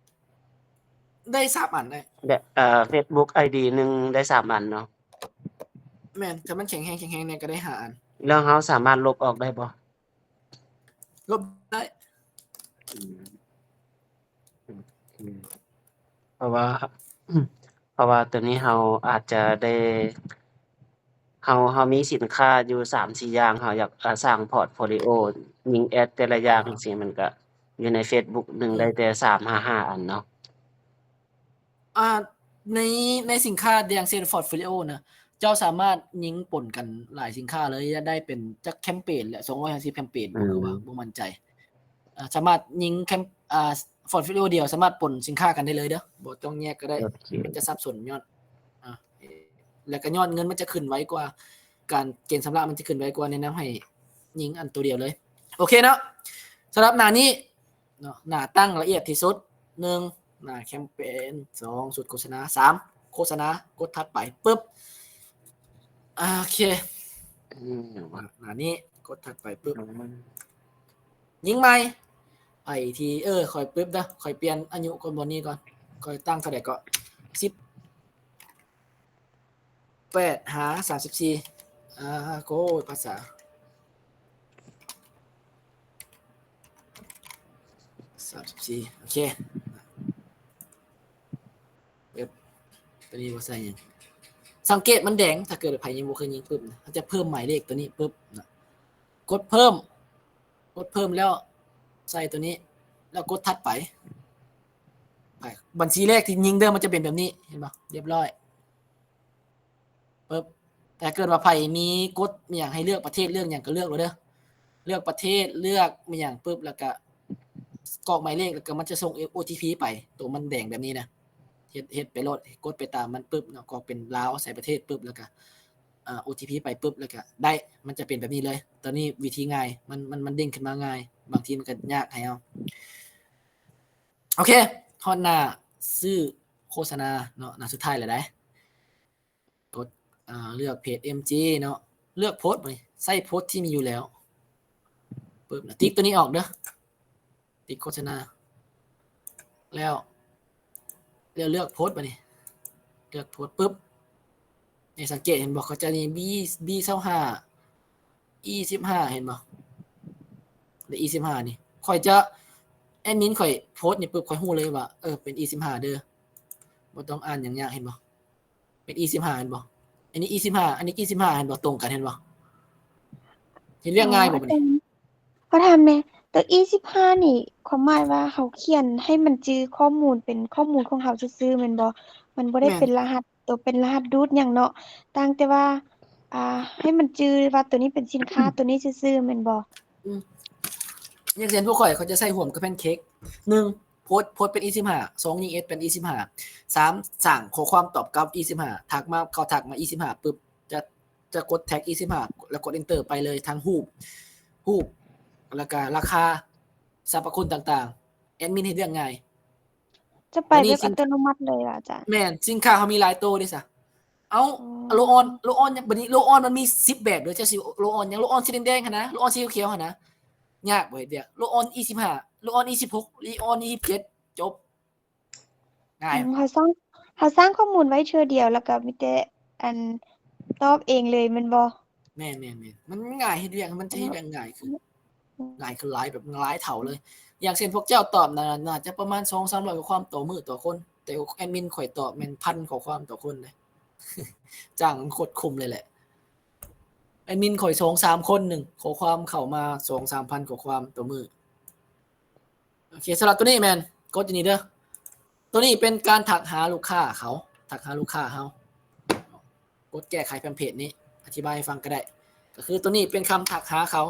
ໄດ້ສາມອັນໄດ້ ແບບ ເອີ ເຟສບຸກໄອດີໜຶ່ງໄດ້ສາມອັນເນາະ. ແມ່ນ ຖ້າມັນແຂງແຮງ ແຂງແຮງແດ່ກໍໄດ້ຫ້າອັນ. ແລ້ວເຮົາສາມາດລົບອອກໄດ້ບໍ່? ລົບໄດ້. ອືມ ອືມ ເພາະວ່າ ເພາະວ່າໂຕນີ້ເຮົາອາດຈະໄດ້ ເຮົາ ເຮົາມີສິນຄ້າຢູ່ສາມສີ່ຢ່າງ ເຮົາຢາກ ເອີ ສ້າງພອດໂຟລິໂອ ຍິງແອັດແຕ່ລະຢ່າງ ອືມ ຈັ່ງຊີ້ ມັນກະຢູ່ໃນເຟສບຸກໜຶ່ງ ອືມ ໄດ້ແຕ່ສາມຫາຫ້າອັນເນາະ. ອ່າ ໃນ ໃນສິນຄ້າຢ່າງເຊັ່ນພອດໂຟລິໂອນະ ເຈົ້າສາມາດຍິງປົນກັນຫຼາຍສິນຄ້າເລີຍ ໄດ້ເປັນຈັກແຄມເປນແຫຼະ ສອງຮ້ອຍຫ້າສິບແຄມເປນ ອືມ ບໍ່ຮູ້ວ່າ ບໍ່ໝັ້ນໃຈ. ອ່າ ສາມາດຍິງແຄມ ອ່າ ພອດໂຟລິໂອດຽວ ສາມາດປົນສິນຄ້າກັນໄດ້ເລີຍເດີ້ ບໍ່ຕ້ອງແຍກກໍໄດ້. ໂອເຄ ມັນຈະສັບສົນຍອດ ອ່າ ແລ້ວກໍຍອດເງິນມັນຈະຂຶ້ນໄວກວ່າການເກນຊຳລະ ມັນຈະຂຶ້ນໄວກວ່າ ແນະນຳໃຫ້ຍິງອັນໂຕດຽວເລີຍ. ໂອເຄເນາະ ສຳລັບໜ້ານີ້ ເນາະ ໜ້າຕັ້ງລະອຽດທີ່ສຸດ ໜຶ່ງ ໜ້າແຄມເປນ ສອງ ຊຸດໂຄສະນາ ສາມ ໂຄສະນາ ກົດຖັດໄປປຶບ ໂອເຄ ອືມ ໜ້ານີ້ ກົດຖັດໄປປຶບ ຍິງໃໝ່ ໄປທີ່ ເອີ ຂ້ອຍປຶບເດີ້ ຂ້ອຍປ່ຽນອາຍຸກ່ອນ ບ່ອນນີ້ກ່ອນ ຂ້ອຍຕັ້ງເທົ່າໃດເກາະ ສິບ ແປດຫາສາມສິບສີ່ ອ່າ ໂອ້ຍ ພາສາ ສາມສິບສີ່ ໂອເຄ ເອີບ ຕົວນີ້ບໍ່ໃສ່ຫຍັງ ສັງເກດມັນແດງ ຖ້າເກີດໃຜຍັງບໍ່ເຄີຍຍິງປຶບນະ ເຮົາຈະເພີ່ມໝາຍເລກຕົວນີ້ປຶບນະ ກົດເພີ່ມ ກົດເພີ່ມແລ້ວໃສ່ຕົວນີ້ ແລ້ວກົດຖັດໄປ ໄປ ບັນຊີແລກທີ່ຍິງເດີມມັນຈະເປັນແບບນີ້ ເຫັນບໍ່? ລຽບຮ້ອຍ ປຶບ ແຕ່ເກີດວ່າໃຜມີກົດອີ່ຫຍັງໃຫ້ເລືອກປະເທດ ເລືອກຫຍັງກໍເລືອກໂລດເດີ ເລືອກປະເທດ ເລືອກອີ່ຫຍັງປຶບ ແລ້ວກະກອກໝາຍເລກ ແລ້ວກະມັນຈະສົ່ງໂອທີພີໄປ ໂຕມັນແດງແບບນີ້ນະ ເຮັດ ເຮັດໄປໂລດ ກົດໄປຕາມມັນປຶບເນາະ ກອກເປັນລາວ ໃສ່ປະເທດປຶບ ແລ້ວກະ ອ່າ ໂອທີພີໄປປຶບ ແລ້ວກະໄດ້ ມັນຈະເປັນແບບນີ້ເລີຍ ຕອນນີ້ວິທີງ່າຍ ມັນ ມັນ ມັນເດ້ງຂຶ້ນມາງ່າຍ ບາງທີມັນກະຍາກໃຫ້ເຮົາ ໂອເຄ ຮອດໜ້າຊື້ໂຄສະນາເນາະ ໜ້າສຸດທ້າຍແລ້ວໃດ ກົດ ອ່າ ເລືອກເພຈເອັມຈີເນາະ ເລືອກໂພສ ໃຊ້ໂພສທີ່ມີຢູ່ແລ້ວ ປຶບ ຕິກຕົວນີ້ອອກເດີ ຕິກໂຄສະນາ ແລ້ວ ແລ້ວເລືອກ post ບາດນີ້ ເລືອກ post ປຶບ ໃຫ້ສັງເກດເຫັນບໍ່ ເຂົາຈະມີ B ຊາວຫ້າ E ສິບຫ້າ ເຫັນບໍ່ ແລະ E ສິບຫ້າ ນີ້ ຂ້ອຍຈະ ແອດມິນຂ້ອຍ post ນີ້ປຶບ ຂ້ອຍຮູ້ເລີຍວ່າ ເອີ ເປັນ E ສິບຫ້າ ເດີ ບໍ່ຕ້ອງອ່ານຫຍັງຍາກ ເຫັນບໍ່ ເປັນ E ສິບຫ້າ ເຫັນບໍ່ ອັນນີ້ E ສິບຫ້າ ອັນນີ້ E ສິບຫ້າ ເຫັນບໍ່ ຕົງກັນ ເຫັນບໍ່ ເຮັດວຽກງ່າຍບໍ່ບາດນີ້? ຂໍຖາມແດ່ ຕົວ E ສິບຫ້າ ນີ້ ຄວາມໝາຍວ່າເຮົາຂຽນໃຫ້ມັນຈື່ຂໍ້ມູນ ເປັນຂໍ້ມູນຂອງເຮົາຊື່ໆ ແມ່ນບໍ່? ມັນບໍ່ໄດ້ເປັນລະຫັດ ຕົວເປັນລະຫັດດູດຫຍັງເນາະ ຕ່າງແຕ່ວ່າ ອ່າ ໃຫ້ມັນຈື່ວ່າຕົວນີ້ເປັນສິນຄ້າຕົວນີ້ຊື່ໆ ແມ່ນບໍ່? ອືມ ຢ່າງເຊັ່ນພວກຂ້ອຍ ຂ້ອຍຈະໃຊ້ຮ່ວມກັບ Pancake ໜຶ່ງ post post ເປັນ E ສິບຫ້າ ສອງ ຍິງ add ເປັນ E ສິບຫ້າ ສາມ ສ້າງຂໍ້ຄວາມຕອບກັບ E ສິບຫ້າ ທັກມາ ເຂົາທັກມາ E ສິບຫ້າ ປຶບ ຈະ ຈະກົດ tag E ສິບຫ້າ ແລ້ວກົດ enter ໄປເລີຍ ທັງຮູບ ຮູບ ແລ້ວກະລາຄາ ສັບພະຄຸນຕ່າງໆ ແອດມິນເຮັດວຽກງ່າຍ ຈະໄປແບບອັດຕະໂນມັດເລີຍລະອາຈານ? ແມ່ນ ສິນຄ້າເຮົາມີຫຼາຍໂຕເດ້ຊະ ເອົາ ອໍ ໂລອອນ ໂລອອນ ບັດນີ້ໂລອອນມັນມີສິບແບບເດີ ເຈົ້າຊິໂລອອນຫຍັງ ໂລອອນສີແດງໆຫັ້ນນະ ໂລອອນສີຂຽວໆຫັ້ນນະ ຍາກບໍ່ເຮັດວຽກ ໂລອອນ E ສິບຫ້າ ໂລອອນ E ສິບຫົກ ໂລອອນ E ສິບເຈັດ ຈົບ ງ່າຍ ອືມ ເຮົາສ້າງ ເຮົາສ້າງຂໍ້ມູນໄວ້ເທື່ອດຽວ ແລ້ວກໍມີແຕ່ ອັນ ຕອບເອງເລີຍແມ່ນບໍ່? ແມ່ນໆໆ ມັນງ່າຍ ເຮັດວຽກ ມັນຈະເຮັດວຽກງ່າຍຂຶ້ນ ອືມ ຫຼາຍຂຶ້ນຫຼາຍ ແບບຫຼາຍເທົ່າເລີຍ ຢ່າງເຊັ່ນພວກເຈົ້າຕອບນະ ໜ້າຈະປະມານສອງສາມຮ້ອຍຂໍ້ຄວາມຕໍ່ມື້ຕໍ່ຄົນ ແຕ່ແອດມິນຂ້ອຍຕອບແມ່ນພັນຂໍ້ຄວາມຕໍ່ຄົນເດ້ ຈ້າງໂຄດຄຸ້ມເລີຍແຫຼະ ແອດມິນຂ້ອຍສອງສາມຄົນໜຶ່ງ ຂໍ້ຄວາມເຂົ້າມາສອງສາມພັນຂໍ້ຄວາມຕໍ່ມື້. ໂອເຄ ສຳລັບຕົວນີ້ແມ່ນກົດຢູ່ນີ້ເດີ ຕົວນີ້ເປັນການທັກຫາລູກຄ້າເຂົາ ທັກຫາລູກຄ້າເຮົາ ກົດແກ້ໄຂແຟມເພຈນີ້ ອະທິບາຍໃຫ້ຟັງກໍໄດ້ ກໍຄືຕົວນີ້ເປັນຄຳທັກຫາເຂົາ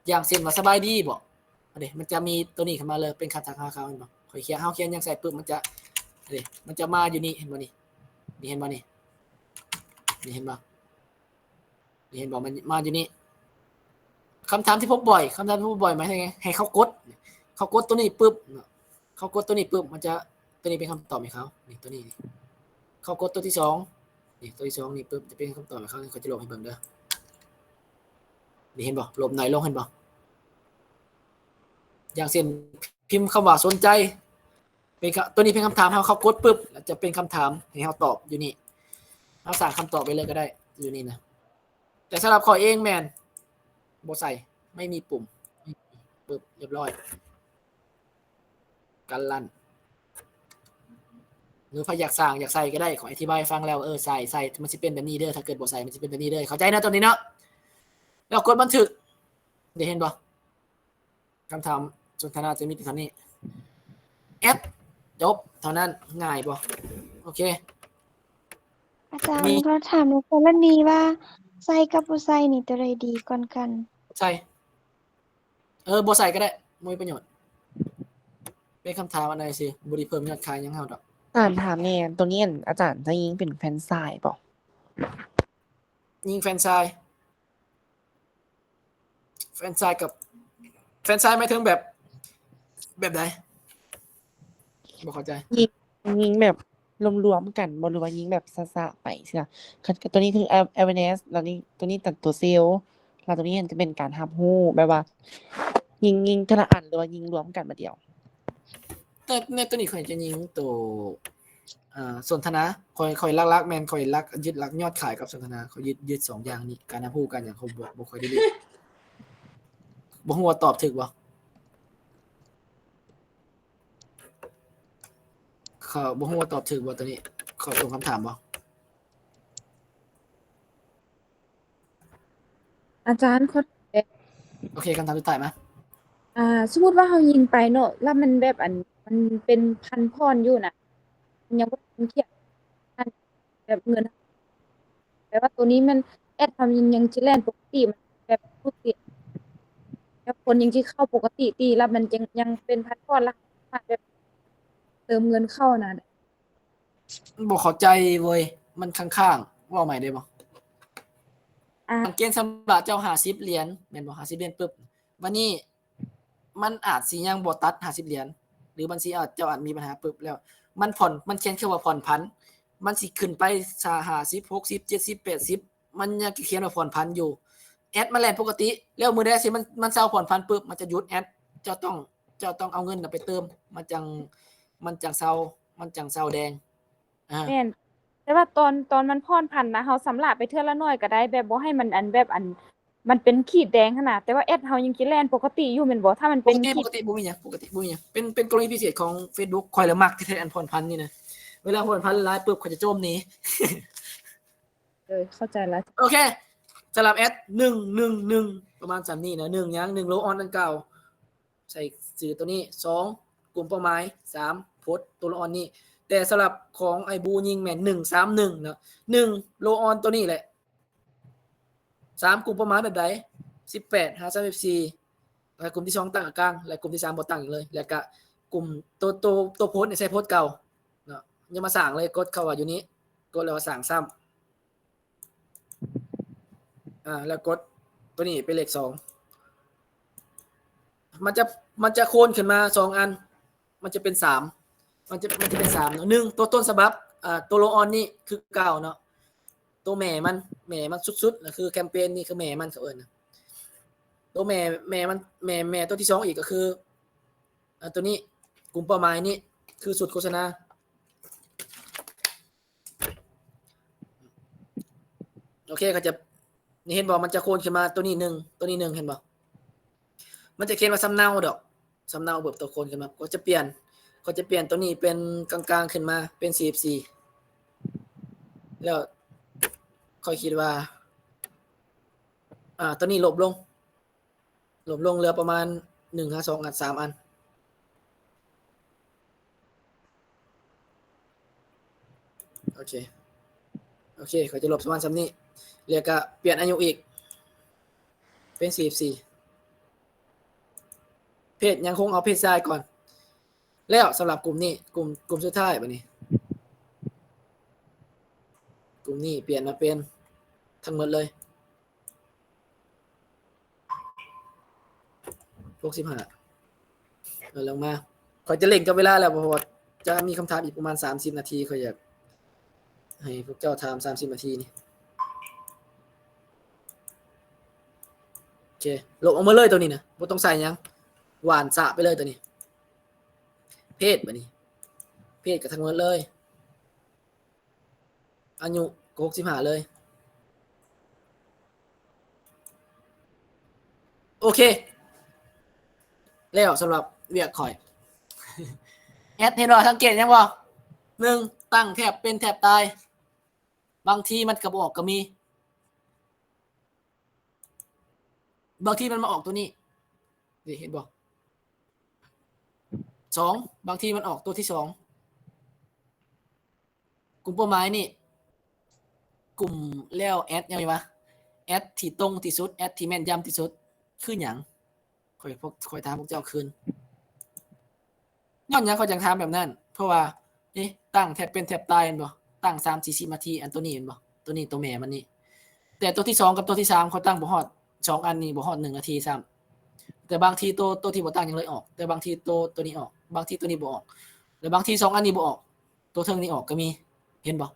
ຢ່າງເຊັ່ນວ່າ ສະບາຍດີບໍ ອັນນີ້ ມັນຈະມີຕົວນີ້ຂຶ້ນມາເລີຍ ເປັນຄຳທັກຫາເຂົາ ເຫັນບໍ່? ຂ້ອຍຂຽນ ເຮົາຂຽນຫຍັງໃສ່ປຶບ ມັນຈະ ນີ້ ມັນຈະມາຢູ່ນີ້ ເຫັນບໍ່ນີ້? ນີ້ເຫັນບໍ່ນີ້? ນີ້ເຫັນບໍ່? ນີ້ເຫັນບໍ່? ມັນມາຢູ່ນີ້ ຄຳຖາມທີ່ພົບບ່ອຍ ຄຳຖາມທີ່ພົບບ່ອຍໝາຍເຖິງຫຍັງ? ໃຫ້ເຂົາກົດ ເຂົາກົດຕົວນີ້ປຶບ ເຂົາກົດຕົວນີ້ປຶບ ມັນຈະ ຕົວນີ້ເປັນຄຳຕອບໃຫ້ເຂົາ ນີ້ ຕົວນີ້ ນີ້ ເຂົາກົດຕົວທີສອງ ນີ້ ຕົວທີສອງນີ້ປຶບ ຈະເປັນຄຳຕອບໃຫ້ເຂົາ ຂ້ອຍຈະລົບໃຫ້ເບິ່ງເດີ ນີ້ເຫັນບໍ່? ລົບໜ້ອຍລົງ ເຫັນບໍ່? ຢ່າງເຊັ່ນ ພິມຄຳວ່າ ສົນໃຈ ເປັນຄະ ຕົວນີ້ເປັນຄຳຖາມ ເຮົາ ເຂົາກົດປຶບ ແລ້ວຈະເປັນຄຳຖາມໃຫ້ເຮົາຕອບຢູ່ນີ້ ເຮົາສ້າງຄຳຕອບໄວ້ເລີຍກໍໄດ້ ຢູ່ນີ້ນະ ແຕ່ສຳລັບຂ້ອຍເອງແມ່ນບໍ່ໃສ່ ໄມ່ມີປຸ່ມ ປຶບ ຮຽບຮ້ອຍ ກັນລັ່ນ ຫຼືໃຜຢາກສ້າງ ຢາກໃສ່ກໍໄດ້ ຂ້ອຍອະທິບາຍໃຫ້ຟັງແລ້ວ ເອີ ໃສ່ ໃສ່ ມັນຊິເປັນແບບນີ້ເດີ ຖ້າເກີດບໍ່ໃສ່ ມັນຊິເປັນແບບນີ້ເດີ ເຂົ້າໃຈເນາະ ຕົວນີ້ເນາະ ແລ້ວກົດບັນທຶກ ໄດ້ເຫັນບໍ່? ຄຳຖາມສົນທະນາຈະມີແຕ່ເທົ່ານີ້ ແອັດ ຈົບເທົ່ານັ້ນ ງ່າຍບໍ່? ໂອເຄ ອາຈານ ມີ ຂໍຖາມໃນກໍລະນີວ່າໃສ່ກັບບໍ່ໃສ່ນີ້ ຕົວໃດດີກ່ອນກັນ? ໃສ່ ເອີ ບໍ່ໃສ່ກໍໄດ້ ບໍ່ມີປະໂຫຍດ ເປັນຄຳຖາມອັນໃດຊື່ ບໍ່ໄດ້ເພີ່ມຍອດຂາຍຫຍັງເຮົາດອກ. ອາຈານຖາມແດ່ ຕົວນີ້ ອາຈານຈະຍິງເປັນແຟຣນໄຊບໍ? ຍິງແຟຣນໄຊ ແຟຣນໄຊກັບ ແຟຣນໄຊໝາຍເຖິງແບບ ແບບໃດ? ບໍ່ເຂົ້າໃຈ. ຍິງ ຍິງແບບລວມໆກັນບໍ ຫຼືວ່າຍິງແບບສະໆໄປຊີ້ນະ? ຄັນ ຕົວນີ້ຄື awareness ແລ້ວນີ້ ຕົວນີ້ຕົວ sale ແລ້ວຕົວນີ້ຈະເປັນການຮັບຮູ້ ແບບວ່າຍິງ ຍິງເທື່ອລະອັນ ຫຼືວ່າຍິງລວມກັນບາດດຽວ? ແຕ່ໃນຕົວນີ້ຂ້ອຍຈະຍິງໂຕ ອ່າ ສົນທະນາ ຂ້ອຍ ຂ້ອຍຫຼັກໆແມ່ນຂ້ອຍຫຼັກ ຍຶດຫຼັກຍອດຂາຍກັບສົນທະນາ ຂ້ອຍຍຶດ ຍຶດສອງຢ່າງນີ້ ການຮັບຮູ້ ການຫຍັງ ຂ້ອຍບໍ່ ບໍ່ຄ່ອຍໄດ້ຫຼິ້ນ ບໍ່ຮູ້ວ່າຕອບຖືກບໍ່? ຂ້ອຍບໍ່ຮູ້ວ່າຕອບຖືກບໍ່ ຕົວນີ້ ຂ້ອຍສົ່ງຄຳຖາມບໍ່? ອາຈານ ຂໍ ໂອເຄ ຄຳຖາມສຸດທ້າຍມາ. ອ່າ ສົມມຸດວ່າເຮົາຍິງໄປເນາະ ແລ້ວມັນແບບ ອັນ ມັນເປັນພັນພອນຢູ່ນະ ມັນຍັງບໍ່ທັນຂຽນ ແບບເງິນ ແປວ່າໂຕນີ້ມັນ ແອັດເຮົາຍັງ ຍັງຊິແລ່ນປົກກະຕິ ແບບ ແບບຄົນຍັງຊິເຂົ້າປົກກະຕິຕິ ແລ້ວມັນຍັງ ຍັງເປັນພັນພອນ ລະ ແບບ ເຕີມເງິນເຂົ້ານະ. ບໍ່ເຂົ້າໃຈເວີຍ ມັນຄ້າງໆ ເວົ້າໃໝ່ໄດ້ບໍ່? ອ່າ ການເກນຊຳລະເຈົ້າຫ້າສິບຫຼຽນ ແມ່ນບໍ່? ຫ້າສິບຫຼຽນປຶບ ບາດນີ້ມັນອາດຊິຍັງບໍ່ຕັດຫ້າສິບຫຼຽນ ຫຼືມັນຊິອາດ ເຈົ້າອາດມີບັນຫາປຶບ ແລ້ວມັນຜ່ອນ ມັນຂຽນແຄ່ວ່າຜ່ອນຜັນ ມັນຊິຂຶ້ນໄປ ຫ້າສິບ ຫົກສິບ ເຈັດສິບ ແປດສິບ ມັນຍັງຂຽນວ່າຜ່ອນຜັນຢູ່ ແອັດມັນແລ່ນປົກກະຕິ ແລ້ວມື້ໃດທີ່ມັນ ມັນເຊົາຜ່ອນຜັນປຶບ ມັນຈະຢຸດແອັດ ເຈົ້າຕ້ອງ ເຈົ້າຕ້ອງເອົາເງິນນະໄປເຕີມ ມັນຈັ່ງ ມັນຈັ່ງເຊົາ ມັນຈັ່ງເຊົາແດງ ອ່າ ແມ່ນ ແຕ່ວ່າຕອນ ຕອນມັນຜ່ອນຜັນນະ ເຮົາຊຳລະໄປເທື່ອລະໜ້ອຍກໍໄດ້ ແບບບໍ່ໃຫ້ມັນ ອັນ ແບບ ອັນ ມັນເປັນຂີດແດງຫັ້ນນະ ແຕ່ວ່າແອັດເຮົາຍັງຊິແລ່ນປົກກະຕິຢູ່ແມ່ນບໍ່? ຖ້າມັນເປັນຂີດ ປົກກະຕິບໍ່ມີຫຍັງ ປົກກະຕິບໍ່ມີຫຍັງ ເປັນ ເປັນກໍລະນີພິເສດຂອງ Facebook ຂ້ອຍລະມັກແທ້ໆ ອັນຜ່ອນຜັນນີ້ນະ ເວລາຜ່ອນຜັນຫຼາຍປຶບ ຂ້ອຍຈະໂຈມໜີ. ເອີ ເຂົ້າໃຈລະ. ໂອເຄ ສຳລັບແອັດ ໜຶ່ງ ໜຶ່ງ ໜຶ່ງ ປະມານສ່ຳນີ້ນະ ໜຶ່ງ ຫຍັງ ໜຶ່ງ ໂລອອນ ອັນເກົ່າ ໃສ່ຊື່ໂຕນີ້ ສອງ ກຸ່ມເປົ້າໝາຍ ສາມ ໂພສໂຕລະອອນນີ້ ແຕ່ສຳລັບຂອງໄອ້ບູຍິງແມ່ນ ໜຶ່ງ ສາມ ໜຶ່ງ ເນາະ ໜຶ່ງ ໂລອອນໂຕນີ້ແຫຼະ ສາມ ກຸ່ມເປົ້າໝາຍແບບໃດ ສິບແປດ ຫາ ສາມສິບສີ່ ແລະ ກຸ່ມທີສອງຕັ້ງກາງ ແລະ ກຸ່ມທີສາມບໍ່ຕັ້ງຫຍັງເລີຍ ແລ້ວກະກຸ່ມໂຕ ໂຕ ໂຕໂພສນີ້ໃສ່ໂພສເກົ່າເນາະ ຢ່າມາສ້າງເລີຍ ກົດເຂົ້າວ່າຢູ່ນີ້ ກົດແລ້ວວ່າສ້າງຊ້ຳ ອ່າ ແລ້ວກົດໂຕນີ້ເປັນເລກສອງ ມັນຈະ ມັນຈະໂຄນຂຶ້ນມາສອງອັນ ມັນຈະເປັນສາມ ມັນຈະ ມັນຈະເປັນສາມເນາະ ໜຶ່ງ ໂຕຕົ້ນສະບັບ ອ່າ ໂຕໂລອອນນີ້ຄືເກົ່າເນາະ ໂຕແມ່ມັນ ແມ່ມັນສຸດໆ ນະ ຄືແຄມເປນນີ້ຄືແມ່ມັນ ເຂົາເອີ້ນນະ ໂຕແມ່ ແມ່ມັນ ແມ່ ແມ່ໂຕທີສອງອີກກໍຄື ອ່າ ໂຕນີ້ ກຸ່ມເປົ້າໝາຍນີ້ ຄືຊຸດໂຄສະນາ ໂອເຄ ເຂົາຈະ ນີ້ເຫັນບໍ່ ມັນຈະໂຄນຂຶ້ນມາໂຕນີ້ໜຶ່ງ ໂຕນີ້ໜຶ່ງ ເຫັນບໍ່ ມັນຈະຂຽນວ່າສຳເນົາດອກ ສຳເນົາເບີບໂຕໂຄນຂຶ້ນມາ ກໍຈະປ່ຽນ ກໍຈະປ່ຽນໂຕນີ້ເປັນກາງໆ ຂຶ້ນມາເປັນສີ່ສິບສີ່ ແລ້ວຂ້ອຍຄິດວ່າ ອ່າ ໂຕນີ້ລົບລົງ ລົບລົງເຫຼືອປະມານໜຶ່ງຫາສອງອັນ ສາມອັນ ໂອເຄ ໂອເຄ ຂ້ອຍຈະລົບປະມານສ່ຳນີ້ ແລ້ວກະປ່ຽນອາຍຸອີກ ເປັນສີ່ສິບສີ່ ເພດ ຍັງຄົງເອົາເພດຊາຍກ່ອນ ແລ້ວສຳລັບກຸ່ມນີ້ ກຸ່ມ ກຸ່ມສຸດທ້າຍບາດນີ້ ກຸ່ມນີ້ປ່ຽນມາເປັນທັງໝົດເລີຍ ຫົກສິບຫ້າ ເອົາລົງມາ ຂ້ອຍຈະເລັ່ງກັບເວລາແລ້ວ ເພາະວ່າຈະມີຄຳຖາມອີກປະມານສາມສິບນາທີ ຂ້ອຍຢາກໃຫ້ພວກເຈົ້າຖາມສາມສິບນາທີນີ້ ໂອເຄ ລົບອອກໝົດເລີຍໂຕນີ້ນະ ບໍ່ຕ້ອງໃສ່ຫຍັງ ຫວ່ານສະໄປເລີຍໂຕນີ້ ເພດບາດນີ້ ເພດກໍທັງໝົດເລີຍ ອາຍຸກໍຫົກສິບຫ້າເລີຍ ໂອເຄ ແລ້ວສຳລັບວຽກຂ້ອຍ ແອັດ ເຫັນບໍ່ ສັງເກດຫຍັງບໍ່ ໜຶ່ງ ຕັ້ງແທບເປັນແທບຕາຍ ບາງທີມັນກໍບໍ່ອອກກໍມີ ບາງທີມັນມາອອກໂຕນີ້ ນີ້ເຫັນບໍ່ ສອງ ບາງທີມັນອອກໂຕທີສອງ ກຸ່ມເປົ້າໝາຍນີ້ ກຸ່ມແລ້ວແອັດຫຍັງວະ ແອັດທີ່ຕົງທີ່ສຸດ ແອັດທີ່ແມ່ນຢຳທີ່ສຸດ ຄືຫຍັງ ຂ້ອຍ ພວກ ຂ້ອຍຖາມພວກເຈົ້າຄືນ ຍ້ອນຫຍັງຂ້ອຍຈັ່ງຖາມແບບນັ້ນ ເພາະວ່າ ເອ ຕັ້ງແທບເປັນແທບຕາຍແມ່ນບໍ່ ຕັ້ງສາມສີ່ສິບນາທີ ອັນໂຕນີ້ແມ່ນບໍ່ ໂຕນີ້ໂຕແມ່ມັນນີ້ ແຕ່ໂຕທີສອງກັບໂຕທີສາມຂ້ອຍຕັ້ງບໍ່ຮອດ ສອງອັນນີ້ບໍ່ຮອດໜຶ່ງນາທີຊ້ຳ ແຕ່ບາງທີໂຕ ໂຕທີ່ບໍ່ຕັ້ງຍັງເລີຍອອກ ແຕ່ບາງທີໂຕ ໂຕນີ້ອອກ ບາງທີໂຕນີ້ບໍ່ອອກ ແລະບາງທີສອງອັນນີ້ບໍ່ອອກ ໂຕເທິງນີ້ອອກກໍມີ ເຫັນບໍ່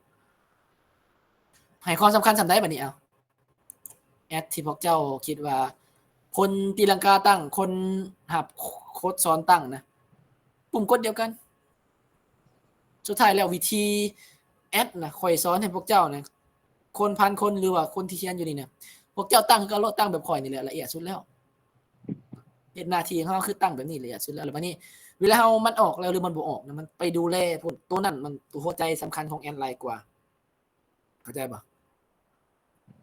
ໃຫ້ຄວາມສຳຄັນສ່ຳໃດບາດນີ້ ເອົາ ແອັດທີ່ພວກເຈົ້າຄິດວ່າ ຄົນຕີລັງກາຕັ້ງ ຄົນຮັບໂຄດສອນຕັ້ງນະ ປຸ່ມກົດດຽວກັນ ສຸດທ້າຍແລ້ວວິທີແອັດນະ ຂ້ອຍສອນໃຫ້ພວກເຈົ້ານະ ຄົນພັນຄົນ ຫຼືວ່າຄົນທີ່ຮຽນຢູ່ນີ້ນະ ພວກເຈົ້າຕັ້ງຄືເຮົາໂລດ ຕັ້ງແບບຂ້ອຍນີ້ແຫຼະ ລະອຽດສຸດແລ້ວ ເຮັດໜ້າທີ່ຂອງເຮົາຄືຕັ້ງແບບນີ້ລະອຽດສຸດແລ້ວ ລະບາດນີ້ເວລາເຮົາ ມັນອອກແລ້ວ ຫຼືມັນບໍ່ອອກນະ ມັນໄປດູແລພຸ້ນ ໂຕນັ້ນມັນ ໂຕຫົວໃຈສຳຄັນຂອງແອັດຫຼາຍກວ່າ ເຂົ້າໃຈບໍ່?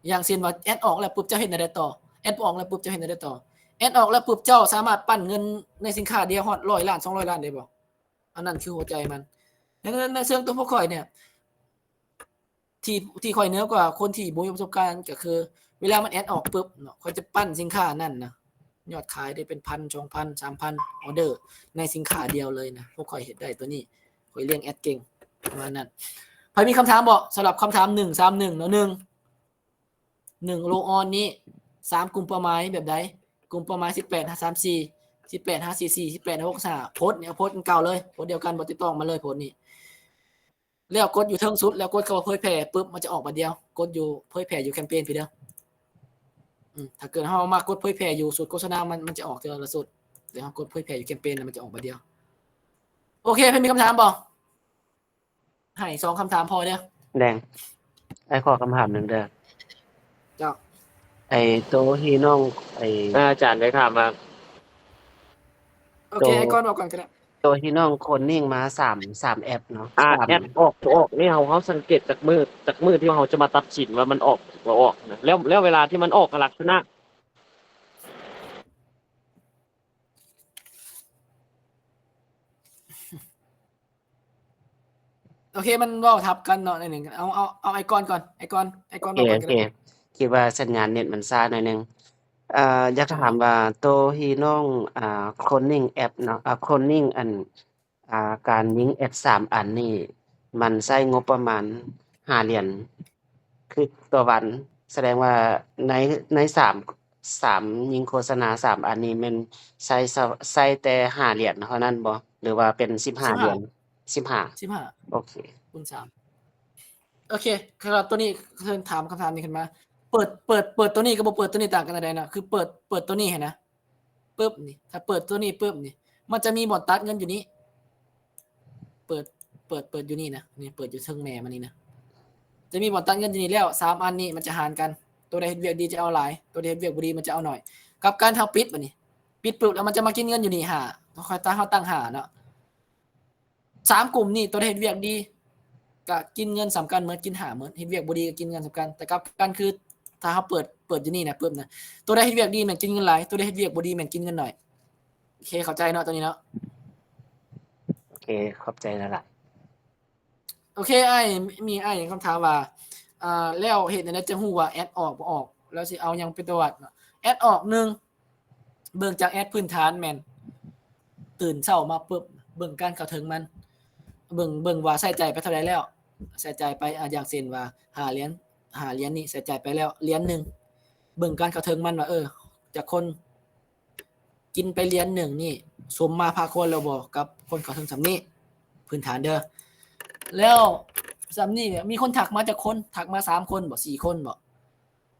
ຢ່າງເຊັ່ນວ່າແອັດອອກແລ້ວປຶບ ເຈົ້າເຮັດແນວໃດຕໍ່? ແອັດບໍ່ອອກແລ້ວປຶບ ເຈົ້າເຮັດແນວໃດຕໍ່? ແອັດອອກແລ້ວປຶບ ເຈົ້າສາມາດປັ້ນເງິນໃນສິນຄ້າດຽວຮອດຮ້ອຍລ້ານ ສອງຮ້ອຍລ້ານໄດ້ບໍ່? ອັນນັ້ນຄືຫົວໃຈມັນ. ໃນ ໃນເຊີງຕົວພວກຂ້ອຍເນ່ຍ ທີ່ ທີ່ຂ້ອຍເໜືອກວ່າຄົນທີ່ບໍ່ມີປະສົບການ ກໍຄືເວລາມັນແອັດອອກປຶບເນາະ ຂ້ອຍຈະປັ້ນສິນຄ້ານັ້ນນະ ຍອດຂາຍໄດ້ເປັນພັນ ສອງພັນ ສາມພັນ ອໍເດີໃນສິນຄ້າດຽວເລີຍນະ. ພວກຂ້ອຍເຮັດໄດ້ຕົວນີ້ ຂ້ອຍລ້ຽງແອັດເກັ່ງ ປະມານນັ້ນ. ໃຜມີຄຳຖາມບໍ່? ສຳລັບຄຳຖາມໜຶ່ງສາມໜຶ່ງເນາະ ໜຶ່ງ ໜຶ່ງໂລອອນນີ້ ສາມກຸ່ມເປົ້າໝາຍແບບໃດ? ກຸ່ມເປົ້າໝາຍສິບແປດຫາສາມສີ່ ສິບແປດຫາສີ່ສີ່ ສິບແປດຫາຫົກຫ້າ ໂພສນີ້ ເອົາໂພສອັນເກົ່າເລີຍ ໂພສດຽວກັນ ບໍ່ຕິດຕໍ່ມາເລີຍ ໂພສນີ້ ແລ້ວກົດຢູ່ເທິງສຸດ ແລ້ວກົດຄຳວ່າເຜີຍແຜ່ປຶບ ມັນຈະອອກບາດດຽວ. ກົດຢູ່ເຜີຍແຜ່ຢູ່ແຄມເປນພີ້ເດີ ອືມ ຖ້າເກີດເຮົາມາກົດເຜີຍແຜ່ຢູ່ຊຸດໂຄສະນາ ມັນ ມັນຈະອອກເທື່ອລະຊຸດ. ແລ້ວເຮົາກົດເຜີຍແຜ່ຢູ່ແຄມເປນ ມັນຈະອອກບາດດຽວ. ໂອເຄ ໃຜມີຄຳຖາມບໍ່? ໃຫ້ສອງຄຳຖາມພໍເດີ້. ແດງ ອ້າຍຂໍຄຳຖາມໜຶ່ງເດີ້. ເຈົ້າ. ໄອ້ໂຕທີ່ ນ້ອງ ໄອ້ ອາຈານໄດ້ຖາມວ່າ ໂອເຄ ໂຕ ອ້າຍກ່ອນເວົ້າກ່ອນກໍໄດ້. ໂຕທີ່ນ້ອງໂຄນນິງມາສາມ ສາມແອັບເນາະ. ອາ ສາມ ແອັບອອກບໍ່ອອກນີ້ ເຮົາ ເຮົາສັງເກດຈາກມື້ ຈາກມື້ທີ່ເຮົາຈະມາຕັດສິນວ່າມັນອອກ ບໍ່ອອກນະ. ແລ້ວ ແລ້ວເວລາທີ່ມັນອອກ ລັກສະນະ ໂອເຄ ມັນເວົ້າທັບກັນເນາະໜ້ອຍໜຶ່ງ. ເອົາ ເອົາ ເອົາອ້າຍກ່ອນກ່ອນ ອ້າຍກ່ອນ ອ້າຍກ່ອນເວົ້າກ່ອນກໍໄດ້. ໂອເຄ ໂອເຄ ຄິດວ່າສັນຍານເນັດມັນຊ້າໜ້ອຍໜຶ່ງ. ເອີ ຢາກຖາມວ່າ ໂຕທີ່ນ້ອງ ອ່າ ໂຄນນິງແອັບເນາະ ອ່າ ໂຄນນິງອັນ ອ່າ ການຍິງແອັດສາມອັນນີ້ ມັນໃຊ້ງົບປະມານຫ້າຫຼຽນ ຄືຕໍ່ວັນ ສະແດງວ່າໃນ ໃນສາມ ສາມຍິງໂຄສະນາສາມອັນນີ້ແມ່ນໃຊ້ ໃຊ້ແຕ່ຫ້າຫຼຽນເທົ່ານັ້ນບໍ່ ຫຼືວ່າເປັນສິບຫ້າຫຼຽນ? ສິບຫ້າ ສິບຫ້າ ໂອເຄ ຄູນສາມ. ໂອເຄ ສຳລັບໂຕນີ້ ເຊີນຖາມຄຳຖາມນີ້ຂຶ້ນມາ. ເປີດ ເປີດ ເປີດໂຕນີ້ກັບບໍ່ເປີດໂຕນີ້ຕ່າງກັນອັນໃດນະ? ຄືເປີດ ເປີດໂຕນີ້ຫັ້ນນະ ປຶບນີ້ ຖ້າເປີດໂຕນີ້ປຶບນີ້ ມັນຈະມີບ່ອນຕັດເງິນຢູ່ນີ້ ເປີດ ເປີດ ເປີດຢູ່ນີ້ນະ ນີ້ເປີດຢູ່ເທິງແມ່ມັນນີ້ນະ ຈະມີບ່ອນຕັດເງິນຢູ່ນີ້ ແລ້ວສາມອັນນີ້ມັນຈະຫານກັນ ໂຕໃດເຮັດວຽກດີຈະເອົາຫຼາຍ ໂຕໃດເຮັດວຽກບໍ່ດີມັນຈະເອົາໜ້ອຍ. ກັບກັນ ຖ້າເຮົາປິດບາດນີ້ ປິດປຶບແລ້ວມັນຈະມາກິນເງິນຢູ່ນີ້ຫ້າ ເຮົາຕັ້ງ ເຮົາຕັ້ງຫ້າເນາະ. ສາມກຸ່ມນີ້ ໂຕໃດເຮັດວຽກດີກະກິນເງິນສ່ຳກັນໝົດ ກິນຫ້າໝົດ ເຮັດວຽກບໍ່ດີກະກິນເງິນສ່ຳກັນ. ແຕ່ກັບກັນຄື ຖ້າເຮົາເປີດ ເປີດຢູ່ນີ້ນະປຶບນະ ໂຕໃດເຮັດວຽກດີແມ່ນກິນເງິນຫຼາຍ ໂຕໃດເຮັດວຽກບໍ່ດີແມ່ນກິນເງິນໜ້ອຍ. ໂອເຄ ເຂົ້າໃຈເນາະໂຕນີ້ເນາະ. ໂອເຄ ຂອບໃຈຫຼາຍໆ. ໂອເຄ ອ້າຍມີ ອ້າຍຄຳຖາມວ່າ ອ່າ ແລ້ວເຮັດຈັ່ງໃດຈະຮູ້ວ່າແອັດອອກບໍ່ອອກ ແລ້ວຊິເອົາຫຍັງເປັນຕົວວັດເນາະ? ແອັດອອກ ໜຶ່ງ ເບິ່ງຈາກແອັດພື້ນຖານແມ່ນຕື່ນເຊົ້າມາປຶບ ເບິ່ງການເຂົ້າເຖິງມັນ ເບິ່ງ ເບິ່ງວ່າໃຊ້ຈ່າຍໄປເທົ່າໃດແລ້ວ ໃຊ້ຈ່າຍໄປ ອາ ຢ່າງເຊັ່ນວ່າຫ້າຫຼຽນ ຫ້າຫຼຽນນີ້ໃຊ້ຈ່າຍໄປແລ້ວຫຼຽນໜຶ່ງ ເບິ່ງການເຂົ້າເຖິງມັນວ່າ ເອີ ຈັກຄົນ ກິນໄປຫຼຽນໜຶ່ງນີ້ ສົມມາພາຄວນແລ້ວບໍ່ກັບຄົນເຂົ້າເຖິງສ່ຳນີ້? ພື້ນຖານເດີ້. ແລ້ວສ່ຳນີ້ມີຄົນທັກມາຈັກຄົນ? ທັກມາສາມຄົນບໍ່ ສີ່ຄົນບໍ່?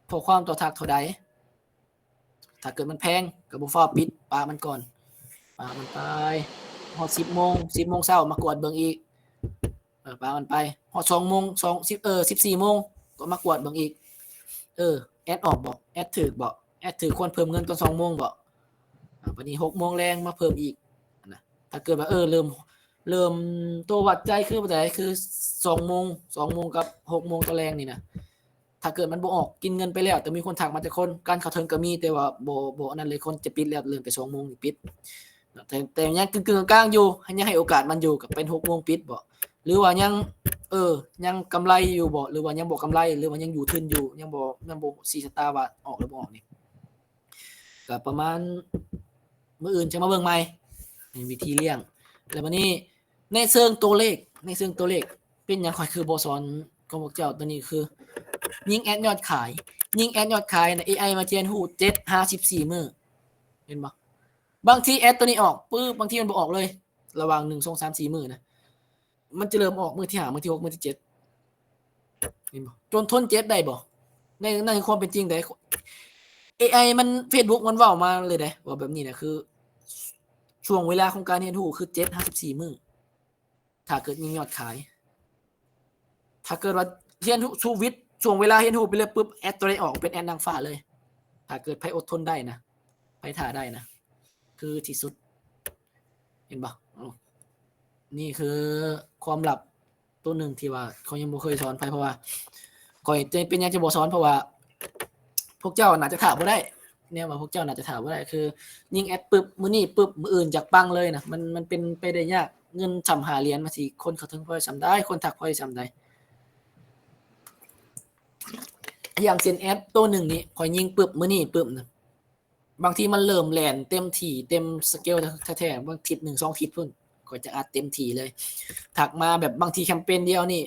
ຂໍ້ຄວາມຕໍ່ທັກເທົ່າໃດ? ຖ້າເກີດມັນແພງກໍບໍ່ຟ້າວປິດ ປະມັນກ່ອນ ປະມັນໄປ ຮອດສິບໂມງ ສິບໂມງເຊົ້າມາກວດເບິ່ງອີກ. ເອີ ປະມັນໄປ ຮອດສອງໂມງ ສອງ ສິບ ເອີ ສິບສີ່ໂມງກໍມາກວດເບິ່ງອີກ ເອີ ແອັດອອກບໍ່ ແອັດຖືກບໍ່ ແອັດຖືກຄວນເພີ່ມເງິນຕອນສອງໂມງບໍ່? ອາ ບາດນີ້ຫົກໂມງແລງມາເພີ່ມອີກນະ. ຖ້າເກີດວ່າ ເອີ ເລີ່ມ ເລີ່ມໂຕວັດໃຈຄືໃດ ຄືສອງໂມງ ສອງໂມງກັບຫົກໂມງຕອນແລງນີ້ນະ. ຖ້າເກີດມັນບໍ່ອອກ ກິນເງິນໄປແລ້ວ ແຕ່ມີຄົນທັກມາຈັກຄົນ ການເຂົ້າເຖິງກໍມີ ແຕ່ວ່າບໍ່ ບໍ່ອັນນັ້ນເລີຍ ຄົນຈະປິດແລ້ວ ເລີ່ມແຕ່ສອງໂມງນີ້ປິດ ແຕ່ ແຕ່ຍັງກຶ່ງໆກາງໆຢູ່ ຍັງໃຫ້ໂອກາດມັນຢູ່ ກໍເປັນຫົກໂມງປິດບໍ່ ຫຼືວ່າຍັງ ເອີ ຍັງກຳໄລຢູ່ບໍ່ ຫຼືວ່າຍັງບໍ່ກຳໄລ ຫຼືວ່າຍັງຢູ່ທຶນຢູ່ ຍັງບໍ່ ຍັງບໍ່ຊີ້ຊະຕາວ່າອອກຫຼືບໍ່ອອກນີ້ ກໍປະມານມື້ອື່ນຈັ່ງມາເບິ່ງໃໝ່ ໃນວິທີລ້ຽງ. ແລ້ວບາດນີ້ ໃນເຊີງຕົວເລກ ໃນເຊີງຕົວເລກ ເປັນຫຍັງຂ້ອຍຄືບໍ່ສອນຂອງພວກເຈົ້າ? ຕົວນີ້ຄືຍິງແອັດຍອດຂາຍ ຍິງແອັດຍອດຂາຍນະ ເອໄອມັນຈະຮຽນຮູ້ເຈັດຫາສິບສີ່ມື້ ເຫັນບໍ່? ບາງທີແອັດຕົວນີ້ອອກປຶບ ບາງທີມັນບໍ່ອອກເລີຍ ລະຫວ່າງໜຶ່ງ ສອງ ສາມ ສີ່ມື້ນະ ມັນຈະເລີ່ມອອກມື້ທີຫ້າ ມື້ທີຫົກ ມື້ທີເຈັດ ເຫັນບໍ່? ຈົນທົນເຈັບໄດ້ບໍ່? ໃນ ໃນຄວາມເປັນຈິງໃດ ເອໄອມັນ ເຟສບຸກມັນເວົ້າມາເລີຍເດ້ ວ່າແບບນີ້ນະ ຄືຊ່ວງເວລາຂອງການຮຽນຮູ້ຄືເຈັດຫາສິບສີ່ມື້ ຖ້າເກີດຍິງຍອດຂາຍ ຖ້າເກີດວ່າຮຽນຮູ້ ຊູວິດ ຊ່ວງເວລາຮຽນຮູ້ໄປເລີຍປຶບ ແອັດຕົວໃດອອກເປັນແອັດນາງຟ້າເລີຍ ຖ້າເກີດໃຜອົດທົນໄດ້ນະ ໃຜຖ້າໄດ້ນະ ຄືທີ່ສຸດ ເຫັນບໍ່? ນີ້ຄືຄວາມລັບໂຕໜຶ່ງທີ່ວ່າຂ້ອຍຍັງບໍ່ເຄີຍສອນໃຜ ເພາະວ່າຂ້ອຍຈະ ເປັນຫຍັງຈະບໍ່ສອນ ເພາະວ່າພວກເຈົ້າໜ້າຈະຖ້າບໍ່ໄດ້ ແນວວ່າພວກເຈົ້າໜ້າຈະຖ້າບໍ່ໄດ້ ຄືຍິງແອັດປຶບ ມື້ນີ້ປຶບ ມື້ອື່ນຢາກປັງເລີຍນະ ມັນ ມັນເປັນໄປໄດ້ຍາກ ເງິນຊ່ຳຫ້າຫຼຽນ ມັນຊິຄົນເຂົ້າເຖິງພອຍສ່ຳໃດ ຄົນທັກພອຍສ່ຳໃດ? ຢ່າງເຊັ່ນແອັດໂຕໜຶ່ງນີ້ ຂ້ອຍຍິງປຶບ ມື້ນີ້ປຶບນະ ບາງທີມັນເລີ່ມແລ່ນເຕັມທີ່ ເຕັມສະເກວແທ້ໆ ບາງທິດໜຶ່ງສອງທິດພຸ້ນ ຂ້ອຍຈະອັດເຕັມທີ່ເລີຍ ທັກມາແບບບາງທີແຄມເປນດຽວນີ້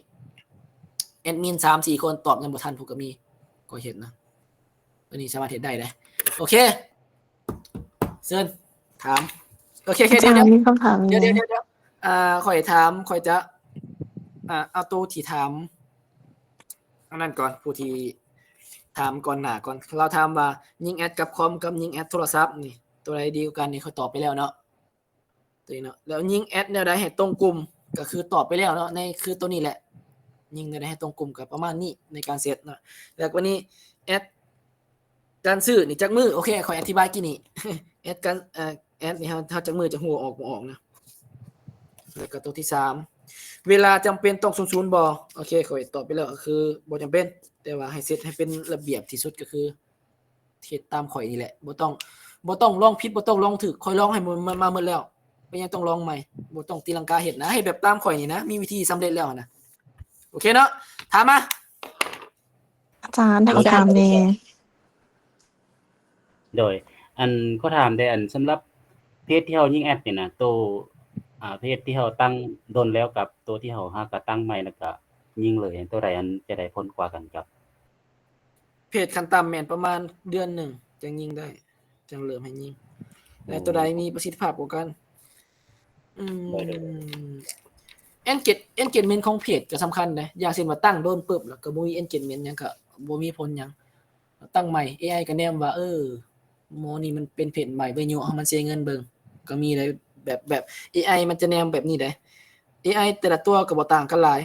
ແອັດມິນສາມສີ່ຄົນຕອບຍັງບໍ່ທັນພຸ້ນກໍມີ ຂ້ອຍເຮັດນະ ໂຕນີ້ສາມາດເຮັດໄດ້ເດ້. ໂອເຄ ເຊີນຖາມ ໂອເຄ ໂອເຄ ດຽວ ມີຄຳຖາມ ດຽວ ດຽວ ດຽວ ດຽວ ອ່າ ຂ້ອຍຖາມ ຂ້ອຍຈະ ອ່າ ເອົາໂຕທີ່ຖາມ ອັນນັ້ນກ່ອນ ຜູ້ທີ່ຖາມກ່ອນໜ້າກ່ອນ ລາວຖາມວ່າຍິງແອັດກັບຄອມກັບຍິງແອັດໂທລະສັບນີ້ ໂຕໃດດີກວ່າກັນ? ນີ້ຂ້ອຍຕອບໄປແລ້ວເນາະ ໂຕນີ້ເນາະ ແລ້ວຍິງແອັດແນວໃດໃຫ້ຕົງກຸ່ມ? ກໍຄືຕອບໄປແລ້ວເນາະ ໃນຄືໂຕນີ້ແຫຼະ ຍິງແນວໃດໃຫ້ຕົງກຸ່ມ ກໍປະມານນີ້ໃນການເຊັດເນາະ. ແລ້ວບັດນີ້ແອັດການຊື້ນີ້ຈັກມື້? ໂອເຄ ຂ້ອຍອະທິບາຍກີ້ນີ້ ແອັດການ ເອີ ແອັດນີ້ເຮົາ ເຮົາຈັກມື້ຈະຮູ້ອອກບໍ່ອອກນະ. ແລ້ວກໍຕົວທີສາມ ເວລາຈຳເປັນຕ້ອງສູນສູນບໍ່? ໂອເຄ ຂ້ອຍຕອບໄປແລ້ວ ກໍຄືບໍ່ຈຳເປັນ ແຕ່ວ່າໃຫ້ເຊັດໃຫ້ເປັນລະບຽບທີ່ສຸດ ກໍຄື ເຮັດຕາມຂ້ອຍນີ້ແຫຼະ ບໍ່ຕ້ອງ ບໍ່ຕ້ອງລອງຜິດ ບໍ່ຕ້ອງລອງຖືກ ຂ້ອຍລອງໃຫ້ມັນ ມັນມາໝົດແລ້ວ ເປັນຫຍັງຕ້ອງລອງໃໝ່? ບໍ່ຕ້ອງຕີລັງກາເຮັດນະ ເຮັດແບບຕາມຂ້ອຍນີ້ນະ ມີວິທີສຳເລັດແລ້ວນະ. ໂອເຄເນາະ ຖາມມາ ອາຈານ ຖາມຖາມແດ່. ໂດຍ ອັນ ຂໍຖາມແດ່ ອັນ ສຳລັບເພຈທີ່ເຮົາຍິງແອັດນີ້ນະ ໂຕ ອ່າ ເພຈທີ່ເຮົາຕັ້ງດົນແລ້ວກັບໂຕທີ່ເຮົາຫາກະຕັ້ງໃໝ່ ແລ້ວກະຍິງເລີຍ ໂຕໃດອັນຈະໄດ້ຜົນກວ່າກັນກັບ ເພຈຂັ້ນຕ່ຳແມ່ນປະມານເດືອນໜຶ່ງຈັ່ງຍິງໄດ້ ຈັ່ງເລີ່ມໃຫ້ຍິງ ແລະ ໂຕໃດມີປະສິດທິພາບກວ່າກັນ? ອືມ ເອັນເກດ ເອັນເກດເມັນຂອງເພຈກໍສຳຄັນເດ້ ຢ່າງເຊັ່ນວ່າຕັ້ງໂດນປຶບ ແລ້ວກໍບໍ່ມີເອັນເກດເມັນຫຍັງ ກໍບໍ່ມີຜົນຫຍັງ ຕັ້ງໃໝ່ ເອໄອກໍແນມວ່າ ເອີ ໝໍນີ້ມັນເປັນເພຈໃໝ່ເວີຍ ໂຍະໃຫ້ມັນເສຍເງິນເບິ່ງ ກໍມີໄດ໋ ແບບ ແບບ ເອໄອມັນຈະແນມແບບນີ້ໄດ໋ ເອໄອແຕ່ລະຕົວກໍບໍ່ຕ່າງກັນຫຼາຍ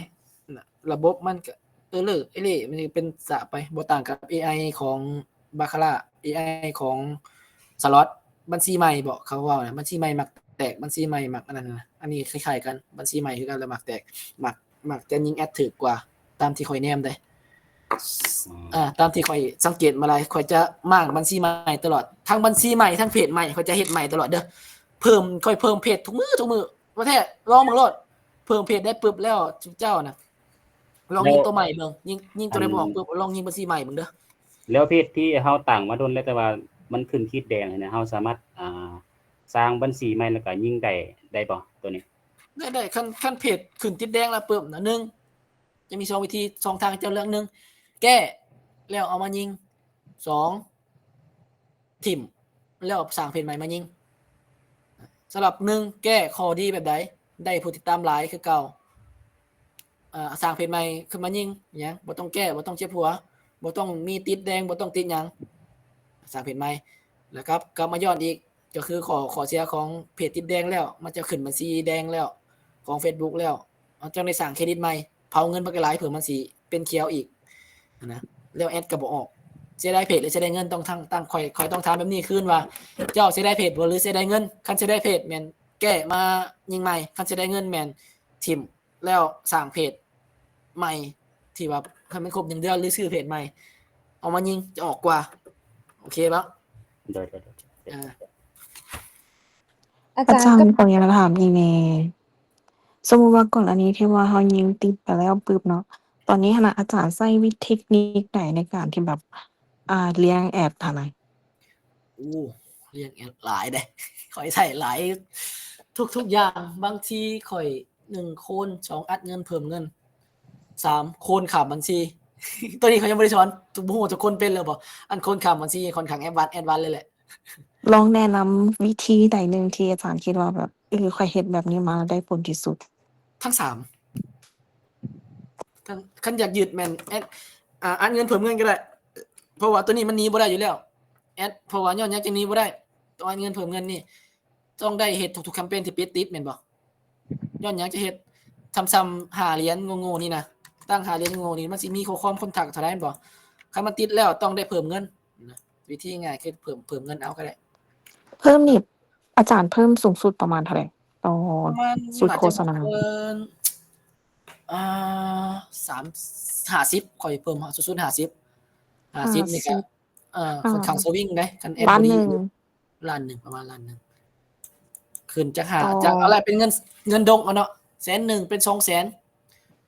ລະບົບມັນກໍເອີເລີ ເອເລ ມັນເປັນສະໄປ ບໍ່ຕ່າງກັບເອໄອຂອງບາຄາລາ ເອໄອຂອງສະລັອດ ບັນຊີໃໝ່ເບາະ ເຂົາເວົ້ານະ ບັນຊີໃໝ່ມັກແຕກ ບັນຊີໃໝ່ມັກອັນນັ້ນນະ ອັນນີ້ຄ້າຍໆກັນ ບັນຊີໃໝ່ຄືກັນ ລະມັກແຕກ ມັກ ມັກຈະຍິງແອັດຖືກກວ່າ ຕາມທີ່ຂ້ອຍແນມເດ້ ອືມ ອ່າ ຕາມທີ່ຂ້ອຍສັງເກດມາຫຼາຍ ຂ້ອຍຈະມ້າງບັນຊີໃໝ່ຕະຫຼອດ ທັງບັນຊີໃໝ່ ທັງເພຈໃໝ່ ຂ້ອຍຈະເຮັດໃໝ່ຕະຫຼອດເດີ້ ເພີ່ມ ຂ້ອຍເພີ່ມເພຈທຸກມື້ ທຸກມື້ ວ່າແທ້ ລອງເບິ່ງໂລດ ເພີ່ມເພຈໄດ້ປຶບແລ້ວ ເຈົ້ານະ ລອງຍິງໂຕໃໝ່ເບິ່ງ ຍິງ ຍິງໂຕໃດບໍ່ອອກປຶບ ລອງຍິງບັນຊີໃໝ່ເບິ່ງເດີ້. ແລ້ວເພຈທີ່ເຮົາຕັ້ງມາດົນແລ້ວ ແຕ່ວ່າມັນຂຶ້ນຂີດແດງຫັ້ນນະ ເຮົາສາມາດ ອ່າ ສ້າງບັນຊີໃໝ່ ແລ້ວກໍຍິງໄດ້ ໄດ້ບໍ່ໂຕນີ້? ໄດ້ ໄດ້ ຄັນ ຄັນເພຈຂຶ້ນຕິດແດງແລ້ວປຶບນະ ໜຶ່ງ ຈະມີສອງວິທີ ສອງທາງໃຫ້ເຈົ້າເລືອກ ໜຶ່ງ ແກ້ ແລ້ວເອົາມາຍິງ ສອງ ຖິ້ມ ແລ້ວສ້າງເພຈໃໝ່ມາຍິງ. ສຳລັບ ໜຶ່ງ ແກ້ ຂໍ້ດີແບບໃດ? ໄດ້ຜູ້ຕິດຕາມຫຼາຍຄືເກົ່າ ເອີ ສ້າງເພຈໃໝ່ຂຶ້ນມາຍິງ ຫຍັງ ບໍ່ຕ້ອງແກ້ ບໍ່ຕ້ອງເຈັບຫົວ ບໍ່ຕ້ອງມີຕິດແດງ ບໍ່ຕ້ອງຕິດຫຍັງ ສ້າງເພຈໃໝ່ ແລ້ວກັບ ກັບມາຍ້ອນອີກ ກໍຄືຂໍ້ ຂໍ້ເສຍຂອງເພຈຕິດແດງແລ້ວ ມັນຈະຂຶ້ນບັນຊີແດງແລ້ວ ຂອງເຟສບຸກແລ້ວ ເຮົາຈັ່ງໄດ້ສ້າງເຄຣດິດໃໝ່ ເຜົາເງິນບັກຫຼາຍ ເພື່ອມັນຊິເປັນຂຽວອີກຫັ້ນນະ ແລ້ວແອັດກໍບໍ່ອອກ ເສຍດາຍເພຈ ຫຼື ເສຍດາຍເງິນ? ຕ້ອງ ຕ້ອງ ຂ້ອຍ ຂ້ອຍຕ້ອງຖາມແບບນີ້ຄືນວ່າ ເຈົ້າເສຍດາຍເພຈບໍ່ ຫຼື ເສຍດາຍເງິນ? ຄັນເສຍດາຍເພຈແມ່ນແກ້ມາຍິງໃໝ່ ຄັນເສຍດາຍເງິນແມ່ນຖິ້ມ ແລ້ວສ້າງເພຈໃໝ່ ທີ່ວ່າໃຫ້ມັນຄົບໜຶ່ງເດືອນ ຫຼື ຊື້ເພຈໃໝ່ ເອົາມາຍິງຈະອອກກວ່າ ໂອເຄບໍ່? ໄດ້ ໄດ້ ໄດ້ ອາ ອາຈານ ອາຈານ ກໍ ຂໍອະນຸຍາດຖາມອີກແດ່ ສົມມຸດວ່າ ກໍລະນີທີ່ວ່າເຮົາຍິງຕິດໄປແລ້ວປຶບເນາະ ຕອນນີ້ຫັ້ນນະ ອາຈານໃຊ້ວິທີເທັກນິກໃດໃນການທີ່ແບບ ອ່າ ລ້ຽງແອັດຫັ້ນນະ? ໂອ້ ລ້ຽງແອັດຫຼາຍເດ້ ຂ້ອຍໃຊ້ຫຼາຍທຸກໆຢ່າງ ບາງທີຂ້ອຍ ໜຶ່ງ ໂຄນ ສອງ ອັດເງິນເພີ່ມເງິນ ສາມ ໂຄນຂ້າມບັນຊີ ໂຕນີ້ຂ້ອຍຍັງບໍ່ໄດ້ສອນ ບໍ່ຮູ້ທຸກຄົນເປັນແລ້ວບໍ່ ອັນໂຄນຂ້າມບັນຊີ ຂ້ອນຂ້າງແອັດວານ ແອັດວານເລີຍແຫຼະ. ລອງແນະນຳວິທີໃດໜຶ່ງທີ່ອາຈານຄິດວ່າແບບ ເອີ ຂ້ອຍເຮັດແບບນີ້ມາແລ້ວໄດ້ຜົນທີ່ສຸດ? ທັງສາມ ຄັນ ຄັນຢາກຢືດແມ່ນແອັດ ອ່າ ອັດເງິນເພີ່ມເງິນກໍໄດ້ ເພາະວ່າໂຕນີ້ມັນໜີບໍ່ໄດ້ຢູ່ແລ້ວ ແອັດ ເພາະວ່າຍ້ອນຫຍັງຈຶ່ງໜີບໍ່ໄດ້ ຕ້ອງອັດເງິນເພີ່ມເງິນນີ້ ຕ້ອງໄດ້ເຮັດທຸກໆແຄມເປນທີ່ປິດຕິດແມ່ນບໍ່? ຍ້ອນຫຍັງຈະເຮັດ ຊ້ຳໆຫ້າຫຼຽນໂງ່ໆນີ້ນະ ຕັ້ງຫ້າຫຼຽນໂງ່ໆນີ້ ມັນຊິມີຂໍ້ຄວາມຄົນທັກເທົ່າໃດແມ່ນບໍ່? ຄັນມັນຕິດແລ້ວຕ້ອງໄດ້ເພີ່ມເງິນນະ ວິທີງ່າຍຄືເພີ່ມ ເພີ່ມເງິນເອົາກໍໄດ້. ເພີ່ມນີ້ ອາຈານເພີ່ມສູງສຸດປະມານເທົ່າໃດຕໍ່ ປະມານ ຊຸດໂຄສະນາ? ອາດຈະບໍ່ເກີນ ອ່າ ສາມ ຫ້າສິບ ຂ້ອຍເພີ່ມສູງສຸດຫ້າສິບ ຫ້າສິບນີ້ກໍ ຫ້າສິບ ເອີ ອ່າ ຄ່ອນຂ້າງສະວິງເດ້ ຄັນແອັດບໍ່ດີ ລ້ານໜຶ່ງ ລ້ານໜຶ່ງ ປະມານລ້ານໜຶ່ງ ຂຶ້ນຈາກຫ້າ ຈາກ ເອົາລະ ເປັນເງິນ ເງິນດົງເອົາເນາະ ແສນໜຶ່ງເປັນສອງແສນ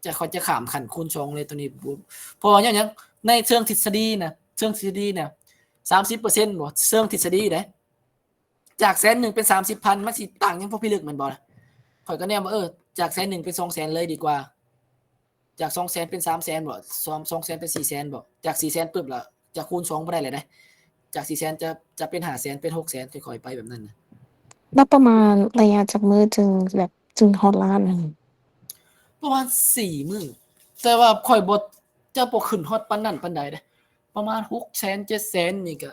ຈະ ຂ້ອຍຈະຂ້າມຂັ້ນຄູນສອງເລີຍໂຕນີ້ ເພາະວ່າຫຍັງ ໃນເຊີງທິດສະດີນະ ເຊີງທິດສະດີນະ ສາມສິບເປີເຊັນບໍ່ ເຊີງທິດສະດີເດ້ ຈາກແສນໜຶ່ງເປັນສາມສິບພັນ ມັນຊິຕ່າງຫຍັງພໍພິລຶກແມ່ນບໍ່ລະ? ຂ້ອຍກໍແນມວ່າ ເອີ ຈາກແສນໜຶ່ງເປັນສອງແສນເລີຍດີກວ່າ ຈາກສອງແສນເປັນສາມແສນບໍ່ ສອງ ສອງແສນເປັນສີ່ແສນບໍ່ ຈາກສີ່ແສນປຶບລະ ຈະຄູນສອງບໍ່ໄດ້ແລ້ວເດ້ ຈາກສີ່ແສນຈະ ຈະເປັນຫ້າແສນ ເປັນຫົກແສນ ຄ່ອຍໆໄປແບບນັ້ນນະ. ແລ້ວປະມານໄລຍະຈັກມື້ຈຶ່ງແບບ ຈຶ່ງຮອດລ້ານ? ປະມານສີ່ມື້ ແຕ່ວ່າຂ້ອຍບໍ່ ຈະບໍ່ຂຶ້ນຮອດປານນັ້ນປານໃດເດ້ ປະມານຫົກແສນ ເຈັດແສນນີ້ກະ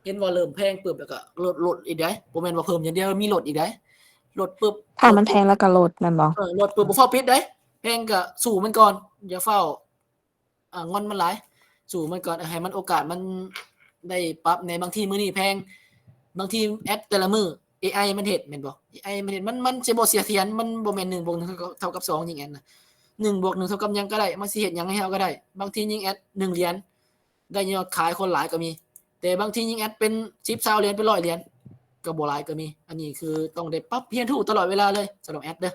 ເຫັນວ່າເລີ່ມແພງປຶບ ແລ້ວກະລົດ ລົດອີກໃດ໋ ບໍ່ແມ່ນວ່າເພີ່ມຢ່າງດຽວ ມີລົດອີກໃດ໋ ລົດປຶບ ຖ້າມັນແພງແລ້ວກໍລົດແມ່ນບໍ່? ເອີ ລົດປຶບ ບໍ່ຟ້າວປິດເດ້ ແພງກໍສູ້ມັນກ່ອນ ຢ່າຟ້າວ ອ່າ ງອນມັນຫຼາຍ ສູ້ມັນກ່ອນ ໃຫ້ມັນໂອກາດມັນໄດ້ປັບແດ່. ບາງທີມື້ນີ້ແພງ ບາງທີແອັດແຕ່ລະມື້ ເອໄອມັນເຮັດແມ່ນບໍ່? ເອໄອມັນເຮັດ ມັນ ມັນຊິບໍ່ສະຖຽນ ມັນບໍ່ແມ່ນໜຶ່ງບວກໜຶ່ງເທົ່າກັບສອງ ຍິງແອັດນະ ໜຶ່ງບວກໜຶ່ງເທົ່າກັບຫຍັງກໍໄດ້ ມັນຊິເຮັດຫຍັງໃຫ້ເຮົາກໍໄດ້. ບາງທີຍິງແອັດໜຶ່ງຫຼຽນ ໄດ້ຍອດຂາຍຄົນຫຼາຍກໍມີ ແຕ່ບາງທີຍິງແອັດເປັນສິບ ຊາວຫຼຽນ ເປັນຮ້ອຍຫຼຽນ ກໍບໍ່ຫຼາຍກໍມີ. ອັນນີ້ຄືຕ້ອງໄດ້ປັບຮຽນຮູ້ຕະຫຼອດເວລາເລີຍ ສຳລັບແອັດເດີ.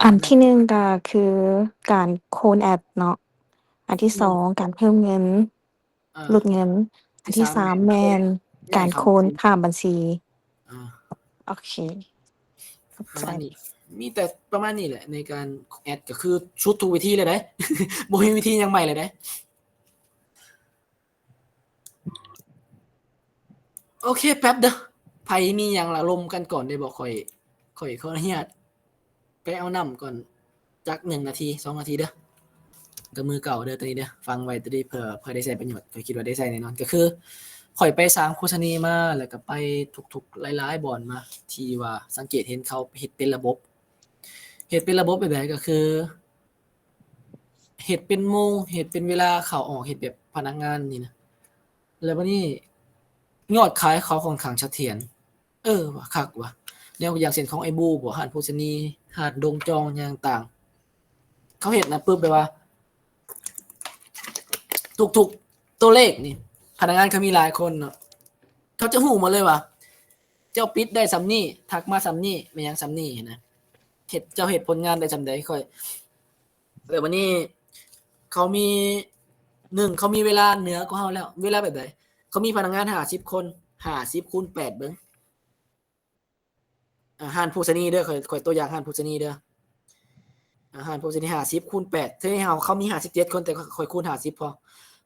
ອັນທີໜຶ່ງກໍຄືການຄູນແອັດເນາະ ອັນທີສອງ ອືມ ການເພີ່ມເງິນ ອ່າ ຫຼຸດເງິນ ອັນທີສາມ ແມ່ນການຄູນຂ້າມບັນຊີ. ອ່າ ໂອເຄ ປະມານນີ້ ມີແຕ່ປະມານນີ້ແຫຼະ ໃນການແອັດກໍຄືສຸດທຸກວິທີເລີຍເດ້ ບໍ່ມີວິທີຫຍັງໃໝ່ເລີຍເດ້. ໂອເຄ ແປັບເດີ ໃຜມີຫຍັງລະລົມກັນກ່ອນໄດ້ບໍ່? ຂ້ອຍ ຂ້ອຍຂໍອະນຸຍາດໄປເອົານ້ຳກ່ອນຈັກໜຶ່ງນາທີ ສອງນາທີເດີ. ກໍມືເກົ່າເດີ ໂຕນີ້ເດີ ຟັງໄວ້ໂຕນີ້ ເພື່ອ ເພື່ອໄດ້ໃຊ້ປະໂຫຍດ ຂ້ອຍຄິດວ່າໄດ້ໃຊ້ແນ່ນອນ. ກໍຄືຂ້ອຍໄປສ້າງໂພຊະນີມາ ແລ້ວກໍໄປທຸກໆຫຼາຍໆບ່ອນມາ ທີ່ວ່າສັງເກດເຫັນເຂົາເຮັດເປັນລະບົບ ເຮັດເປັນລະບົບແບບໃດ? ກໍຄື ເຮັດເປັນໂມງ ເຮັດເປັນເວລາເຂົ້າອອກ ເຮັດແບບພະນັກງານນີ້ນະ ແລ້ວບາດນີ້ຍອດຂາຍເຂົາຂ້ອນຂ້າງສະຖຽນ. ເອີ ວ່າຄັກວ່າ ແນວຢ່າງເຊັ່ນຂອງໄອ້ບູບໍ ຮ້ານໂພຊະນີ ຮ້ານດົງຈອງຫຍັງຕ່າງ ເຂົາເຮັດນະປຶບ ແບບວ່າທຸກໆຕົວເລກນີ້ ພະນັກງານເຂົາມີຫຼາຍຄົນເນາະ ເຂົາຈະຮູ້ໝົດເລີຍວ່າ ເຈົ້າປິດໄດ້ສ່ຳນີ້ ທັກມາສ່ຳນີ້ ແມ່ນຫຍັງສ່ຳນີ້ນະ ເຮັດ ເຈົ້າເຮັດຜົນງານໄດ້ສ່ຳໃດ. ຂ້ອຍ ແລ້ວບາດນີ້ເຂົາມີ ໜຶ່ງ ເຂົາມີເວລາເໜືອກວ່າເຮົາແລ້ວ. ເວລາແບບໃດ? ເຂົາມີພະນັກງານຫ້າສິບຄົນ ຫ້າສິບຄູນແປດເບິ່ງ ອາ ຮ້ານໂພຊະນີເດີ ຂ້ອຍ ຂ້ອຍຕົວຢ່າງຮ້ານໂພຊະນີເດີ ອາ ຮ້ານໂພຊະນີຫ້າສິບຄູນແປດ ເທົ່າເຮົາ ເຂົາມີຫ້າສິບເຈັດຄົນ ແຕ່ຂ້ອຍ ຂ້ອຍຄູນຫ້າສິບພໍ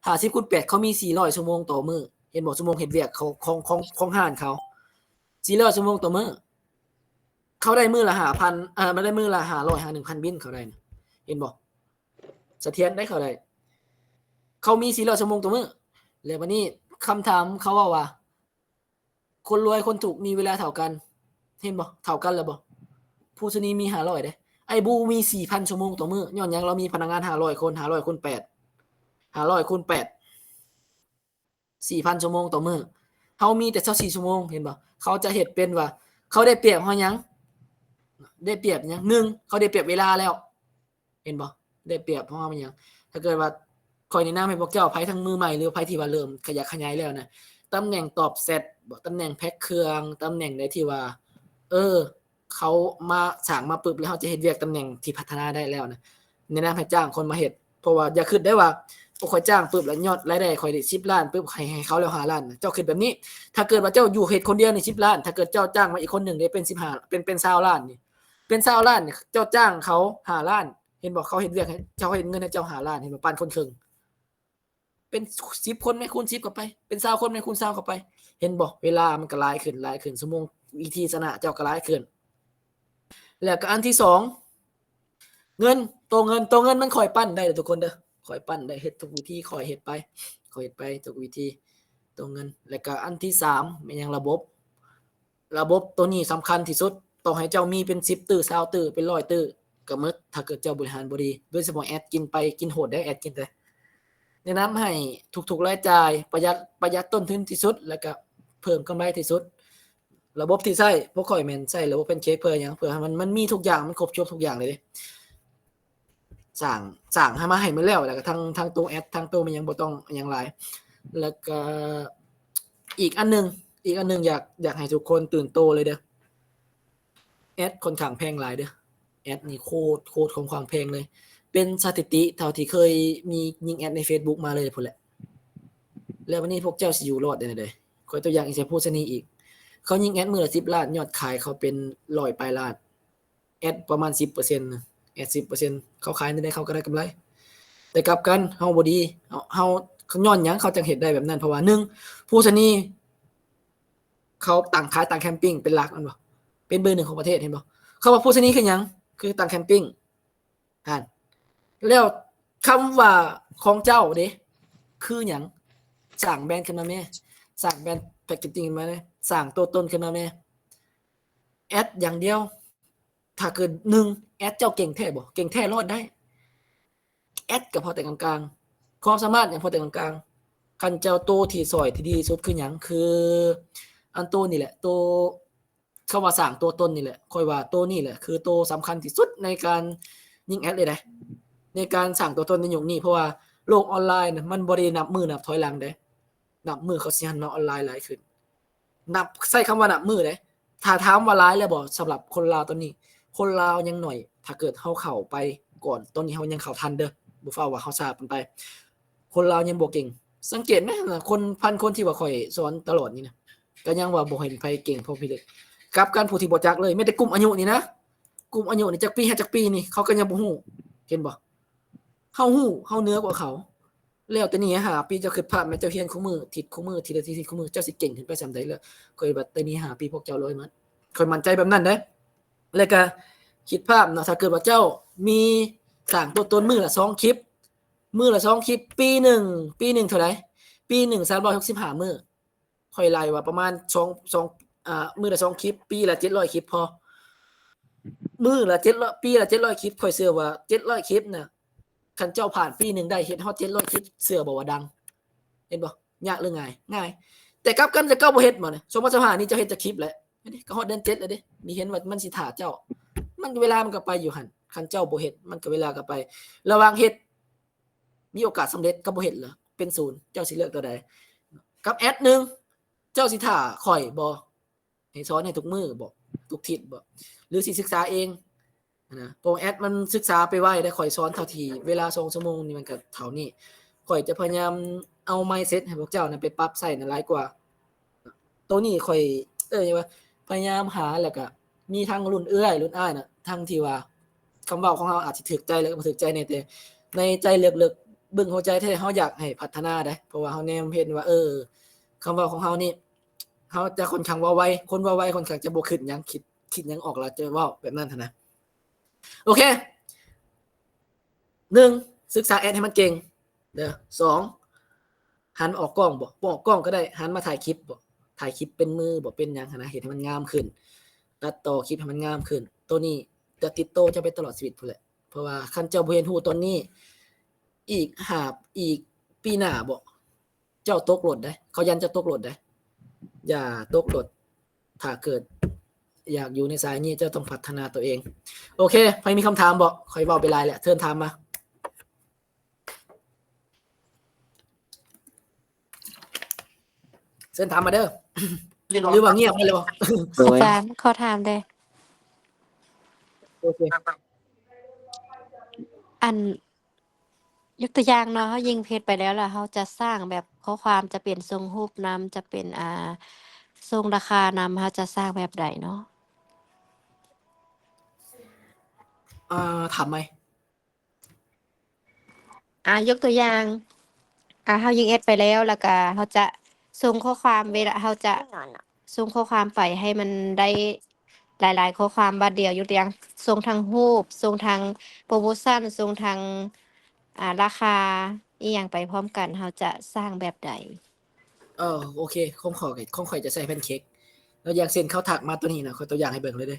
ຫ້າສິບຄູນແປດ ເຂົາມີສີ່ຮ້ອຍຊົ່ວໂມງຕໍ່ມື້ ເຫັນບໍ່? ຊົ່ວໂມງເຮັດວຽກຂອງ ຂອງ ຂອງ ຂອງຮ້ານເຂົາ ສີ່ຮ້ອຍຊົ່ວໂມງຕໍ່ມື້ ເຂົາໄດ້ມື້ລະຫ້າພັນ ເອີ ມາໄດ້ມື້ລະຫ້າຮ້ອຍຫາໜຶ່ງພັນບິນ ເຂົາໄດ້ນະ ເຫັນບໍ່? ສະຖຽນໄດ໋ ເຂົາໄດ້ ເຂົາມີສີ່ຮ້ອຍຊົ່ວໂມງຕໍ່ມື້. ແລ້ວບາດນີ້ຄຳຖາມເຂົາເວົ້າວ່າ ຄົນລວຍຄົນທຸກມີເວລາເທົ່າກັນ ເຫັນບໍ່? ເທົ່າກັນແລ້ວບໍ່? ໂພຊະນີມີຫ້າຮ້ອຍເດ້ ໄອ້ບູມີສີ່ພັນຊົ່ວໂມງຕໍ່ມື້ ຍ້ອນຫຍັງ? ລາວມີພະນັກງານຫ້າຮ້ອຍຄົນ ຫ້າຮ້ອຍຄູນແປດ ຫ້າຮ້ອຍຄູນແປດ ສີ່ພັນຊົ່ວໂມງຕໍ່ມື້ ເຮົາມີແຕ່ຊາວສີ່ຊົ່ວໂມງ ເຫັນບໍ່? ເຂົາຈະເຮັດເປັນວ່າ ເຂົາໄດ້ປຽບເຮົາຫຍັງ? ໄດ້ປຽບຫຍັງ? ໜຶ່ງ ເຂົາໄດ້ປຽບເວລາແລ້ວ ເຫັນບໍ່? ໄດ້ປຽບເຮົາຫຍັງ? ຖ້າເກີດວ່າ ຂ້ອຍແນະນຳໃຫ້ພວກເຈົ້າ ໃຜທັງມືໃໝ່ ຫຼືໃຜທີ່ວ່າເລີ່ມຂະຫຍັບຂະຫຍາຍແລ້ວນະ ຕຳແໜ່ງຕອບແຊັດບໍ ຕຳແໜ່ງແພັກເຄື່ອງ ຕຳແໜ່ງໃດທີ່ວ່າ ເອີ ເຂົາມາສ້າງມາປຶບ ແລ້ວເຮົາຈະເຮັດວຽກຕຳແໜ່ງທີ່ພັດທະນາໄດ້ແລ້ວນະ ແນະນຳໃຫ້ຈ້າງຄົນມາເຮັດ. ເພາະວ່າຢ່າຄິດໄດ້ວ່າ ໂອ້ ຂ້ອຍຈ້າງປຶບ ແລ້ວຍອດລາຍໄດ້ຂ້ອຍໄດ້ສິບລ້ານປຶບ ໃຫ້ ໃຫ້ເຂົາແລ້ວຫ້າລ້ານນະ ເຈົ້າຄິດແບບນີ້. ຖ້າເກີດວ່າເຈົ້າຢູ່ເຮັດຄົນດຽວນີ້ສິບລ້ານ ຖ້າເກີດເຈົ້າຈ້າງມາອີກຄົນໜຶ່ງເດ້ ເປັນສິບຫ້າ ເປັນ ເປັນຊາວລ້ານນີ້ ເປັນຊາວລ້ານນີ້ ເຈົ້າຈ້າງເຂົາຫ້າລ້ານ ເຫັນບໍ່? ເຂົາເຮັດວຽກໃຫ້ເຈົ້າ ເຂົາເຮັດເງິນໃຫ້ເຈົ້າຫ້າລ້ານ ເຫັນບໍ່? ປານຄົນເຄິ່ງ ເປັນສິບຄົນແມ່ນຄູນສິບເຂົ້າໄປ ເປັນຊາວຄົນແມ່ນຄູນຊາວເຂົ້າໄປ ເຫັນບໍ່? ເວລາມັນກໍຫຼາຍຂຶ້ນ ຫຼາຍຂຶ້ນ ຊົ່ວໂມງ ວິທີຊະນະເຈົ້າກໍຫຼາຍຂຶ້ນ. ແລ້ວກໍອັນທີສອງ ເງິນ ໂຕເງິນ ໂຕເງິນມັນຂ້ອຍປັ້ນໄດ້ເດີທຸກຄົນເດີ ຂ້ອຍປັ້ນໄດ້ ເຮັດທຸກວິທີ ຂ້ອຍເຮັດໄປ ຂ້ອຍເຮັດໄປທຸກວິທີ ໂຕເງິນ. ແລ້ວກໍອັນທີສາມແມ່ນຫຍັງ? ລະບົບ ລະບົບໂຕນີ້ສຳຄັນທີ່ສຸດ ຕໍ່ໃຫ້ເຈົ້າມີເປັນສິບຕື້ ຊາວຕື້ ເປັນຮ້ອຍຕື້ກໍໝົດ ຖ້າເກີດເຈົ້າບໍລິຫານບໍ່ດີ ໂດຍສະເພາະແອັດກິນໄປ ກິນໂຫດເດ້ ແອັດກິນແຕ່ ແນະນຳໃຫ້ທຸກໆລາຍຈ່າຍປະຢັດ ປະຢັດຕົ້ນທຶນທີ່ສຸດ ແລ້ວກະເພີ່ມກຳໄລທີ່ສຸດ. ລະບົບທີ່ໃຊ້ ພວກຂ້ອຍແມ່ນໃຊ້ລະບົບແພນເຄ້ກ ເພື່ອຫຍັງ? ເພື່ອໃຫ້ມັນ ມັນມີທຸກຢ່າງ ມັນຄົບຈົບທຸກຢ່າງເລີຍເດ້. ສ້າງ ສ້າງໃຫ້ມາໃຫ້ໝົດແລ້ວ ແລ້ວກໍທັງ ທັງໂຕແອັດ ທັງໂຕແມ່ນຫຍັງ ບໍ່ຕ້ອງຫຍັງຫຼາຍ. ແລ້ວກໍອີກອັນໜຶ່ງ ອີກອັນໜຶ່ງ ຢາກ ຢາກໃຫ້ທຸກຄົນຕື່ນໂຕເລີຍເດີ້ ແອັດຂ້ອນຂ້າງແພງຫຼາຍເດີ້ ແອັດນີ້ໂຄດ ໂຄດຂ້ອນຂ້າງແພງເລີຍ ເປັນສະຖິຕິເທົ່າທີ່ເຄີຍມີຍິງແອັດໃນເຟສບຸກມາເລີຍພຸ້ນແຫຼະ. ແລ້ວບາດນີ້ພວກເຈົ້າຊິຢູ່ລອດໄດ້ແນວໃດ? ຂ້ອຍຕົວຢ່າງອີກໃສ່ໂພຊະນີອີກ ເຂົາຍິງແອັດມື້ລະສິບລ້ານ ຍອດຂາຍເຂົາເປັນຮ້ອຍປາຍລ້ານ ແອັດປະມານສິບເປີເຊັນນະ ແອັດສິບເປີເຊັນ ເຂົາຂາຍແນວໃດເຂົາກໍໄດ້ກຳໄລ. ແຕ່ກັບກັນເຮົາບໍ່ດີ ເຮົາ ເຮົາ ຍ້ອນຫຍັງເຂົາຈັ່ງເຮັດໄດ້ແບບນັ້ນ? ເພາະວ່າໜຶ່ງ ໂພຊະນີ ເຂົາຕັ້ງ ຂາຍຕັ້ງແຄມປິງເປັນຫຼັກແມ່ນບໍ່? ເປັນເບີໜຶ່ງຂອງປະເທດ ເຫັນບໍ່? ເຂົາວ່າໂພຊະນີຄືຫຍັງ? ຄືຕັ້ງແຄມປິງຫັ້ນ. ແລ້ວຄຳວ່າຂອງເຈົ້າເດ ຄືຫຍັງ? ສ້າງແບຣນຂຶ້ນມາແມ້ ສ້າງແບຣນແພັກເກດຈິ້ງຂຶ້ນມາແມ້ ສ້າງຕົວຕົນຂຶ້ນມາແມ້. ແອັດຢ່າງດຽວ ຖ້າເກີດ ໜຶ່ງ ແອັດເຈົ້າເກັ່ງແທ້ບໍ່? ເກັ່ງແທ້ລອດໄດ້ ແອັດກໍພໍແຕ່ກາງໆ ຄວາມສາມາດຍັງພໍແຕ່ກາງໆ. ຄັນເຈົ້າໂຕທີ່ຊ່ອຍທີ່ດີທີ່ສຸດຄືຫຍັງ? ຄືອັນໂຕນີ້ແຫຼະ ໂຕ ຄຳວ່າສ້າງຕົວຕົນນີ້ແຫຼະ ຂ້ອຍວ່າໂຕນີ້ແຫຼະຄືໂຕສຳຄັນທີ່ສຸດໃນການຍິງແອັດເລີຍເດ້ ໃນການສ້າງຕົວຕົນໃນຍຸກນີ້ ເພາະວ່າໂລກອອນລາຍນະ ມັນບໍ່ໄດ້ນັບມື້ນັບຖອຍຫຼັງເດ້ ນັບມື້ເຂົາຊິຫັນມາອອນລາຍຫຼາຍຂຶ້ນ ນັບ ໃຊ້ຄຳວ່ານັບມື້ເດ້. ຖ້າຖາມວ່າຫຼາຍແລ້ວບໍ່? ສຳລັບຄົນລາວຕອນນີ້ ຄົນລາວຍັງໜ້ອຍ ຖ້າເກີດເຮົາເຂົ້າໄປກ່ອນ ຕອນນີ້ເຮົາຍັງເຂົ້າທັນເດີ້ ບໍ່ຟ້າວວ່າເຮົາຊ້າເກີນໄປ. ຄົນລາວຍັງບໍ່ເກັ່ງ. ສັງເກດແມ ຄົນ ພັນຄົນທີ່ວ່າຂ້ອຍສອນຕະຫຼອດນີ້ນະ ກໍຍັງວ່າບໍ່ເຫັນໃຜເກັ່ງພໍພີ່ເລີຍ. ກັບກັນຜູ້ທີ່ບໍ່ຈັກເລີຍ ແມ້ແຕ່ກຸ່ມອາຍຸນີ້ນະ ກຸ່ມອາຍຸນີ້ ຈັກປີຫາຈັກປີນີ້ ເຂົາກໍຍັງບໍ່ຮູ້ ເຫັນບໍ່? ເຮົາຮູ້ ເຮົາເໜືອກວ່າເຂົາ. ແລ້ວແຕ່ນີ້ຫ້າປີ ເຈົ້າຄິດພາບແມ່ນ ເຈົ້າຮຽນຄູ່ມື້ ທິດຄູ່ມື້ ທິດລະທິດ ທິດຄູ່ມື້ ເຈົ້າຊິເກັ່ງຂຶ້ນໄປສ່ຳໃດ? ແລ້ວຂ້ອຍວ່າແຕ່ນີ້ຫ້າປີ ພວກເຈົ້າລອຍໝົດ ຂ້ອຍໝັ້ນໃຈແບບນັ້ນເດ້. ແລ້ວກໍຄິດພາບເນາະ ຖ້າເກີດວ່າເຈົ້າມີສ້າງຕົວຕົນມື້ລະສອງຄລິບ ມື້ລະສອງຄລິບ ປີໜຶ່ງ ປີໜຶ່ງເທົ່າໃດ? ປີໜຶ່ງສາມຮ້ອຍຫົກສິບຫ້າມື້ ຂ້ອຍໄລ່ວ່າປະມານສອງ ສອງ ອ່າ ມື້ລະສອງຄລິບ ປີລະເຈັດຮ້ອຍຄລິບພໍ ມື້ລະເຈັດຮ້ອຍ ປີລະເຈັດຮ້ອຍຄລິບ ຂ້ອຍເຊື່ອວ່າເຈັດຮ້ອຍຄລິບນະ ຄັນເຈົ້າຜ່ານປີໜຶ່ງໄດ້ເຮັດຮອດເຈັດຮ້ອຍຄລິບ ເຊື່ອບໍ່ວ່າດັງ? ເຫັນບໍ່? ຍາກຫຼືງ່າຍ? ງ່າຍ. ແຕ່ກັບກັນ ເຈົ້າບໍ່ເຮັດບໍ່ນີ້ ສອງພັນຊາວຫ້ານີ້ ເຈົ້າເຮັດຈັກຄລິບແລ້ວ? ນີ້ກໍຮອດເດືອນເຈັດແລ້ວເດ້ ນີ້ເຫັນວ່າມັນຊິຖ້າເຈົ້າ ມັນ ເວລາມັນກໍໄປຢູ່ຫັ້ນ ຄັນເຈົ້າບໍ່ເຮັດ ມັນກໍ ເວລາກໍໄປ ລະຫວ່າງເຮັດ ມີໂອກາດສຳເລັດກັບບໍ່ເຮັດລະ ເປັນສູນ ເຈົ້າຊິເລືອກຕົວໃດ? ກັບແອັດ ໜຶ່ງ ເຈົ້າຊິຖ້າຂ້ອຍບໍ່ ໃຫ້ສອນໃຫ້ທຸກມື້ບໍ່ ທຸກທິດບໍ່ ຫຼືຊິສຶກສາເອງນະ? ເພາະວ່າແອັດມັນສຶກສາໄປໄວເດ້ ຂ້ອຍສອນເທົ່າທີ່ເວລາສອງຊົ່ວໂມງນີ້ ມັນກໍເທົ່ານີ້. ຂ້ອຍຈະພະຍາຍາມເອົາ mindset ໃຫ້ພວກເຈົ້ານັ້ນໄປປັບໃຊ້ນັ້ນຫຼາຍກວ່າ. ໂຕນີ້ຂ້ອຍ ເອີ້ນຫຍັງວ່າ ພະຍາຍາມຫາ ແລ້ວກະມີທັງລຸ້ນເອື້ອຍລຸ້ນອ້າຍນະ ທັງທີ່ວ່າຄຳເວົ້າຂອງເຮົາອາດຊິຖືກໃຈ ແລ້ວກໍບໍ່ຖືກໃຈແດ່ ແຕ່ໃນໃຈເລິກໆ ເບື້ອງຫົວໃຈແທ້ ເຮົາຢາກໃຫ້ພັດທະນາເດ້ ເພາະວ່າເຮົາແນມເຫັນວ່າ ເອີ ຄຳເວົ້າຂອງເຮົານີ້ ເຮົາຈະຂ້ອນຂ້າງເວົ້າໄວ ຄົນເວົ້າໄວຂ້ອນຂ້າງຈະບໍ່ຄິດຫຍັງ ຄິດ ຄິດຫຍັງອອກແລ້ວຈະເວົ້າ ແບບນັ້ນຫັ້ນນະ. ໂອເຄ ໜຶ່ງ ສຶກສາແອັດໃຫ້ມັນເກັ່ງເດີ ສອງ ຫັນອອກກ້ອງບໍ່ ບໍ່ອອກກ້ອງກໍໄດ້ ຫັນມາຖ່າຍຄລິບບໍ່ ຖ່າຍຄລິບເປັນມືບໍ່ ເປັນຫຍັງຫັ້ນນະ ເຮັດໃຫ້ມັນງາມຂຶ້ນ ຕັດຕໍ່ຄລິບໃຫ້ມັນງາມຂຶ້ນ. ໂຕນີ້ຈະຕິດໂຕເຈົ້າໄປຕະຫຼອດຊີວິດພຸ້ນແຫຼະ ເພາະວ່າຄັນເຈົ້າບໍ່ຮຽນຮູ້ຕອນນີ້ ອີກຫ້າ ອີກປີໜ້າບໍ່ ເຈົ້າຕົກໂລດເດ້ ເຂົາຢ້ານເຈົ້າຕົກໂລດເດ້ ຢ່າຕົກໂລດ. ຖ້າເກີດຢາກຢູ່ໃນສາຍນີ້ ເຈົ້າຕ້ອງພັດທະນາຕົວເອງ. ໂອເຄ ໃຜມີຄຳຖາມບໍ່? ຂ້ອຍເວົ້າໄປຫຼາຍແລ້ວ ເຊີນຖາມມາ ເຊີນຖາມມາເດີ ຫຼືວ່າງຽບໄປແລ້ວ? ໂດຍ ອາຈານ ຂໍຖາມແດ່ ໂອເຄ ອັນ ຍົກຕົວຢ່າງເນາະ ເຮົາຍິງເພຈໄປແລ້ວ ແລ້ວເຮົາຈະສ້າງແບບຂໍ້ຄວາມ ຈະເປັນຊົງຮູບນຳ ຈະເປັນ ອ່າ ຊົງລາຄານຳ ເຮົາຈະສ້າງແບບໃດເນາະ? ອ່າ ຖາມໃໝ່. ອ່າ ຍົກຕົວຢ່າງ ອ່າ ເຮົາຍິງແອັດໄປແລ້ວ ແລ້ວກະເຮົາຈະສົ່ງຂໍ້ຄວາມ ເວລາເຮົາຈະສົ່ງຂໍ້ຄວາມໄປໃຫ້ມັນໄດ້ ຫຼາຍໆຂໍ້ຄວາມບາດດຽວ ຍົກຕົວຢ່າງ ສົ່ງທັງຮູບ ສົ່ງທັງໂປຣໂມຊັນ ສົ່ງທັງ ອ່າ ລາຄາອີ່ຫຍັງໄປພ້ອມກັນ ເຮົາຈະສ້າງແບບໃດ? ເອີ ໂອເຄ ຂອງຂ້ອຍ ຂອງຂ້ອຍຈະໃຊ້ແພນເຄ້ກ ແລ້ວຢ່າງເຊັ່ນ ເຂົາທັກມາຕົວນີ້ນະ ຂ້ອຍຕົວຢ່າງໃຫ້ເບິ່ງເລີຍເດ້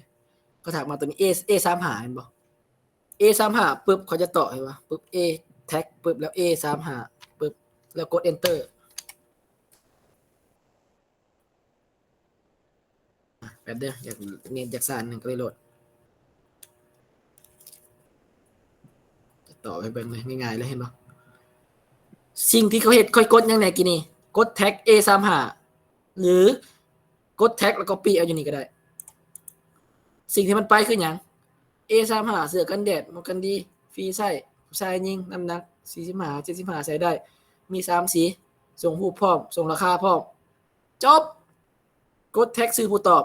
ເຂົາທັກມາຕົວນີ້ ເອ ເອສາມຫ້າ ເຫັນບໍ່? ເອສາມຫ້າ ປຶບ ເຂົາຈະຕອບ ເຫັນບໍ່? ປຶບ A tag ປຶບ ແລ້ວ A ສາມຫ້າ ປຶບ ແລ້ວກົດ Enter. ອາ ແປັບເດີ ຢາກ ເນັດຢາກຊ້າໜຶ່ງ ກໍເລີຍໂຫຼດ ຈະຕອບໃຫ້ເບິ່ງເລີຍ ງ່າຍໆເລີຍ ເຫັນບໍ່? ສິ່ງທີ່ເຂົາເຮັດ ຂ້ອຍກົດຫຍັງແດ່ກີ້ນີ້? ກົດ tag A ສາມຫ້າ ຫຼື ກົດ tag ແລ້ວ copy ເອົາຢູ່ນີ້ກໍໄດ້. ສິ່ງທີ່ມັນໄປຄືຫຍັງ? A ສາມຫ້າ ເສື້ອກັນແດດ ໝວກກັນດີ ຟຣີໃຊ້ ຜູ້ຊາຍຍິງ ນ້ຳໜັກສີ່ສິບຫ້າ ເຈັດສິບຫ້າ ໃສ່ໄດ້ ມີສາມສີ ສົ່ງຮູບພ້ອມ ສົ່ງລາຄາພ້ອມ ຈົບ ກົດ tag ຊື່ຜູ້ຕອບ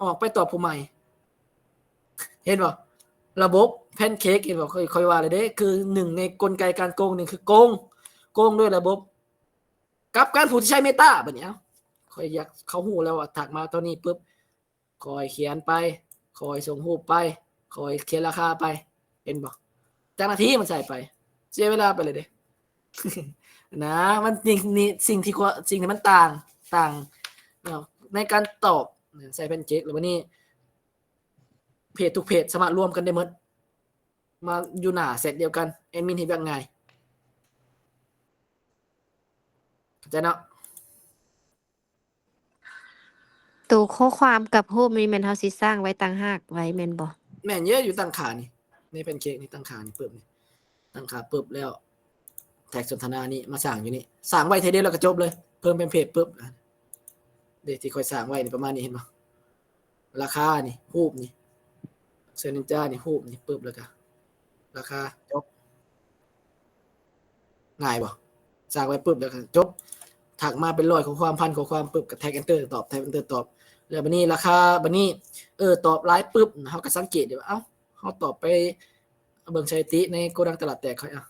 ອອກໄປຕອບຜູ້ໃໝ່ ເຫັນບໍ່? ລະບົບ pancake ເຫັນບໍ່? ຂ້ອຍ ຂ້ອຍວ່າແລ້ວເດ້ ຄືໜຶ່ງໃນກົນໄກການໂກງ ໜຶ່ງຄືໂກງ ໂກງດ້ວຍລະບົບ. ກັບກັນຜູ້ທີ່ໃຊ້ Meta ບັດນີ້ ເອົ້າ ຂ້ອຍຢາກ ເຂົາຮູ້ແລ້ວວ່າທັກມາຕອນນີ້ປຶບ ຂ້ອຍຂຽນໄປ ຂ້ອຍສົ່ງຮູບໄປ ຂ້ອຍຂຽນລາຄາໄປ ເຫັນບໍ່? ຈັກນາທີມັນໃຊ້ໄປ ເສຍເວລາໄປເລີຍເດ້ ນະ ມັນ ນີ້ ນີ້ ສິ່ງທີ່ ສິ່ງທີ່ມັນຕ່າງ ຕ່າງເນາະ ໃນການຕອບ ໃສ່ pancake ແລ້ວບັດນີ້ ເພຈທຸກເພຈສາມາດລວມກັນໄດ້ໝົດ ມາຢູ່ໜ້າແຊັດດຽວກັນ ແອດມິນເຮັດວຽກງ່າຍ ເຂົ້າໃຈເນາະ? ໂຕຂໍ້ຄວາມກັບຮູບນີ້ແມ່ນເຮົາຊິສ້າງໄວ້ຕ່າງຫາກໄວ້ແມ່ນບໍ່? ແມ່ນເອີ ຢູ່ຕັ້ງຄ່ານີ້ ໃນແພນເຄ້ກນີ້ຕັ້ງຄ່ານີ້ປຶບນີ້ ຕັ້ງຄ່າປຶບແລ້ວ ແທັກສົນທະນານີ້ມາສ້າງຢູ່ນີ້ ສ້າງໄວ້ເທື່ອດຽວແລ້ວກໍຈົບເລີຍ ເພີ່ມເປັນເພຈປຶບ ເດ້ ທີ່ຂ້ອຍສ້າງໄວ້ນີ້ປະມານນີ້ ເຫັນບໍ່? ລາຄານີ້ ຮູບນີ້ ເຊີນນິນຈານີ້ ຮູບນີ້ປຶບ ແລ້ວກໍລາຄາ ຈົບ. ງ່າຍບໍ່? ສ້າງໄວ້ປຶບ ແລ້ວກໍຈົບ ທັກມາເປັນຮ້ອຍຂໍ້ຄວາມ ພັນຂໍ້ຄວາມປຶບ ກໍແທັກເອັນເຕີຕອບ ແທັກເອັນເຕີຕອບ ແລ້ວບັດນີ້ລາຄາ ບັດນີ້ ເອີ ຕອບຫຼາຍປຶບ ເຮົາກໍສັງເກດໄດ້ວ່າ ເອົ້າ ເຮົາຕອບໄປ ເບິ່ງສະຖິຕິໃນໂກດັງຕະຫຼາດແຕກຂ້ອຍ ເອົາ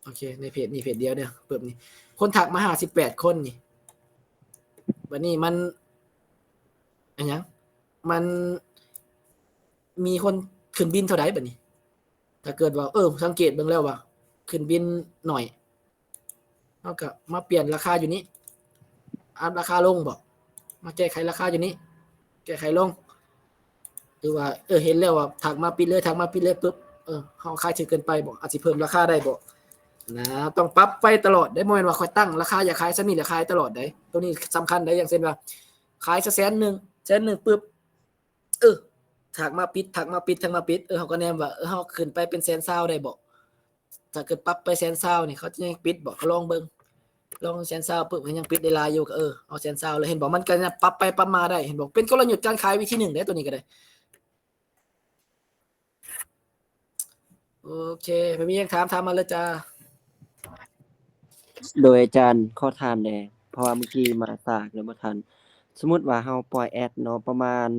ໂອເຄ ໃນເພຈນີ້ເພຈດຽວເດີ ປຶບນີ້ ຄົນທັກມາຫ້າສິບແປດຄົນນີ້ ບັດນີ້ມັນ ອັນຫຍັງ ມັນມີຄົນຂຶ້ນບິນເທົ່າໃດບັດນີ້? ຖ້າເກີດວ່າ ເອີ ສັງເກດເບິ່ງແລ້ວວ່າຂຶ້ນບິນໜ້ອຍ ເຮົາກໍມາປ່ຽນລາຄາຢູ່ນີ້ ອັບລາຄາລົງບໍ ມາແກ້ໄຂລາຄາຢູ່ນີ້ ແກ້ໄຂລົງ ຫຼືວ່າ ເອີ ເຫັນແລ້ວວ່າທັກມາປິດເລີຍ ທັກມາປິດເລີຍປຶບ ເອີ ເຮົາຂາຍຖືກເກີນໄປບໍ ອາດຊິເພີ່ມລາຄາໄດ້ບໍ ນະ ຕ້ອງປັບໄປຕະຫຼອດເດ້ ບໍ່ແມ່ນວ່າຂ້ອຍຕັ້ງລາຄາຢາກຂາຍສ່ຳນີ້ແລ້ວຂາຍຕະຫຼອດເດ້ ໂຕນີ້ສຳຄັນເດ້ ຢ່າງເຊັ່ນວ່າ ຂາຍຊະແສນໜຶ່ງ ແສນໜຶ່ງປຶບ ເອີ ທັກມາປິດ ທັກມາປິດ ທັກມາປິດ ເອີ ເຮົາກໍແນມວ່າ ເອີ ເຮົາຂຶ້ນໄປເປັນແສນຊາວໄດ້ບໍ? ຖ້າເກີດປັບໄປແສນຊາວນີ້ ເຂົາຈະຍັງປິດບໍ? ກໍລອງເບິ່ງ ລອງແສນຊາວປຶບ ກໍຍັງປິດໄດ້ຫຼາຍຢູ່ ກໍ ເອີ ເອົາແສນຊາວເລີຍ ເຫັນບໍ? ມັນກໍປັບໄປປັບມາໄດ້ ເຫັນບໍ? ເປັນກົນລະຍຸດການຂາຍວິທີໜຶ່ງເດ້ ໂຕນີ້ກໍໄດ້. ໂອເຄ ໃຜມີຫຍັງຖາມ ຖາມມາເລີຍຈ້າ. ໂດຍອາຈານ ຂໍຖາມແດ່ ເພາະວ່າມື້ກີ້ມາສາກແລ້ວບໍ່ທັນ. ສົມມຸດວ່າເຮົາປ່ອຍແອດເນາະ ປະມານ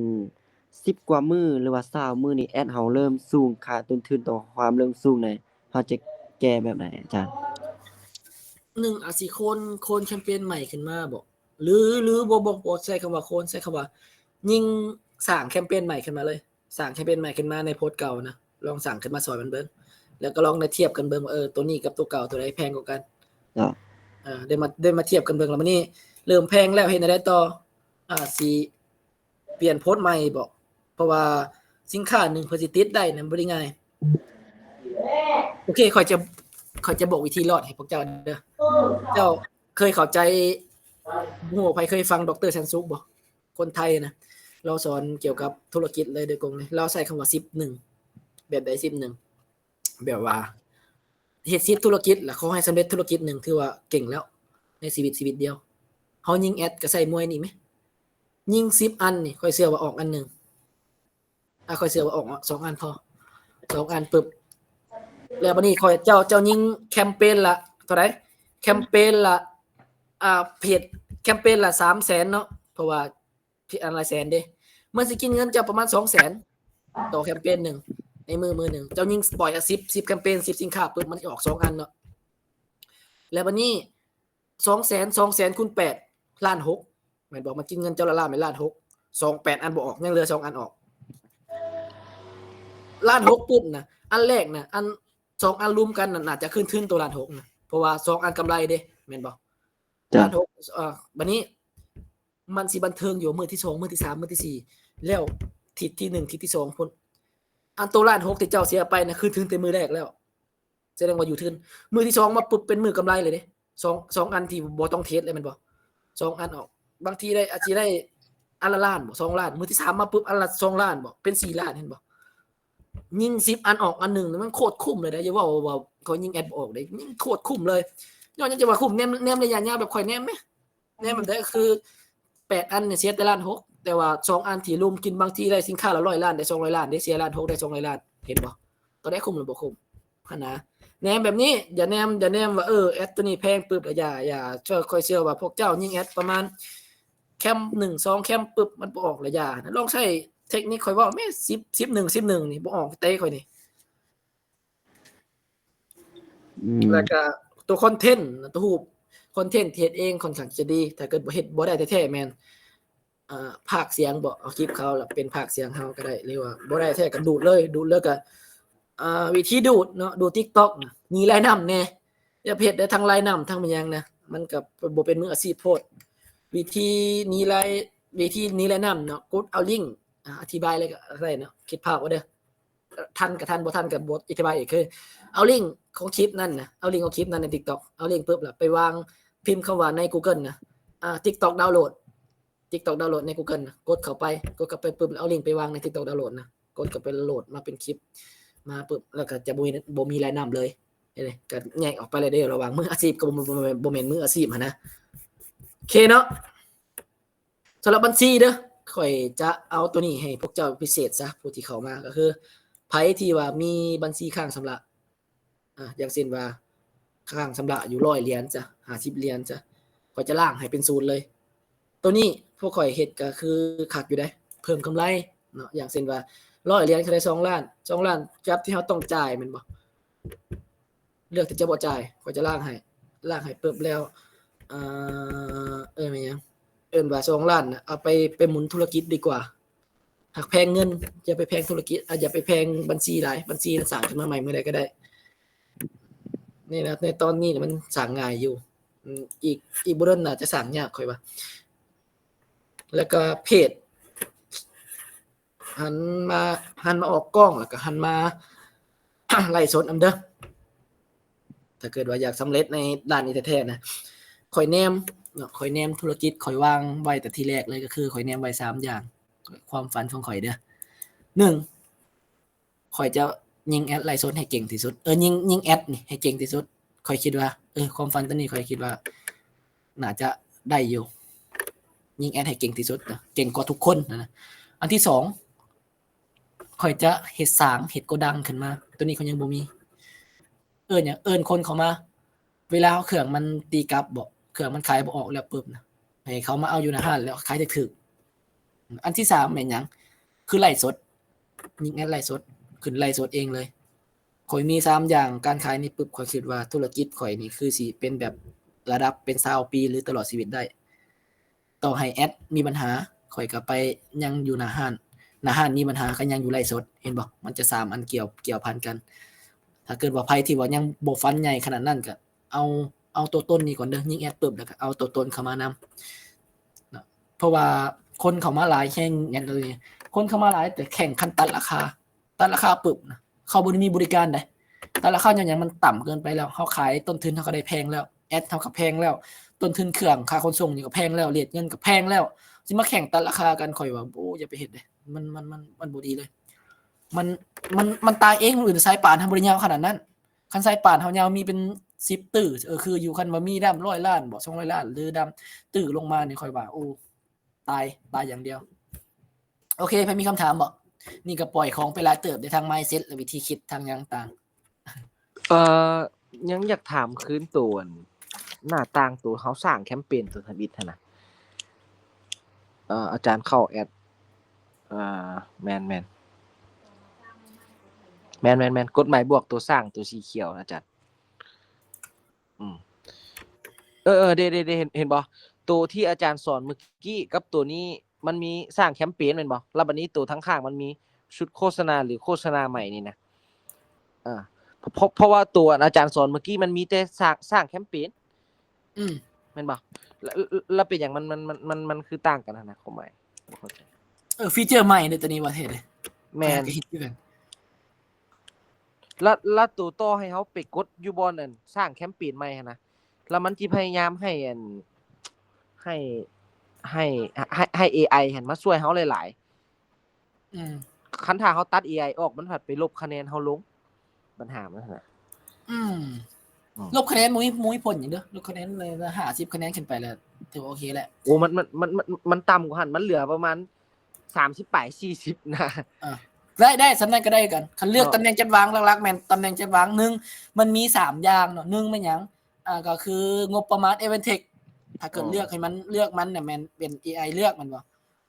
ສິບກວ່າມື້ ຫຼືວ່າຊາວມື້ນີ້ ແອດເຮົາເລີ່ມສູງ ຄ່າຕົ້ນທຶນຕໍ່ຄວາມເລີ່ມສູງນີ້ ເຮົາຈະແກ້ແບບໃດອາຈານ? ໜຶ່ງ ອາດຊິໂຄນ ໂຄນແຄມເປນໃໝ່ຂຶ້ນມາບໍ? ຫຼື ຫຼື ບໍ່ ບໍ່ ບໍ່ໃຊ້ຄຳວ່າໂຄນ ໃຊ້ຄຳວ່າຍິງ ສ້າງແຄມເປນໃໝ່ຂຶ້ນມາເລີຍ. ສ້າງແຄມເປນໃໝ່ຂຶ້ນມາໃນໂພສເກົ່ານະ ລອງສ້າງຂຶ້ນມາຊ່ອຍມັນເບິ່ງ ແລ້ວກໍລອງໄດ້ທຽບກັນເບິ່ງວ່າ ເອີ ໂຕນີ້ກັບໂຕເກົ່າໂຕໃດແພງກວ່າກັນ. ເອີ ໄດ້ມາ ໄດ້ມາທຽບກັນເບິ່ງ ແລ້ວບັດນີ້ເລີ່ມແພງແລ້ວເຮັດແນວໃດຕໍ່? ອາ ຊິປ່ຽນໂພສໃໝ່ບໍ? ເພາະວ່າສິນຄ້າໜຶ່ງເພື່ອຊິຕິດໄດ້ນັ້ນບໍ່ໄດ້ງ່າຍ. ໂອເຄ ຂ້ອຍຈະ ຂ້ອຍຈະບອກວິທີລອດໃຫ້ພວກເຈົ້າເດີ. ເຈົ້າເຄີຍເຂົ້າໃຈ ບໍ່ຮູ້ວ່າໃຜເຄີຍຟັງ ດອກເຕີ ແສນສຸກ ບໍ່? ຄົນໄທນະ ລາວສອນກ່ຽວກັບທຸລະກິດເລີຍໂດຍກົງເລີຍ. ລາວໃຊ້ຄຳວ່າສິບໜຶ່ງ. ແບບໃດສິບໜຶ່ງ? ແບບວ່າເຮັດສິບທຸລະກິດ ແລ້ວຂໍໃຫ້ສຳເລັດທຸລະກິດໜຶ່ງ ຖືວ່າເກັ່ງແລ້ວໃນຊີວິດ ຊີວິດດຽວ. ເຮົາຍິງແອດກໍໃຊ້ມວຍນີ້ແມະ ຍິງສິບອັນນີ້ ຂ້ອຍເຊື່ອວ່າອອກອັນໜຶ່ງ. ອາ ຂ້ອຍເຊື່ອວ່າອອກສອງອັນພໍ ສອງອັນປຶບ ແລ້ວບັດນີ້ຂ້ອຍ ເຈົ້າ ເຈົ້າຍິງແຄມເປນລະເທົ່າໃດ? ແຄມເປນລະ ອາ ເພຈ ແຄມເປນລະສາມແສນເນາະ ເພາະວ່າ ເພຈອັນລະແສນເດ້ ມັນຊິກິນເງິນເຈົ້າປະມານສອງແສນ ຕໍ່ແຄມເປນໜຶ່ງ ໃນມື້ ມື້ໜຶ່ງ. ເຈົ້າຍິງປ່ອຍ ອາ ສິບ ສິບແຄມເປນ ສິບສິນຄ້າປຶບ ມັນຊິອອກສອງອັນເນາະ ແລ້ວບັດນີ້ ສອງແສນ ສອງແສນຄູນແປດ ລ້ານຫົກ ແມ່ນບໍ່? ມັນກິນເງິນເຈົ້າລະລ້ານ ແມ່ນລ້ານຫົກ ສອງ ແປດອັນບໍ່ອອກ ຍັງເຫຼືອສອງອັນອອກ ລ້ານຫົກປຶບນະ ອັນແລກນະ ອັນສອງອັນລວມກັນນະ ໜ້າຈະຄືນທຶນໂຕລ້ານຫົກນະ ເພາະວ່າສອງອັນກຳໄລເດ້ ແມ່ນບໍ່? ລ້ານຫົກ ເອີ ບັດນີ້ມັນຊິບັນເທີງຢູ່ມື້ທີສອງ ມື້ທີສາມ ມື້ທີສີ່ ແລ້ວທິດທີໜຶ່ງ ທິດທີສອງພຸ້ນ ອັນໂຕລ້ານຫົກທີ່ເຈົ້າເສຍໄປນະ ຄືນທຶນແຕ່ມື້ແລກແລ້ວ. ສະແດງວ່າຢູ່ທຶນ ມື້ທີສອງມາປຶບ ເປັນມື້ກຳໄລເລີຍເດ້ ສອງ ສອງອັນທີ່ບໍ່ຕ້ອງເທຣດເລີຍແມ່ນບໍ່? ສອງອັນອອກ ບາງທີໄດ້ ອາດຊິໄດ້ອັນລະລ້ານບໍ ສອງລ້ານ ມື້ທີສາມມາປຶບ ອັນລະສອງລ້ານບໍ ເປັນສີ່ລ້ານ ເຫັນບໍ່? ຍິງສິບອັນອອກອັນໜຶ່ງ ມັນໂຄດຄຸ້ມເລີຍເດ້. ຢ່າເວົ້າວ່າຂ້ອຍຍິງແອດບໍ່ອອກເດ້ ຍິງໂຄດຄຸ້ມເລີຍ. ຍ້ອນຫຍັງຈະວ່າຄຸ້ມ? ແນມ ແນມໄລຍະຍາວແບບຂ້ອຍແນມແມະ ແນມແບບໃດ? ກໍຄືແປດອັນນີ້ເສຍແຕ່ລ້ານຫົກ ແຕ່ວ່າສອງອັນທີ່ລວມກິນ ບາງທີໄດ້ສິນຄ້າລະຮ້ອຍລ້ານ ໄດ້ສອງຮ້ອຍລ້ານເດ້ ເສຍລ້ານຫົກ ໄດ້ສອງຮ້ອຍລ້ານ ເຫັນບໍ່? ໂຕໃດຄຸ້ມ ຫຼື ບໍ່ຄຸ້ມຫັ້ນນະ. ແນມແບບນີ້ ຢ່າແນມ ຢ່າແນມວ່າ ເອີ ແອດໂຕນີ້ແພງປຶບ ລະຢ່າ ຢ່າ ຂ້ອຍເຊື່ອວ່າພວກເຈົ້າຍິງແອດປະມານແຄມໜຶ່ງ ສອງແຄມປຶບ ມັນບໍ່ອອກ ລະຢ່າ. ລອງໃຊ້ເທັກນິກຂ້ອຍເວົ້າແມະ ສິບ ສິບໜຶ່ງ ສິບໜຶ່ງນີ້ ບໍ່ອອກເຕະຂ້ອຍນີ້. ອືມ ແລ້ວກະຕົວຄອນເທັນ ຕົວຮູບ ຄອນເທັນທີ່ເຮັດເອງຂ້ອນຂ້າງຈະດີ. ຖ້າເກີດບໍ່ເຮັດບໍ່ໄດ້ແທ້ໆ ແມ່ນ ເອີ ພາກສຽງບໍ ເອົາຄລິບເຂົາລະເປັນພາກສຽງເຮົາກໍໄດ້ ຫຼືວ່າບໍ່ໄດ້ແທ້ກໍດູດເລີຍ ດູດເລີຍກໍ ເອີ ວິທີດູດເນາະ ດູດຕິກຕັອກນະ ໜີລາຍນຳແດ່ ຢ່າໄປເຮັດໄດ້ທັງລາຍນຳທັງແມ່ນຫຍັງນະ ມັນກໍບໍ່ເປັນມືອາຊີບໂພດ. ວິທີໜີລາຍ ວິທີນີ້ແນະນຳເນາະ ກົດເອົາລິ້ງ ອາ ອະທິບາຍເລີຍກໍໄດ້ເນາະ ຄິດພາບເອົາເດີ ທັນກໍທັນ ບໍ່ທັນກໍບໍ່ອະທິບາຍອີກ ຄືເອົາລິ້ງຂອງຄລິບນັ້ນນະ ເອົາລິ້ງຂອງຄລິບນັ້ນໃນ TikTok ເອົາລິ້ງປຶບ ແລ້ວໄປວາງ ພິມຄຳວ່າໃນ Google ນະ ອາ TikTok download TikTok download ໃນ Google ນະ ກົດເຂົ້າໄປ ກົດເຂົ້າໄປປຶບ ແລ້ວເອົາລິ້ງໄປວາງໃນ TikTok download ນະ ກົດເຂົ້າໄປໂຫຼດມາເປັນຄລິບ ມາປຶບ ແລ້ວກໍຈະບໍ່ມີ ບໍ່ມີລາຍນຳເລີຍ ເຫັນເດ້ ກໍແຍກອອກໄປເລີຍເດ້ ລະຫວ່າງມືອາຊີບກັບບໍ່ ບໍ່ແມ່ນ ບໍ່ແມ່ນມືອາຊີບຫັ້ນນະ ໂອເຄເນາະ. ສຳລັບບັນຊີເດີ ຂ້ອຍຈະເອົາໂຕນີ້ໃຫ້ພວກເຈົ້າພິເສດຊະ ຜູ້ທີ່ເຂົ້າມາ ກໍຄືໃຜທີ່ວ່າມີບັນຊີຄ້າງຊຳລະ ອາ ຢ່າງເຊັ່ນວ່າ ຄ້າງຊຳລະຢູ່ຮ້ອຍຫຼຽນຊະ ຫ້າສິບຫຼຽນຊະ ຂ້ອຍຈະລ້າງໃຫ້ເປັນສູນເລີຍ. ໂຕນີ້ພວກຂ້ອຍເຮັດກໍຄືຄັກຢູ່ເດ້ ເພີ່ມກຳໄລເນາະ ຢ່າງເຊັ່ນວ່າ ຮ້ອຍຫຼຽນ ເທົ່າໃດ ສອງລ້ານ ສອງລ້ານກັບທີ່ເຮົາຕ້ອງຈ່າຍແມ່ນບໍ່? ເລືອກທີ່ຈະບໍ່ຈ່າຍ ຂ້ອຍຈະລ້າງໃຫ້ ລ້າງໃຫ້ປຶບແລ້ວ ເອີ ເອີ້ນວ່າຫຍັງ ເອີ້ນວ່າສອງລ້ານນະ ເອົາໄປ ໄປໝູນທຸລະກິດດີກວ່າ ຫາກແພງເງິນ ຢ່າໄປແພງທຸລະກິດ ອາ ຢ່າໄປແພງບັນຊີຫຼາຍ ບັນຊີນະສ້າງຂຶ້ນມາໃໝ່ມື້ໃດກໍໄດ້ ນີ້ນະ ໃນຕອນນີ້ນະມັນສ້າງງ່າຍຢູ່ ອືມ ອີກ ອີກບໍ່ດົນໜ້າຈະສ້າງຍາກ ຂ້ອຍວ່າ ແລ້ວກໍເພຈ ຫັນມາ ຫັນມາອອກກ້ອງ ແລ້ວກໍຫັນມາ ໄລຟ໌ສົດນຳເດີ ຖ້າເກີດວ່າຢາກສຳເລັດໃນດ້ານນີ້ແທ້ໆນະ ຂ້ອຍແນມເນາະ ຂ້ອຍແນມທຸລະກິດ ຂ້ອຍວາງໄວ້ແຕ່ທີແລກເລີຍ ກໍຄືຂ້ອຍແນມໄວ້ສາມຢ່າງ ຄວາມຝັນຂອງຂ້ອຍເດີ ໜຶ່ງ ຂ້ອຍຈະຍິງແອັດໄລຟ໌ສົດໃຫ້ເກັ່ງທີ່ສຸດ ເອີ ຍິງ ຍິງແອັດນີ້ໃຫ້ເກັ່ງທີ່ສຸດ ຂ້ອຍຄິດວ່າ ເອີ ຄວາມຝັນໂຕນີ້ຂ້ອຍຄິດວ່າໜ້າຈະໄດ້ຢູ່ ຍິງແອັດໃຫ້ເກັ່ງທີ່ສຸດນະ ເກັ່ງກວ່າທຸກຄົນນະ ອັນທີສອງ ຂ້ອຍຈະເຮັດສາງ ເຮັດໂກດັງຂຶ້ນມາ ໂຕນີ້ຂ້ອຍຍັງບໍ່ມີ ເອີ້ນຫຍັງ ເອີ້ນຄົນເຂົ້າມາ ເວລາເຮົາເຄື່ອງມັນຕີກັບບໍ ເຄື່ອງມັນຂາຍບໍ່ອອກແລ້ວປຶບນະ ໃຫ້ເຂົາມາເອົາຢູ່ໜ້າຮ້ານແລ້ວຂາຍຖືກໆ ອັນທີສາມແມ່ນຫຍັງ ຄືໄລຟ໌ສົດ ຍິງແອັດໄລຟ໌ສົດ ຂຶ້ນໄລຟ໌ສົດເອງເລີຍ ຂ້ອຍມີສາມຢ່າງການຂາຍນີ້ປຶບ ຂ້ອຍຄິດວ່າທຸລະກິດຂ້ອຍນີ້ຄືຊິເປັນແບບລະດັບເປັນຊາວປີ ຫຼື ຕະຫຼອດຊີວິດໄດ້ ຕໍ່ໃຫ້ແອັດມີບັນຫາ ຂ້ອຍກໍໄປຍັງຢູ່ໜ້າຮ້ານ ໜ້າຮ້ານມີບັນຫາກໍຍັງຢູ່ໄລຟ໌ສົດ ເຫັນບໍ່ ມັນຈະສາມອັນກ່ຽວ ກ່ຽວພັນກັນ ຖ້າເກີດວ່າໃຜທີ່ວ່າຍັງບໍ່ຝັນໃຫຍ່ຂະໜາດນັ້ນ ກໍເອົາ ເອົາຕົວຕົນນີ້ກ່ອນເດີ ຍິງແອັດປຶບ ແລ້ວກໍເອົາຕົວຕົນເຂົ້າມານຳເນາະ ເພາະວ່າຄົນເຂົ້າມາຫຼາຍແຮງ ແອັດໂຕນີ້ ຄົນເຂົ້າມາຫຼາຍ ແຕ່ແຂ່ງຂັນຕັດລາຄາ ຕັດລາຄາປຶບນະ ເຂົາບໍ່ໄດ້ມີບໍລິການໃດ ຕັດລາຄາຍ້ອນຫຍັງ ມັນຕ່ຳເກີນໄປແລ້ວ ເຮົາຂາຍຕົ້ນທຶນເຮົາກໍໄດ້ແພງແລ້ວ ແອັດເຮົາກໍແພງແລ້ວ ຕົ້ນທຶນເຄື່ອງ ຄ່າຂົນສົ່ງຫຍັງກໍແພງແລ້ວ ເລດເງິນກໍແພງແລ້ວ ຊິມາແຂ່ງຕັດລາຄາກັນ ຂ້ອຍວ່າ ໂອ້ ຢ່າໄປເຮັດເດ້ ມັນ ມັນ ມັນ ມັນບໍ່ດີເລີຍ ມັນ ມັນ ມັນຕາຍເອງ ມື້ອື່ນສາຍປານເຮົາບໍ່ໄດ້ຍາວຂະໜາດນັ້ນ ຄັນສາຍປານເຮົາຍາວມີເປັນສິບຕື້ ເອີ ຄືຢູ່ ຄັນວ່າມີດຳຮ້ອຍລ້ານບໍ ສອງຮ້ອຍລ້ານ ຫຼື ດຳຕື້ລົງມານີ້ ຂ້ອຍວ່າ ໂອ້ ຕາຍ ຕາຍຢ່າງດຽວ. ໂອເຄ ໃຜມີຄຳຖາມບໍ່? ນີ້ກໍປ່ອຍຂອງໄປຫຼາຍເຕີບເດ້ ທັງມາຍເຊັດ ແລະ ວິທີຄິດ ທັງຫຍັງຕ່າງ. ເອີ ຍັງຢາກຖາມຄືນໂຕອັນ ໜ້າຕ່າງໂຕເຮົາສ້າງແຄມເປນໂຕທຳອິດຫັ້ນນະ. ເອີ ອາຈານເຂົ້າແອັດ ເອີ ແມ່ນໆ ແມ່ນໆໆ ກົດໝາຍບວກໂຕສ້າງໂຕສີຂຽວ ອາຈານ. ອືມ ເອີໆ ເດ້ໆໆ ເຫັນ ເຫັນບໍ່? ໂຕທີ່ອາຈານສອນເມື່ອກີ້ກັບໂຕນີ້ ມັນມີສ້າງແຄມເປນແມ່ນບໍ່? ແລ້ວບັດນີ້ໂຕທາງຂ້າງມັນມີຊຸດໂຄສະນາ ຫຼື ໂຄສະນາໃໝ່ນີ້ນະ. ເອີ ເພາະ ເພາະວ່າໂຕອັນອາຈານສອນເມື່ອກີ້ມັນມີແຕ່ສ້າງ ສ້າງແຄມເປນ. ອືມ ແມ່ນບໍ່? ແລ້ວ ແລ້ວເປັນຫຍັງມັນ ມັນ ມັນ ມັນ ມັນຄືຕ່າງກັນຫັ້ນນະ ຄວາມໝາຍ? ບໍ່ເຂົ້າໃຈ. ເອີ ຟີເຈີໃໝ່ເດ້ ໂຕນີ້ວ່າແທ້ເດ້. ແມ່ນ ຂ້ອຍກໍເຮັດຄືກັນ. ແລ້ວ ແລ້ວໂຕຕໍ່ໃຫ້ເຮົາໄປກົດຢູ່ບ່ອນອັນສ້າງແຄມເປນໃໝ່ຫັ້ນນະ ແລ້ວມັນຊິພະຍາຍາມໃຫ້ອັນ ໃຫ້ ໃຫ້ ໃຫ້ ໃຫ້ເອໄອຫັ້ນມາຊ່ວຍເຮົາຫຼາຍໆ. ອືມ ຄັນຖ້າເຮົາຕັດເອໄອອອກ ມັນພັດໄປລົບຄະແນນເຮົາລົງ ບັນຫາມັນຫັ້ນນະ. ອືມ ອືມ ລົບຄະແນນບໍ່ມີ ບໍ່ມີຜົນຫຍັງເດີ ລົບຄະແນນເລີຍ ຫ້າສິບຄະແນນຂຶ້ນໄປແລ້ວ ຖືວ່າໂອເຄແລ້ວ. ໂອ້ ມັນ ມັນ ມັນ ມັນ ມັນຕ່ຳກວ່າຫັ້ນ ມັນເຫຼືອປະມານສາມສິບປາຍ ສີ່ສິບນະ. ອ່າ ໄດ້ ໄດ້ ສ່ຳນັ້ນກໍໄດ້ຄືກັນ ຄັນເລືອກ ເນາະ ຕຳແໜ່ງຈັດວາງ ຫຼັກໆແມ່ນຕຳແໜ່ງຈັດວາງ ໜຶ່ງ ມັນມີສາມຢ່າງເນາະ ໜຶ່ງແມ່ນຫຍັງ ອ່າ ກໍຄືງົບປະມານ advantage ຖ້າເກີດ ອໍ ເລືອກໃຫ້ມັນ ເລືອກມັນນະ ແມ່ນເປັນເອໄອເລືອກແມ່ນບໍ່?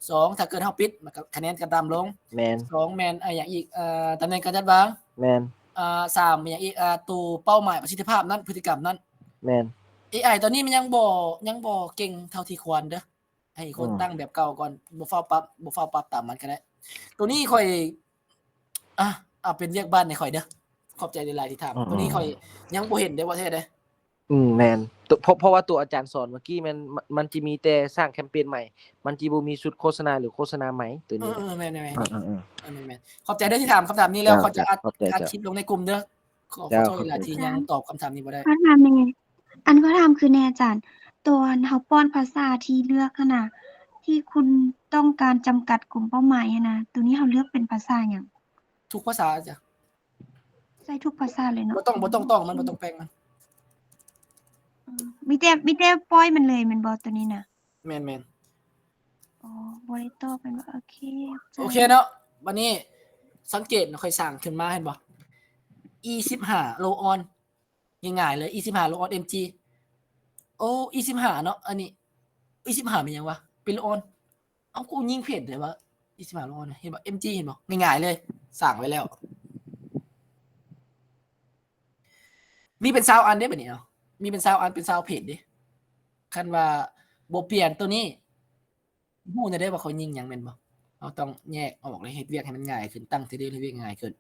ສອງ ຖ້າເກີດເຮົາປິດ ມັນກໍ ຄະແນນກໍຕ່ຳລົງ. ແມ່ນ. ສອງ ແມ່ນ ອາ ຫຍັງອີກ ເອີ ຕຳແໜ່ງການຈັດວາງ. ແມ່ນ. ອາ ສາມ ຫຍັງອີກ ອາ ໂຕເປົ້າໝາຍປະສິດທິພາບນັ້ນ ພຶດຕິກຳນັ້ນ. ແມ່ນ. ເອໄອຕອນນີ້ມັນຍັງບໍ່ ຍັງບໍ່ເກັ່ງເທົ່າທີ່ຄວນເດີ ໃຫ້ຄົນ ອືມ ຕັ້ງແບບເກົ່າກ່ອນ ບໍ່ຟ້າວປັບ ບໍ່ຟ້າວປັບຕາມມັນກໍໄດ້. ໂຕນີ້ຂ້ອຍ ອາ ເອົາເປັນວຽກບ້ານໃຫ້ຂ້ອຍເດີ ຂອບໃຈຫຼາຍໆທີ່ຖາມ. ອືມ ໂຕນີ້ຂ້ອຍ ອືມ ຍັງບໍ່ເຫັນເດ້ ວ່າແທ້ເດ້. ອືມ ແມ່ນ ໂຕ ເພາະ ເພາະວ່າຕົວອາຈານສອນເມື່ອກີ້ແມ່ນ ມັນ ມັນຈະມີແຕ່ສ້າງແຄມເປນໃໝ່ ມັນຈະບໍ່ມີຊຸດໂຄສະນາ ຫຼື ໂຄສະນາໃໝ່ຕົວນີ້. ເອີໆ ແມ່ນໆ ເອີໆໆ ແມ່ນໆ ຂອບໃຈເດີທີ່ຖາມຄຳຖາມນີ້ແລ້ວ. ເຈົ້າ ເຂົາຈະອັດ ເຈົ້າ ຂອບໃຈ ອັດ ເຈົ້າ ຄລິບລົງໃນກຸ່ມເດີ. ຂໍ ເຈົ້າ ຂໍໂທດຫຼາຍໆທີ່ຍັງຕອບຄຳຖາມນີ້ບໍ່ໄດ້. ຄຳຖາມນີ້ ອັນ ຂໍຖາມຄືແນ່ອາຈານ ຕົວອັນເຮົາປ້ອນພາສາທີ່ເລືອກຫັ້ນນະ ທີ່ຄຸນຕ້ອງການຈຳກັດກຸ່ມເປົ້າໝາຍຫັ້ນນະ ຕົວນີ້ເຮົາເລືອກເປັນພາສາຫຍັງ? ທຸກພາສາຈ້ະ. ໃສ່ທຸກພາສາເລີຍເນາະ. ບໍ່ຕ້ອງ ບໍ່ຕ້ອງຕ້ອງມັນ ບໍ່ຕ້ອງແປງມັນ. ອືມ ມີແຕ່ ມີແຕ່ປ່ອຍມັນເລີຍແມ່ນບໍ່ ຕົວນີ້ນະ? ແມ່ນໆ. ອໍ ບໍ່ໄດ້ຕອບແມ່ນບໍ່? ໂອເຄ ໂອເຄເນາະ. ບັດນີ້ສັງເກດເນາະ ຂ້ອຍສ້າງຂຶ້ນມາເຫັນບໍ່? ອີ ສິບຫ້າ ໂລອອນ ງ່າຍໆເລີຍ ອີ ສິບຫ້າ ໂລອອນ ເອັມຈີ. ໂອ້ ອີ ສິບຫ້າ ເນາະ ອັນນີ້ ອີ ສິບຫ້າ ແມ່ນຫຍັງວະ? ເປັນໂລອອນ. ເອົ້າ ກູຍິງເພຈໄດ້ວະ ອີ ສິບຫ້າ ໂລອອນ ເຫັນບໍ່? ເອັມຈີ ເຫັນບໍ່? ງ່າຍໆເລີຍ ສ້າງໄວ້ແລ້ວ. ມີເປັນຊາວອັນເດ້ບັດນີ້ ເອົາ ມີເປັນຊາວອັນ ເປັນຊາວເພຈເດ້. ຄັນວ່າບໍ່ປ່ຽນໂຕນີ້ ຮູ້ແນວໃດວ່າເຂົາຍິງຫຍັງແມ່ນບໍ່? ເຮົາຕ້ອງແຍກອອກ ແລະ ເຮັດວຽກໃຫ້ມັນງ່າຍຂຶ້ນ ຕັ້ງທີ່ເດີ ເຮັດວຽກງ່າຍຂຶ້ນ.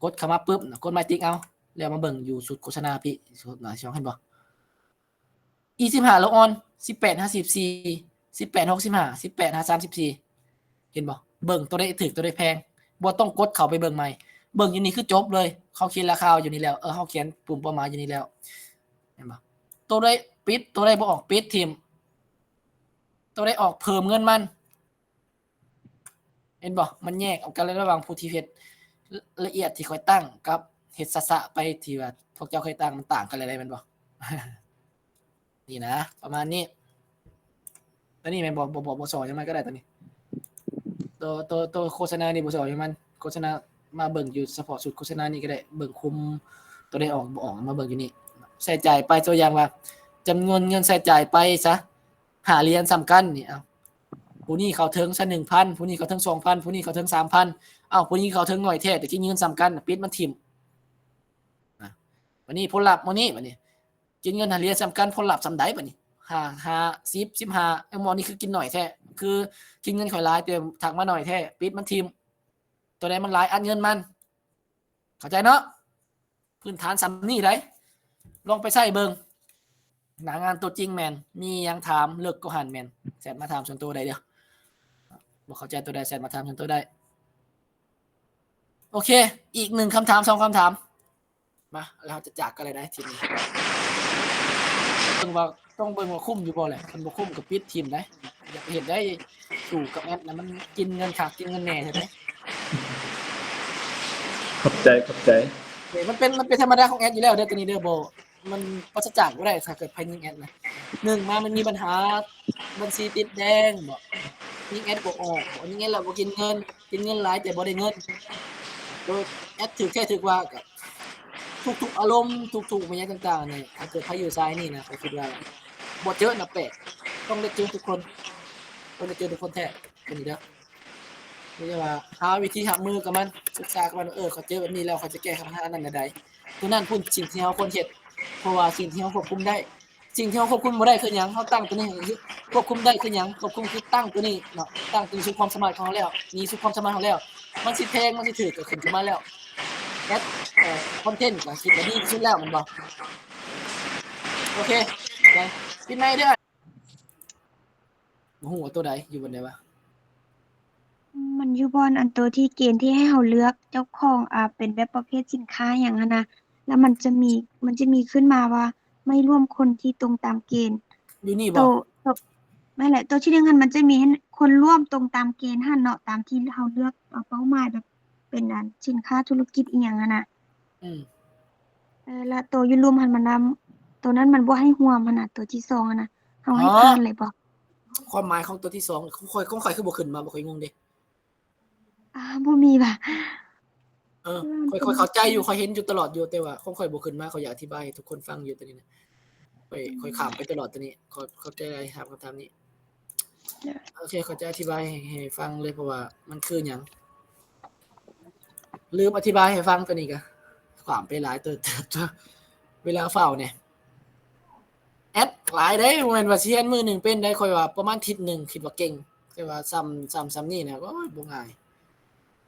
ກົດເຂົ້າມາປຶບ ກົດໝາຍຕິກເອົາ ແລ້ວມາເບິ່ງຢູ່ຊຸດໂຄສະນາພີ້ ຊຸດໜ້າຊ່ອງ ເຫັນບໍ່? ອີ ສິບຫ້າ ໂລອອນ ສິບແປດ ຫ້າສິບສີ່ ສິບແປດ ຫົກສິບຫ້າ ສິບແປດ ຫ້າສາມສິບສີ່ ເຫັນບໍ່? ເບິ່ງໂຕໃດຖືກ ໂຕໃດແພງ ບໍ່ຕ້ອງກົດເຂົ້າໄປເບິ່ງໃໝ່. ເບິ່ງຢູ່ນີ້ຄືຈົບເລີຍ ເຂົາຂຽນລາຄາຢູ່ນີ້ແລ້ວ ເອີ ເຮົາຂຽນປຸ່ມເປົ້າໝາຍຢູ່ນີ້ແລ້ວ ເຫັນບໍ່? ໂຕໃດປິດ ໂຕໃດບໍ່ອອກ ປິດຖິ້ມ. ໂຕໃດອອກ ເພີ່ມເງິນມັນ ເຫັນບໍ່? ມັນແຍກອອກກັນເລີຍ ລະຫວ່າງຜູ້ທີ່ເຮັດລະອຽດທີ່ຂ້ອຍຕັ້ງ ກັບເຮັດສະໆໄປທີ່ວ່າພວກເຈົ້າເຄີຍຕັ້ງ ມັນຕ່າງກັນຫຼາຍໆ ແມ່ນບໍ່? ນີ້ນະ ປະມານນີ້. ຕົວນີ້ແມ່ນບໍ່ ບໍ່ ບໍ່ ບໍ່ສໍຫຍັງມັນກໍໄດ້ຕົວນີ້. ໂຕ ໂຕ ໂຕໂຄສະນານີ້ບໍ່ສໍຫຍັງມັນ ໂຄສະນາ ມາເບິ່ງຢູ່ສະເພາະຊຸດໂຄສະນານີ້ກໍໄດ້ ເບິ່ງຄຸມ ໂຕໃດອອກບໍ່ອອກ ມາເບິ່ງຢູ່ນີ້. ໃຊ້ຈ່າຍໄປ ຕົວຢ່າງວ່າ ຈຳນວນເງິນໃຊ້ຈ່າຍໄປຊະ ຫ້າຫຼຽນສ່ຳກັນນີ້ ເອົ້າ ຜູ້ນີ້ເຂົ້າເຖິງຊະ ໜຶ່ງພັນ ຜູ້ນີ້ເຂົ້າເຖິງ ສອງພັນ ຜູ້ນີ້ເຂົ້າເຖິງ ສາມພັນ ເອົ້າ ຜູ້ນີ້ເຂົ້າເຖິງໜ້ອຍແທ້ ແຕ່ກິນເງິນສ່ຳກັນ ປິດມັນຖິ້ມ. ນະ ບັດນີ້ຜົນລັບມື້ນີ້ ບັດນີ້ກິນເງິນຫ້າຫຼຽນສ່ຳກັນ ຜົນລັບສ່ຳໃດບັດນີ້? ຫ້າ ຫ້າ ສິບ ສິບຫ້າ ເອົ້າ ໝໍນີ້ຄືກິນໜ້ອຍແທ້ ຄືກິນເງິນຂ້ອຍຫຼາຍ ແຕ່ທັກມາໜ້ອຍແທ້ ປິດມັນຖິ້ມ. ໂຕໃດມັນຫຼາຍ ອັດເງິນມັນ ເຂົ້າໃຈເນາະ? ພື້ນຖານສ່ຳນີ້ໃດ໋ ລອງໄປໃຊ້ເບິ່ງ. ໜ້າງານຕົວຈິງແມ່ນ ມີຫຍັງຖາມເລິກກວ່າຫັ້ນແມ່ນ ແຊັດມາຖາມສ່ວນຕົວໄດ້ເດີ້. ບໍ່ເຂົ້າໃຈຕົວໃດ ແຊັດມາຖາມສ່ວນຕົວໄດ້. ໂອເຄ ອີກໜຶ່ງຄຳຖາມ ສອງຄຳຖາມ ມາ ແລ້ວເຮົາຈະຈາກກັນແລ້ວໄດ໋ທີນີ້. ເບິ່ງວ່າ ຕ້ອງເບິ່ງວ່າຄຸ້ມຢູ່ບໍ່ແຫຼະ ຄັນບໍ່ຄຸ້ມກໍປິດຖິ້ມໄດ໋. ຢ່າໄປເຮັດໄດ໋ ສູ້ກັບແອັດນະ ມັນກິນເງິນຄັກກິນເງິນແນ່ແທ້ໄດ໋. ຂອບໃຈ ຂອບໃຈ. ເອີ ມັນເປັນ ມັນເປັນທຳມະດາຂອງແອັດຢູ່ແລ້ວເດີ ຕົວນີ້ເດີ ບໍ່ ມັນປາສະຈາກບໍ່ໄດ້ ຖ້າເກີດໃຜຍິງແອັດນະ. ໜຶ່ງມາ ມັນມີບັນຫາບັນຊີຕິດແດງບໍ ຍິງແອັດບໍ່ອອກບໍ ຍິງແອັດແລ້ວບໍ່ກິນເງິນ ກິນເງິນຫຼາຍແຕ່ບໍ່ໄດ້ເງິນ. ໂດຍແອັດຖືກແທ້ຖືກວ່າ ກໍທຸກໆອາລົມ ທຸກໆແມ່ນຫຍັງຕ່າງໆນີ້ ຖ້າເກີດໃຜຢູ່ສາຍນີ້ນະ ຂ້ອຍຄິດວ່າບໍ່ເຈີນະແປກ ຕ້ອງໄດ້ເຈີທຸກຄົນ ຕ້ອງໄດ້ເຈີທຸກຄົນແທ້ ຕົວນີ້ເດີ. ມີແຕ່ວ່າຫາວິທີຮັບມືກັບມັນ ສຶກສາກັບມັນ ເອີ ເຂົາເຈີແບບນີ້ແລ້ວ ເຂົາຈະແກ້ໄຂບັນຫາອັນນັ້ນແນວໃດ ຕົວນັ້ນພຸ້ນ ສິ່ງທີ່ເຮົາຄວນເຮັດ ເພາະວ່າສິ່ງທີ່ເຮົາຄວບຄຸມໄດ້ ສິ່ງທີ່ເຮົາຄວບຄຸມບໍ່ໄດ້ຄືຫຍັງ? ເຮົາຕັ້ງຕົວນີ້ ຄວບຄຸມໄດ້ຄືຫຍັງ? ຄວບຄຸມຄືຕັ້ງຕົວນີ້ເນາະ ຕັ້ງຕົວນີ້ສຸດຄວາມສາມາດຂອງເຮົາແລ້ວ ນີ້ສຸດຄວາມສາມາດຂອງເຮົາແລ້ວ ມັນຊິແພງ ມັນຊິຖືກກໍຂຶ້ນກັບມັນແລ້ວ ແອັດ ເອີ ຄອນເທັນກໍຄິດວ່າດີທີ່ສຸດແລ້ວແມ່ນບໍ່? ໂອເຄ ໄປ ປິດໄມເດີ. ບໍ່ຮູ້ວ່າໂຕໃດ ຢູ່ບ່ອນໃດວະ? ມັນຢູ່ບ່ອນອັນໂຕທີ່ເກນທີ່ໃຫ້ເຮົາເລືອກເຈົ້າຂອງ ອ່າ ເປັນແບບປະເພດສິນຄ້າຫຍັງຫັ້ນນະ ແລ້ວມັນຈະມີ ມັນຈະມີຂຶ້ນມາວ່າ ໄມ່ຮ່ວມຄົນທີ່ຕົງຕາມເກນ ຢູ່ນີ້ບໍ? ໂຕ ໂຕ ແມ່ນແຫຼະ ໂຕທີໜຶ່ງຫັ້ນ ມັນຈະມີໃຫ້ຄົນຮ່ວມຕົງຕາມເກນຫັ້ນເນາະ ຕາມທີ່ເຮົາເລືອກເປົ້າໝາຍແບບເປັນອັນສິນຄ້າທຸລະກິດອີ່ຫຍັງຫັ້ນນະ. ອືມ ເອີ ແລ້ວໂຕຢູ່ລຸ່ມຫັ້ນມັນນຳ ໂຕນັ້ນມັນບໍ່ໃຫ້ຮ່ວມຫັ້ນນະ ໂຕທີສອງຫັ້ນນະ ເຮົາໃຫ້ຜ່ານເລີຍບໍ? ຄວາມໝາຍຂອງຕົວທີສອງ ຂອງຂ້ອຍ ຂອງຂ້ອຍຄືບໍ່ຂຶ້ນມາ ບໍ່ຄ່ອຍງົງເດ້. ອ່າ ບໍ່ມີຫວາ? ເອີ ຂ້ອຍ ຂ້ອຍເຂົ້າໃຈຢູ່ ຂ້ອຍເຫັນຢູ່ຕະຫຼອດຢູ່ ແຕ່ວ່າຂອງຂ້ອຍບໍ່ຂຶ້ນມາ ຂ້ອຍຢາກອະທິບາຍໃຫ້ທຸກຄົນຟັງຢູ່ຕອນນີ້ນະ ຂ້ອຍ ຂ້ອຍຂ້າມໄປຕະຫຼອດຕອນນີ້ ຂໍ ຂໍແກ້ໄຂຖາມຄຳຖາມນີ້. ໂອເຄ ຂ້ອຍຈະອະທິບາຍໃຫ້ ໃຫ້ຟັງເລີຍ ເພາະວ່າມັນຄືຫຍັງ ລືມອະທິບາຍໃຫ້ຟັງ ຕອນນີ້ກະຂ້າມໄປຫຼາຍເຕີບ ເວລາຟ້າວແດ່. ແອັດຫຼາຍເດ້ ບໍ່ແມ່ນວ່າຊິຮຽນມື້ໜຶ່ງເປັນໄດ໋ ຂ້ອຍວ່າປະມານທິດໜຶ່ງຄິດວ່າເກັ່ງ ແຕ່ວ່າຊ່ຳ ຊ່ຳ ຊ່ຳນີ້ນະ ໂອ້ຍ ບໍ່ງ່າຍ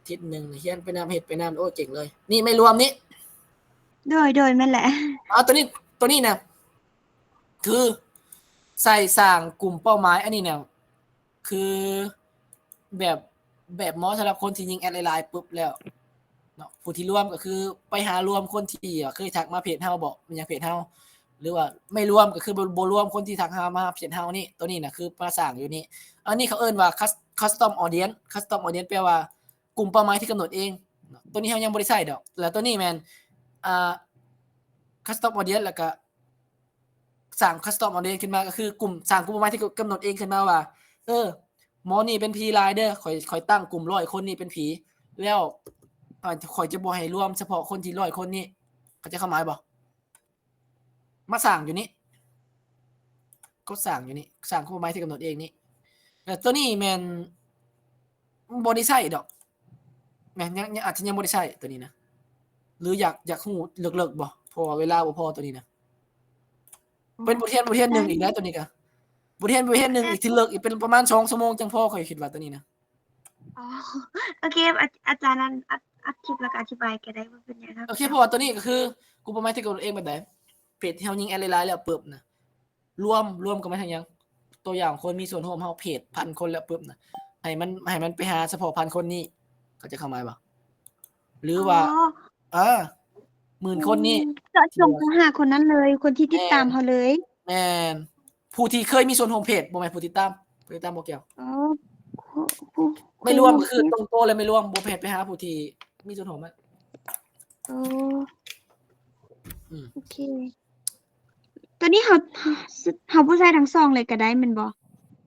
ທິດໜຶ່ງຮຽນໄປນຳ ເຮັດໄປນຳ ໂອ້ຍ ເກັ່ງເລີຍ. ນີ້ໄມ້ລວມນີ້ ໂດຍ ໂດຍ ແມ່ນແຫຼະ. ອາ ໂຕນີ້ ຕົວນີ້ນະ ຄືໃສ່ສ້າງກຸ່ມເປົ້າໝາຍ ອັນນີ້ນະ ຄືແບບ ແບບເໝາະສຳລັບຄົນທີ່ຍິງແອັດຫຼາຍໆປຶບແລ້ວເນາະ. ຜູ້ທີ່ລວມກໍຄືໄປຫາລວມຄົນທີ່ເຄີຍທັກມາເພຈເຮົາບໍ ແມ່ນຫຍັງເພຈເຮົາ ຫຼືວ່າໄມ່ລວມກໍຄືບໍ່ ບໍ່ລວມຄົນທີ່ທັກຫາມາເພຈເຮົານີ້. ຕົວນີ້ນະ ຄືມາສ້າງຢູ່ນີ້ ອັນນີ້ເຂົາເອີ້ນວ່າ cus- custom audience. Custom audience ແປວ່າກຸ່ມເປົ້າໝາຍທີ່ກຳນົດເອງເນາະ. ຕົວນີ້ເຮົາຍັງບໍ່ໄດ້ໃຊ້ດອກ. ແລ້ວຕົວນີ້ແມ່ນ ອ່າ custom audience ແລ້ວກະສ້າງ custom audience ຂຶ້ນມາ ກໍຄືກຸ່ມ ສ້າງກຸ່ມເປົ້າໝາຍທີ່ກຳນົດເອງຂຶ້ນມາວ່າ ເອີ ໝໍນີ້ເປັນຜີຫຼາຍເດີ ຂ້ອຍ ຂ້ອຍຕັ້ງກຸ່ມຮ້ອຍຄົນນີ້ເປັນຜີ ແລ້ວ ຂ້ອຍຈະບໍ່ໃຫ້ລວມສະເພາະຄົນທີ່ຮ້ອຍຄົນນີ້. ເຂົ້າໃຈຄວາມໝາຍບໍ່? ມາສ້າງຢູ່ນີ້ ກົດສ້າງຢູ່ນີ້ ສ້າງເປົ້າໝາຍທີ່ກຳນົດເອງນີ້. ແລ້ວຕົວນີ້ແມ່ນບໍ່ໄດ້ໃຊ້ດອກ ແມ່ນ ຍັງ ຍັງ ອາດຈະຍັງບໍ່ໄດ້ໃຊ້ຕົວນີ້ນະ. ຫຼືຢາກ ຢາກຮູ້ເລິກໆບໍ່? ເພາະວ່າເວລາບໍ່ພໍຕົວນີ້ນະ. ເປັນບົດຮຽນ ບົດຮຽນໜຶ່ງອີກແລ້ວຕົວນີ້ກະ ບົດຮຽນ ບົດຮຽນໜຶ່ງອີກ ທີ່ເລິກອີກເປັນປະມານສອງຊົ່ວໂມງຈັ່ງພໍ ຂ້ອຍຄິດວ່າຕົວນີ້ນະ. ອໍ ໂອເຄ ອາ ອາຈານອັນ ອັດ ອັດຄລິບແລ້ວກໍອະທິບາຍກໍໄດ້ ບໍ່ເປັນຫຍັງ. ໂອເຄ ເພາະວ່າຕົວນີ້ກໍຄືກຸ່ມເປົ້າໝາຍທີ່ກຳນົດເອງແບບໃດ ເພຈທີ່ເຮົາຍິງແອັດຫຼາຍໆແລ້ວປຶບນະ ລວມ ລວມກໍໝາຍເຖິງຫຍັງ? ຕົວຢ່າງຄົນມີສ່ວນຮ່ວມເຮົາເພຈພັນຄົນແລ້ວປຶບນະ ໃຫ້ມັນ ໃຫ້ມັນໄປຫາສະເພາະພັນຄົນນີ້ ເຂົ້າໃຈຄວາມໝາຍບໍ່? ຫຼືວ່າ ອໍ ເອີ ໝື່ນຄົນນີ້ ອືມ ເຈາະຈົງຫາຄົນນັ້ນເລີຍ ຄົນທີ່ຕິດຕາມເຮົາເລີຍ. ແມ່ນ ຜູ້ທີ່ເຄີຍມີສ່ວນຮ່ວມເພຈ ບໍ່ແມ່ນຜູ້ຕິດຕາມ ຜູ້ຕິດຕາມບໍ່ກ່ຽວ. ອໍ ຜູ້ ຜູ້ ໄມ່ລວມ ຄືຕົງໂຕແລ້ວໄມ່ລວມ ບໍ່ແມ່ນໄປຫາຜູ້ທີ່ມີສ່ວນຮ່ວມ. ອໍ ອືມ ໂອເຄ ຕົວນີ້ເຮົາ ເຮົາບໍ່ໃສ່ທັງສອງເລີຍກໍໄດ້ແມ່ນບໍ່?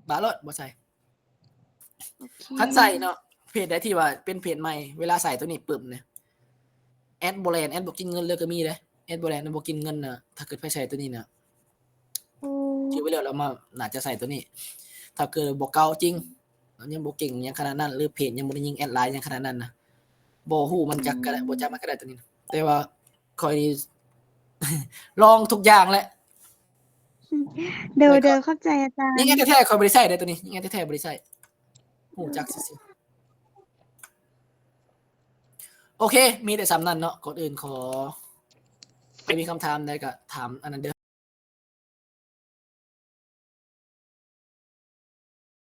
ບາໂລດ ບໍ່ໃສ່. ໂອເຄ ຄັນໃສ່ເນາະ ເພຈໃດທີ່ວ່າເປັນເພຈໃໝ່ ເວລາໃສ່ຕົວນີ້ປຶບນະ ແອັດບໍ່ແລ່ນ ແອັດບໍ່ກິນເງິນເລີຍກໍມີເດ້. ແອັດບໍ່ແລ່ນ ແອັດບໍ່ກິນເງິນນະ ຖ້າເກີດໃຜໃສ່ຕົວນີ້ນະ ໂອ້ ຖືໄວ້ແລ້ວ ລະມາ ໜ້າຈະໃສ່ຕົວນີ້ ຖ້າເກີດບໍ່ເກົ່າຈິງ ຍັງບໍ່ເກັ່ງຫຍັງຂະໜາດນັ້ນ ຫຼືເພຈຍັງບໍ່ໄດ້ຍິງແອັດຫຼາຍຫຍັງຂະໜາດນັ້ນນະ ບໍ່ຮູ້ມັນຈັກກໍໄດ້ ອືມ ບໍ່ຈັກມັນກໍໄດ້ຕົວນີ້ນະ. ແຕ່ວ່າຂ້ອຍນີ້ ລອງທຸກຢ່າງແຫຼະ. ໂດຍ ໂດຍ ຂອບໃຈອາຈານ. ຍິງແອັດແທ້ໆ ຂ້ອຍບໍ່ໄດ້ໃຊ້ເດ້ຕົວນີ້ ຍິງແອັດແທ້ໆບໍ່ໄດ້ໃຊ້ ຮູ້ຈັກຊື່ໆ. ໂອເຄ ມີແຕ່ສ່ຳນັ້ນເນາະ. ກ່ອນອື່ນຂໍ ໃຜມີຄຳຖາມໃດກໍຖາມອັນນັ້ນເດີ.